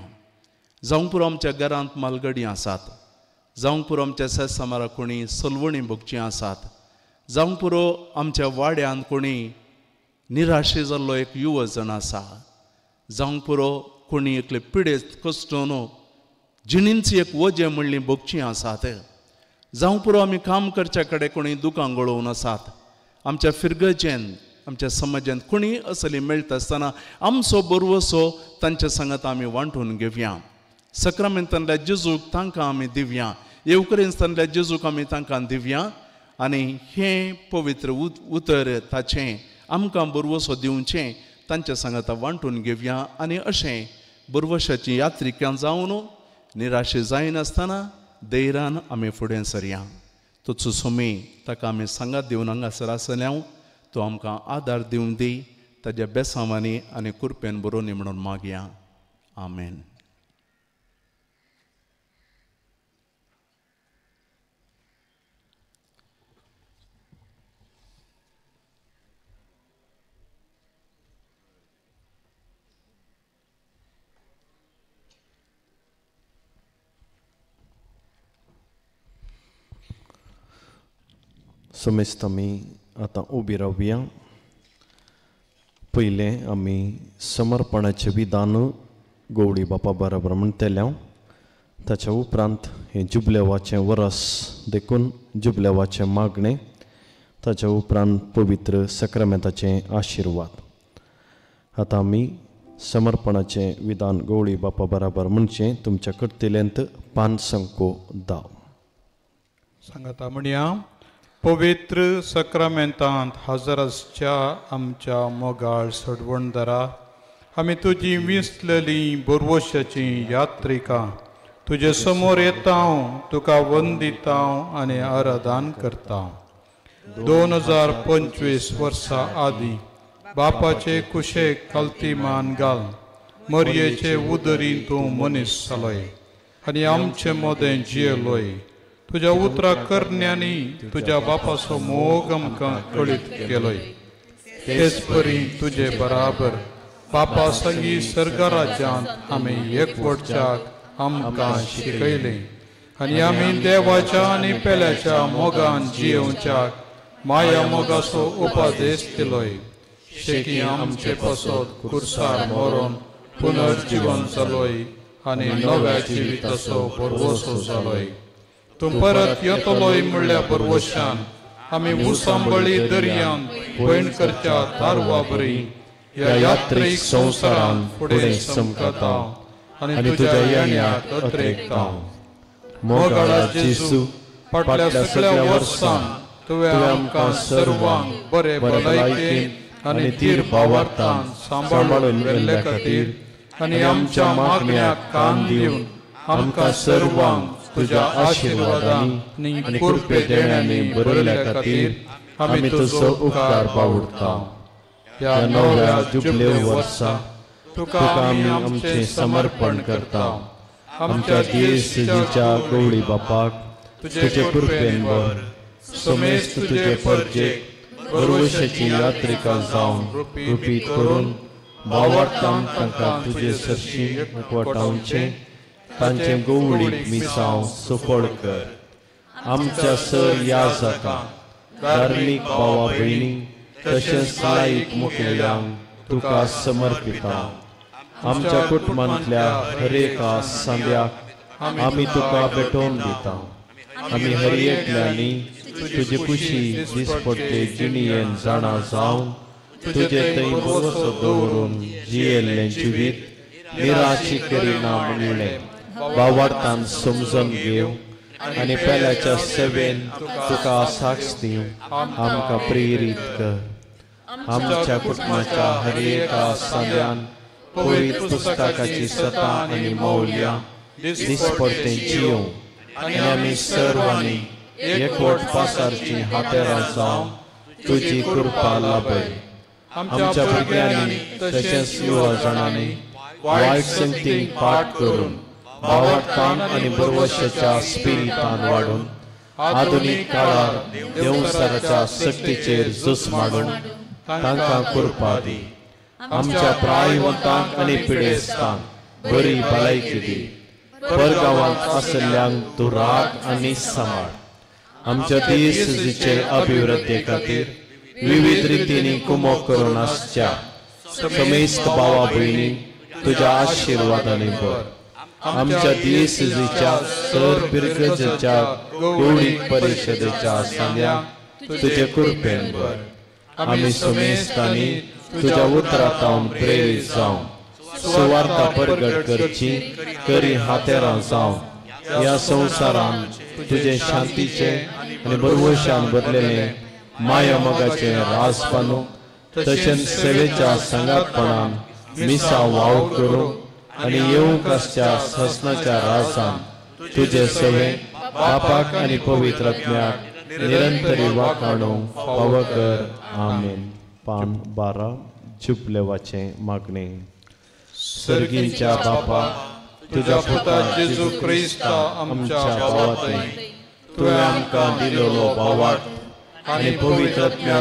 जावंक पुरो आमच्या घरांत मालगडी आसात, जावंक पुरो आमच्या सेसामारा कोणी सलवणी भोगचीं आसात, जावंक पुरो आमच्या वाड्यांत कोणी निराशे जाल्लो एक युवजण आसा, जावंक पुरो कोणी एकले पिडेस्त कश्टोन जिणेंच एक वजें म्हणली भोगचीं आसात, जावंक पुरो आमी काम करच्या कडेन कोणी दुकां गळोवन आसात, आमच्या फिरगजेन आमच्या समाजांत कोणी असली मेळटा आसतना आमचो बरवसो तांच्या सांगात आमी वांटून घेवया. सक्रामेंतांतल्या जेजूक तांकां आमी दिवया, येवकरेंतांतल्या जेजूक आमी तांकां दिवया आनी हें पवित्र उतर ताचें आमकां बरवसो दिवचें तांच्या सांगाता वांटून घेवया आनी अशें बरवशाची यात्रिकां जावन निराशे जायनासतना धैर्यान आमी फुडें सरया. तोच सोमी ताका आमी सांगात दिवन हांगासर आसल्या तो आमकां आदार दिवन दी ताज्या बेसांवांनी आनी कुरपेन बरोवनी म्हणून मागया. आमेन. समेस्त आमी आतां उबी रावया. पयलें आमी समर्पणाचें विधान गौडी बापा बराबर म्हणटले. ताच्या उपरांत हें जुबलेवाचें वरस देखून जुबलेवाचें मागणें, ताच्या उपरांत पवित्र सक्रामेंताचें आशिर्वाद. आतां आमी समर्पणाचें विधान गौडी बापा बराबर म्हणचें. तुमच्या कर्तेल्यांत पानसंको दाव सांगाता म्हणया. पवित्र सक्रामेंतांत हजर आसच्या आमच्या मोगाळ सडवणदारा, आमी तुजी विसलेली बोरवशाची यात्रिकां तुजे समोर येता, तुका वंदिता आनी आराधन करता. 2025 वर्सां आदीं बापाचे कुशेक खालती मान घाल मरयेचे उदरीन तूं मनीस जालोय आनी आमचे मदें जियेलोय. तुज्या उतरा करण्यांनी तुज्या बापाचो मोग आमकां कळीत केलोय. तेच परी तुजे बराबर बापा संगी सर्गराज्यांत आमी एकवटच्याक आमकां शिकयलें आनी आमी देवाच्या आनी पेल्याच्या मोगान जियेवच्याक माया मोगाचो उपदेश दिलोय. शेकी आमचे पासत कुर्सार मरोन पुनर्जिवन जालोय आनी नव्या जिविताचो भरवसो जालोय. तूं परत येतलोय म्हणल्या भरवशान आमी उसांबळी दर्यान भयण करच्या तारवा बरी ह्या यात्रीक संवसारान फुडें समकता आनी तुज्या येण्याक अत्रेकता. मोगाळा जेजू, फाटल्या सगळ्या वर्सांत तुवें आमकां सर्वांक बरे भलायकेन आनी धीर भावार्थान सांबाळून व्हेल्ले खातीर आनी आमच्या मागण्याक कान दिवन आमकां सर्वांक तुज्या आशिर्वादांनी आनी कृपे देण्यांनी भरिल्ल्या खातीर आमी तुजो उपकार बावडता. ह्या नव्या जुबले वर्सा तुका आमी आमचें समर्पण करता. आमच्या दियेसेजीच्या गवळी बापाक तुजे कृपेन भर. समेस्त तुजे परजेक भरवशाची यात्रिका जावन रुपीत करून भावार्थान तांकां तुजे सरशी एकवटावचें तांचें गवळीक मिसांव सफळ कर. आमच्या सर या जाता धार्मीक भावा भयणी तशेंच लायक मुखेल्यांक तुका समर्पिता. आमच्या कुटुंबांतल्या हरेका सांद्याक आमी तुका भेटोवन दिता. आमी हर एकल्यांनी तुजे कुशी दिसपट्टे जिणयेन जाणा जावन तुजे थंय भरवसो दवरून जियेल्लें जिवीत निराशी करिना म्हणलें भावार्थान समजून घेव आनी पेल्याच्या सेवेन तुका साक्ष दिवं आमकां प्रेरीत कर. आमच्या कुटुंबाच्या हर एका सांद्यान पवित्र पुस्तकाची सता आनी मौल्यां दिसपट्टें जियों आनी आमी सर्वांनी एकवट पासारची हातेरां जावन तुजी कृपा लाभय. आमच्या भुरग्यांनी तशेंच युवा जाणांनी वायट संगतीक पाठ करून भावार्थान आनी भरवशाच्या स्पिरितान वाडून आधुनीक काळार देवसाराच्या सक्तीचेर झूज मांडून तांकां कृपा दी. आमच्या प्रायवंतांक आनी पिडेस्तांक बरी भलायकी दी. परगांवांत आशिल्ल्यांक तूं राख आनी सांबाळ. आमच्या दियेसेजीचे अभिवृद्धी खातीर विविध रितींनी कुमोक करून आसच्या समेस्त भावा भयणी तुज्या आशिर्वादांनी भर. आमच्या दियेसेजीच्या सर पिरगजेच्या गौडीक परिशदेच्या सांद्यांक तुजे कृपेन भर. आमी समेस्तांनी तुज्या उतरांत प्रेरीत जावन सुवार्ता परगट करची करी हातेरां जावन ह्या संवसारान तुजें शांतीचें आनी भरवशान भरलेलें माया मोगाचें राजपानू तशेंच सेवेच्या सांगातपणान मिसा वावर करूं आनी येवंक आसच्या ससनाच्या राजान तुजे सवे बापाक आनी पवित्र आत्म्याक निरंतरी वाखाणू फावो कर. आमेन. पान 12 जुबलेवाचें मागणें. सर्गींच्या बापा, तुज्या पुता जेजू क्रिस्ता आमच्या भावांत तुवें आमकां दिलेलो भावार्थ आनी पवित्र आत्म्या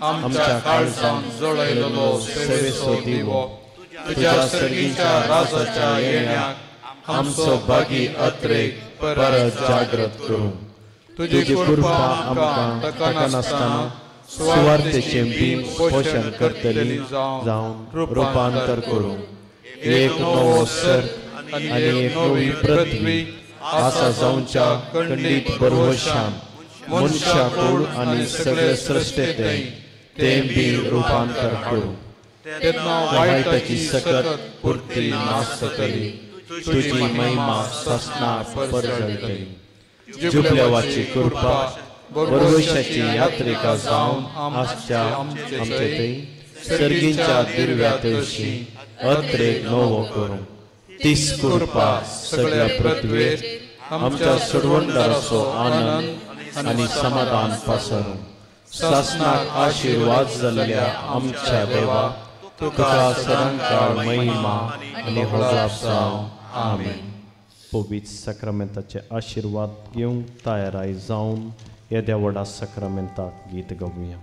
आमच्या काळजान जळयलेलो सेवेचो दिवो तुज्या सर्गीच्या राजाच्या येण्याक आमचो भागी अत्रेक परत जागृत करूं. तुजी कृपा आमकां ताकनासतना सुवार्थेचें बीम पोशण करतली जावन रुपांतर करूं. एक नवो सर्ग आनी एक नवी पृथ्वी आसा जावच्या खंडीत भरवशान मनशा कूड आनी सगळे सृश्टेंत तें बी रुपांतर करूं. तेन्ना वायटाची सकत पुरती नासतली, तुजी महिमा ससनाक परजळटली. जुबलेवाची कृपा भरवशाची यात्रिका जावन आसच्या आमचे थंय सर्गींच्या दिर्व्या तशी अत्रेक नवो करूं. तीस कृपा सगळ्या पृथ्वेर आमच्या सोडवणदाराचो आनंद आनी समाधान पसरूं. सासनाक आशिर्वाद जाल्ल्या आमच्या देवा तुका सदांकाळ महिमा आनी होगळाप जावं. आमेन. पवित्र साक्रामेंताचे आशिर्वाद घेवंक तयाराय जावन येद्या व्हडा साक्रामेंताक गीत गावया.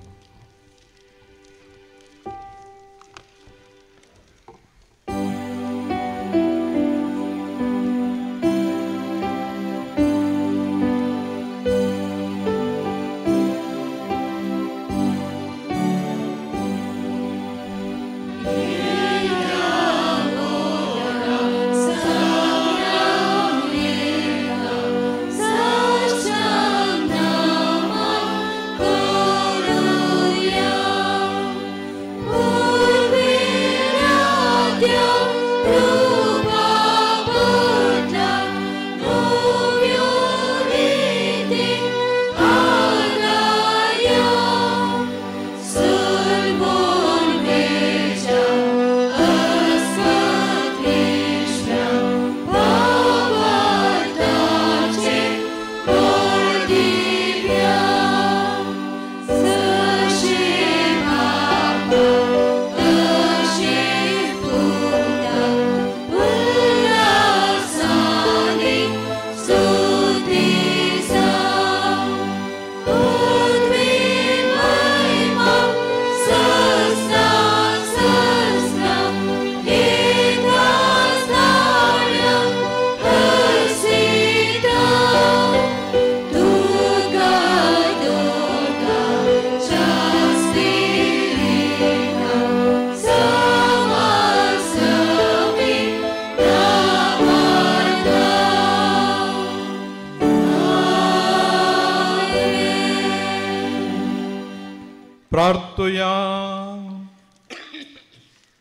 प्रार्थुया.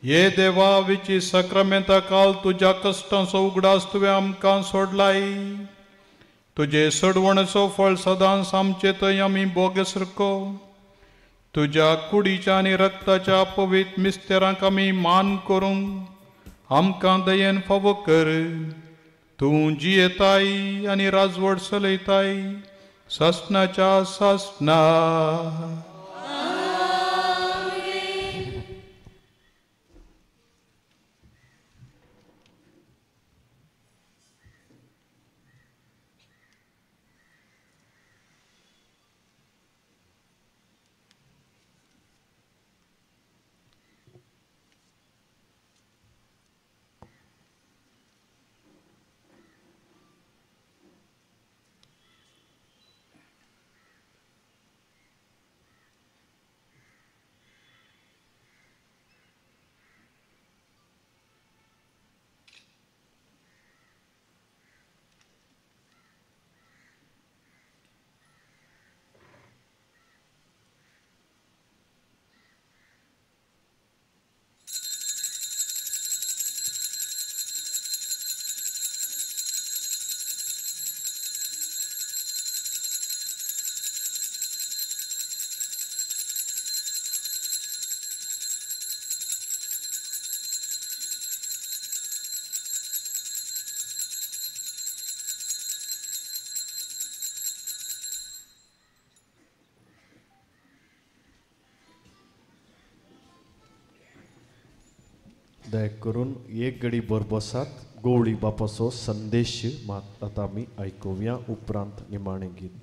हे देवा विची साक्रामेंता काल तुज्या कश्टांचो उगडास तुवें आमकां सोडलाय. तुजे सोडवणेचो फळ सदांच आमचे थंय आमी भोगसरको. तुज्या कुडीच्या आनी रक्ताच्या पवित्र मिस्तेरांक आमी मान करूंक आमकां दयेन फावो कर. तूं जियेताय आनी राजवट चलयताय सासणाच्या सासणा. दया करून एक घडी भरभसात गवळी बापाचो संदेश मात आतां आमी आयकुया. उपरांत निमाणें गीत.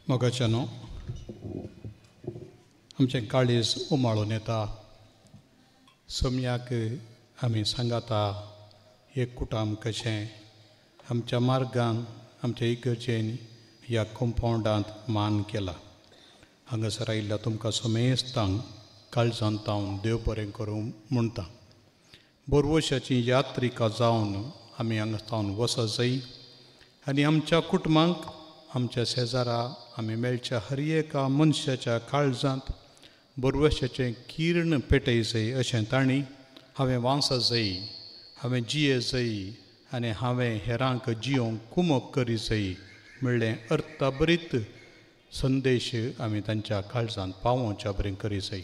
मोगाच्यानो, आमचें काळीज उमाळून येता. सोमयाक आमी सांगाता एक कुटाम कशें आमच्या मार्गान आमच्या इगर्जेन ह्या कंपावंडांत मान केला. हांगासर आयिल्ल्या तुमकां समेस्तांक काळजांत तावन देव बरें करूं म्हणटा. बोरवशाची यात्रिका जावन आमी हांगा तावन वचत जाय आनी आमच्या कुटुंबांक, आमच्या शेजारा, आमी मेळच्या हर एका मनशाच्या काळजांत बोरवशाचें किर्ण पेटय जाय अशें तांणी हांवें वांसा जाय, हांवें जिये जाय आनी हांवें हेरांक जियोंक कुमक करी जाय म्हणलें अर्थाभरीत संदेश आमी तांच्या काळजांत पावोवच्या बरें करी जाय.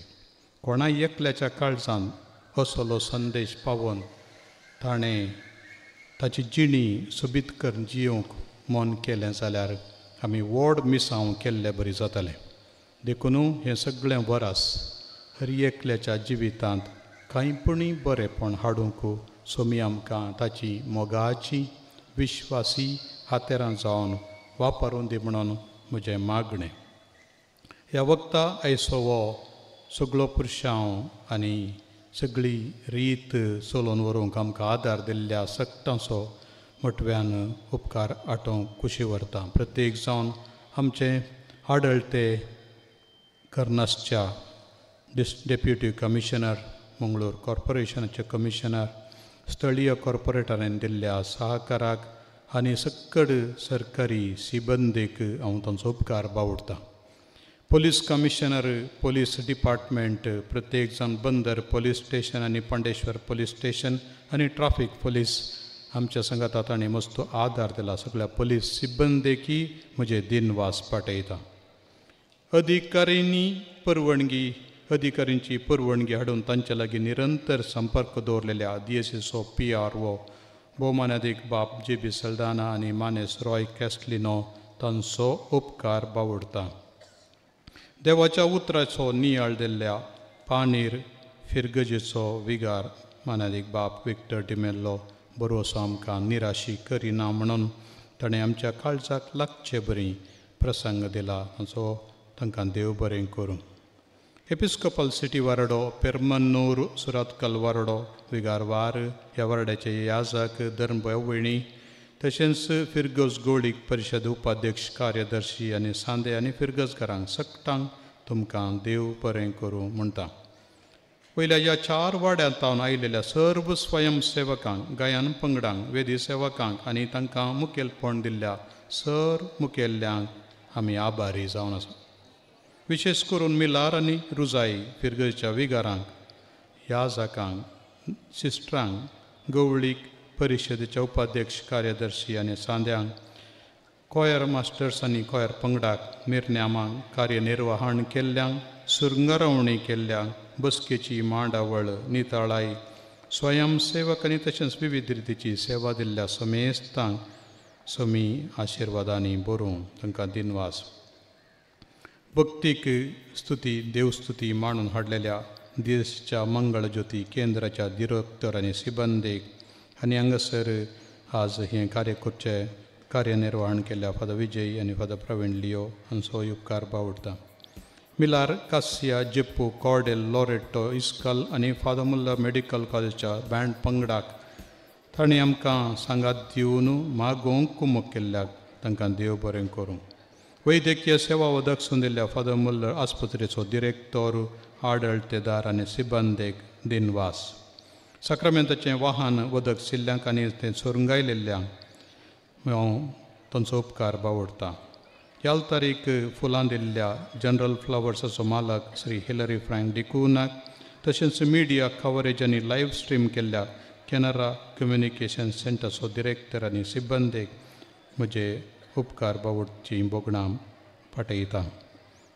कोणाय एकल्याच्या काळजांत असलो संदेश पावोवन ताणें ताची जिणी सोबीत करून जियोंक मन केलें जाल्यार आमी व्हड मिसांव केल्ले बरी जातलें. देखून हें सगळें वरास हर एकल्याच्या जिवितांत कांय पुणी बरेंपण हाडूंक सोमी आमकां ताची मोगाची विश्वासी हातेरां जावन वापरून दी म्हणून म्हजें मागणें. ह्या वखता आयचो हो सगळो पुरशांव आनी सगळी रीत चलोवन व्हरूंक आमकां आदार दिल्ल्या सगटांचो मटव्यान उपकार आटोवंक खुशी व्हरता. प्रत्येक जावन आमचे आडळते कर्नासच्या डेप्युटी कमिशनर, मंगळूर कॉर्पोरेशनाचे कमिशनर, स्थळीय कॉर्पोरेटरांनी दिल्ल्या सहकाराक आनी सक्कड सरकारी सिबंदीक हांव तांचो उपकार बावडटा. पोलीस कमिशनर, पोलीस डिपार्टमेंट, प्रत्येक जाण बंदर पोलीस स्टेशन आनी पांडेश्वर पोलीस स्टेशन आनी ट्राफीक पोलीस आमच्या सांगाता तांणी मस्त आदार दिला. सगळ्या पोलीस सिबंदेकी म्हजे दिनवास पाठयता. अधिकाऱ्यांची परवणगी हाडून तांचे लागीं निरंतर संपर्क दवरलेल्या डीएसीचो PRO भोवमानादीक बाप जे बी सल्दाना आनी मानेस रॉय कॅस्टलिनो तांचो उपकार बावडटा. देवाच्या उतराचो नियाळ दिल्ल्या पानीर फिरगजेचो विगार मानादीक बाप विक्टर डिमेल्लो बरोसो आमकां निराशी करिना म्हणून ताणें आमच्या काळजाक लागचे बरी प्रसंग दिला. तांचो तांकां देव बरें करूं. एपिस्कोपल सिटी वारडो, पेरमन्नूर सुरातकल वारडो, विगार वार ह्या वारड्याचे याजक धर्मवणी, तशेंच फिरगज गोळीक परिशद उपाध्यक्ष कार्यदर्शी आनी सांदे आनी फिरगजकारांक सगटांक तुमकां देव बरें करूं म्हणटा. वयल्या ह्या चार वाड्यांत तावन आयिल्ल्या सर्व स्वयंसेवकांक, गायन पंगडांक, वेदी सेवकांक आनी तांकां मुखेलपण दिल्ल्या सर मुखेल्यांक आमी आभारी जावन आसा. विशेश करून मिलार आनी रुजाई फिरगजच्या विगारांक, याजकांक, सिस्टरांक, गवळीक परिशदेच्या उपाध्यक्ष कार्यदर्शी आनी सांद्यांक, कॉयर मास्टर्स आनी कॉयर पंगडाक, मिरन्यामांक, कार्यनिर्वहण केल्ल्यांक, सुरंगरवणी केल्ल्यांक, बसकेची मांडावळ नितळाई, स्वयंसेवक आनी तशेंच विविध रितीची सेवा दिल्ल्या समेस्तांक समी आशिर्वादांनी बरोवं तांकां दिनवास. भक्तीक स्तुती देवस्तुती मांडून हाडलेल्या देशच्या मंगळज्योती केंद्राच्या दिरोक्तर आनी सिबंदीक आनी हांगासर आज हें कार्य करचें कार्यनिर्वहण केल्ल्या फादर विजय आनी फादर प्रवीण लियो हांचो उपकार बावडटा. मिलार कासिया जेप्पू कॉर्डेल लॉरेटो इस्कल आनी फादर मुल्ला मेडिकल कॉलेजच्या बँड पंगडाक तांणी आमकां सांगात दिवन मागोवंक कुमक केल्ल्याक तांकां देव बरें करूं. वैद्यकीय सेवा वदक दिल्ल्या फादर मुल्लर आस्पत्रेचो दिरेक्तोर आडळतेदार आनी सिबंदेक दिनवास. साक्रामेंताचें वाहन वदक सिल्ल्यांक आनी तें सोरंगायलेल्ल्यांक हांव तांचो उपकार बावडटा. ह्या तारीख फुलां दिल्ल्या जनरल फ्लावर्साचो मालक श्री हिलरी फ्रँक डिकूनाक, तशेंच मिडिया कवरेज आनी लायव्ह स्ट्रीम केल्ल्या कॅनरा कम्युनिकेशन सेंटरचो दिरेक्तर आनी सिबंदेक म्हजे उपकार बावडची भोगणां पाठयता.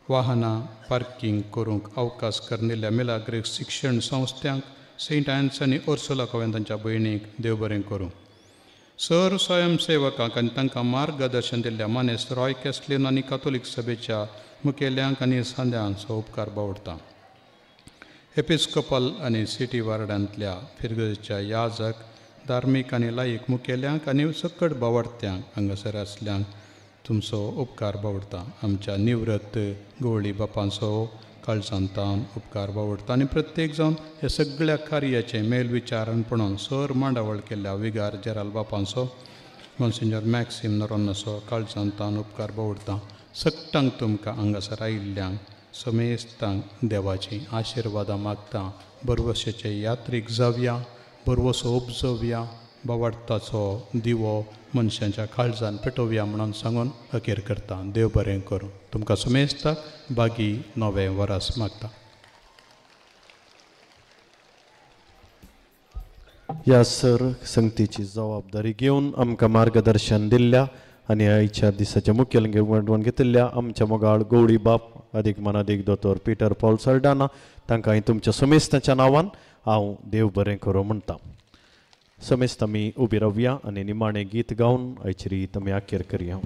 वाहनां पार्कींग करूंक अवकाश करनिल्ल्या मिलाग्रीक शिक्षण संस्थांक, सेंट आन्स आनी ओर्सुला कोवेंतांच्या भयणीक देव बरें करूं. सर स्वयंसेवकांक आनी तांकां मार्गदर्शन दिल्ल्या मानेस रॉय कॅस्टलिन आनी कातोलीक सभेच्या मुखेल्यांक आनी सांद्यांचो उपकार बावडटा. एपिस्कोपल आनी सिटी वार्डांतल्या फिरगजेच्या याजक, धार्मीक आनी लायक मुखेल्यांक आनी सकट बावडत्यांक हांगासर आसल्यांक तुमचो उपकार बावडटा. आमच्या निवृत्त गवळी बापांचो काळजांतान उपकार बावडटा आनी प्रत्येक जावन ह्या सगळ्या कार्याचें मेलविचारणपणान सर मांडावळ केल्ल्या विगार जेराल बापांचो मोन्सिंजर मॅक्सिम नरोन्नाचो काळजांतान उपकार बावडटा. सगटांक तुमकां हांगासर आयिल्ल्यांक समेस्तांक देवाचीं आशिर्वादां मागता. बरवशाचे यात्रीक जावया, बरवसो उपजोवया, बावाडताचो दिवो मनशांच्या काळजान पेटोवया म्हणून सांगून अखेर करता. देव बरें करूं. तुमकां समेस्ताक बागी नवें वरास मागता. ह्या सर संगतीची जबाबदारी घेवन आमकां मार्गदर्शन दिल्ल्या आनी आयच्या दिसाच्या मुखेल घेवन घेतिल्ल्या आमच्या मोगाळ गवळी बाप अदीक मनादीक दोतोर पीटर पॉल सल्डाना तांकां हांवें तुमच्या समेस्ताच्या नांवान हांव देव बरें करूं म्हणटा. समेस्त आमी उबी रावया आनी निमाणें गीत गावन आयची रीत आमी अखेर करया.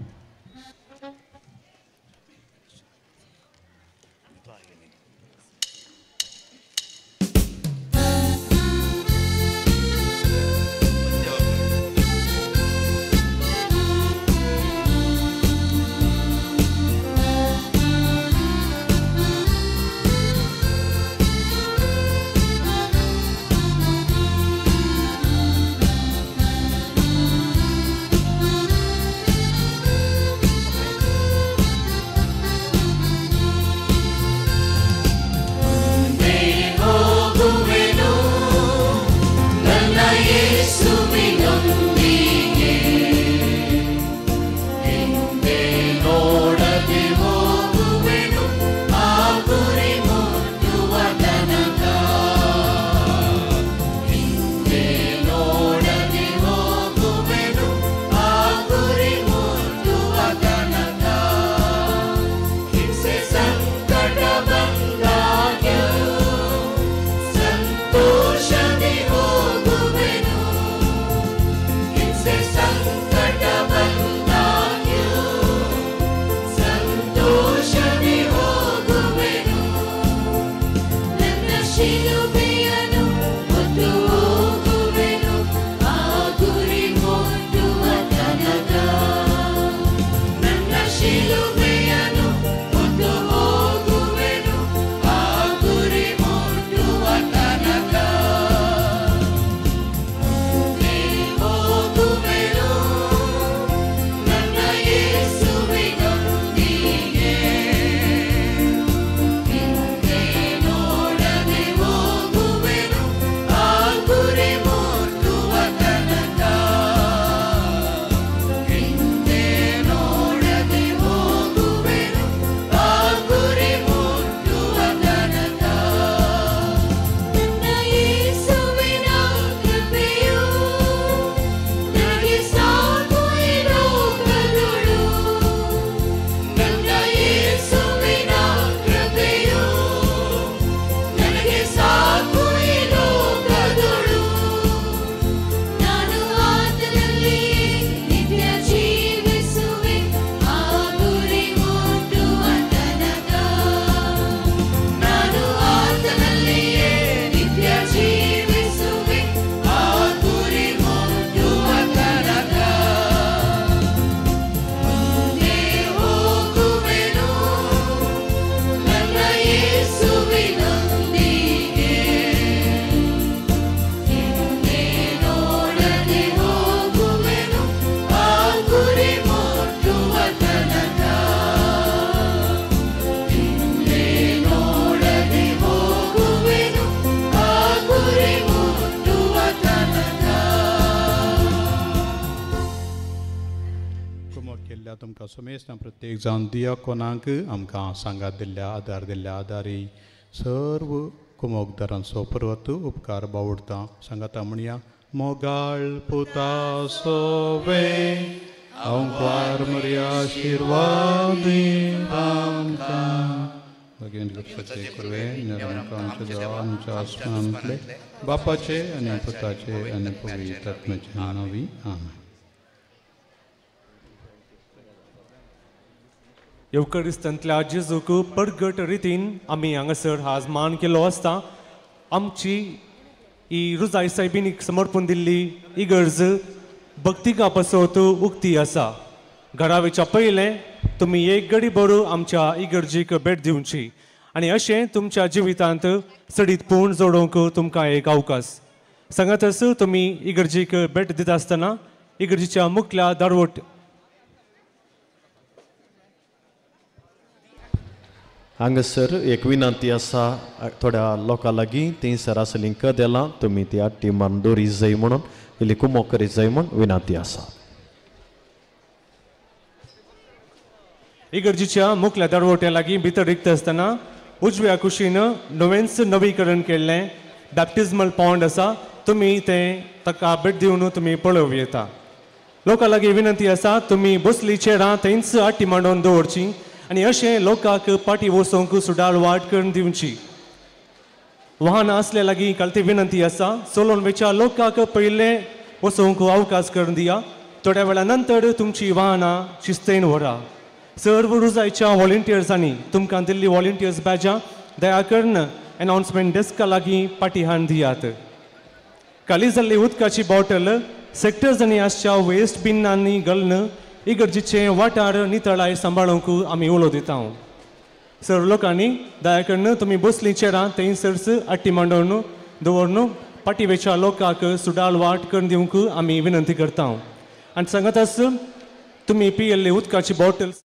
समेस्तां प्रत्येक जावन दिया कोणाक आमकां सांगात दिल्ल्या आदार दिल्ल्या आदारी सर्व कुमोकदारांचो पर्वत उपकार बावडता. सांगाता म्हणया मोगाळ पुता सोवे अंकार मर्या आशिर्वादी आमकां आमच्या आसमानांतले बापाचे आनी पुताचे आनी पवित्र आत्म्याचे नांवी आमेन. येवकरिस्तांतल्या जेजूक परगट रितीन आमी हांगासर आज मान केलो आसता. आमची ही रुजाय सायबिनीक समर्पण दिल्ली इगर्ज भक्तिका पासत उक्ती आसा. घरा वयच्या पयलें तुमी एक गडी बरू आमच्या इगर्जीक भेट दिवची आनी अशें तुमच्या जिवितांत चडीत पूण जोडोवंक तुमकां एक अवकाश. सांगातच तुमी इगर्जीक भेट दिता आसतना इगर्जीच्या मुखल्या दारवट हांगासर एक विनंती आसा थोड्या लोकां लागीं थंयसर आसलीं कदेलां तुमी ती आट्टी मारून दोरी जाय म्हणून इल्ली कुमोक करीत जाय म्हूण विनंती आसा. इगर्जीच्या मुखल्या दरवट्या लागीं भितर रिक्त आसतना उजव्या कुशीन नवेंच नवीकरण केल्लें बॅप्टिझमल पॉन्ड आसा, तुमी तें ताका भेट दिवन तुमी पळोवं येता. लोकां लागीं विनंती आसा तुमी बसली चेरां थंयच आट्टी मांडोवन दवरची आनी अशें लोकांक पाटी वचोंक सुडाळ वाट करून दिवची. वाहनां आसल्या लागीं कालती विनंती आसा चलोवन वयच्या लोकांक पयलें वचोंक अवकाश करून दिया. थोड्या वेळा नंतर तुमची वाहनां शिस्तेन व्हरा. सर्व रुजायच्या व्हॉलंटियर्सांनी तुमकां दिल्ली व्हॉलंटियर्स बॅजां दया करून एनावन्समेंट डेस्का लागीं पाटी हाडून दियात. खाली जाल्ली उदकाची बॉटल सेक्टर्सांनी आसच्या वेस्ट बिनांनी घालून इगर्जीचे वाठार नितळाय सांबाळूंक आमी उलो दिता. सर्व लोकांनी दया करून तुमी बसलीं चेरां थंयसरच आट्टी मांडोवन दवरून पाटी वेच्या लोकांक सुडाळ वाट करून दिवंक आमी विनंती करता. आनी सांगताच तुमी पियेल्ली उदकाची बॉटल्स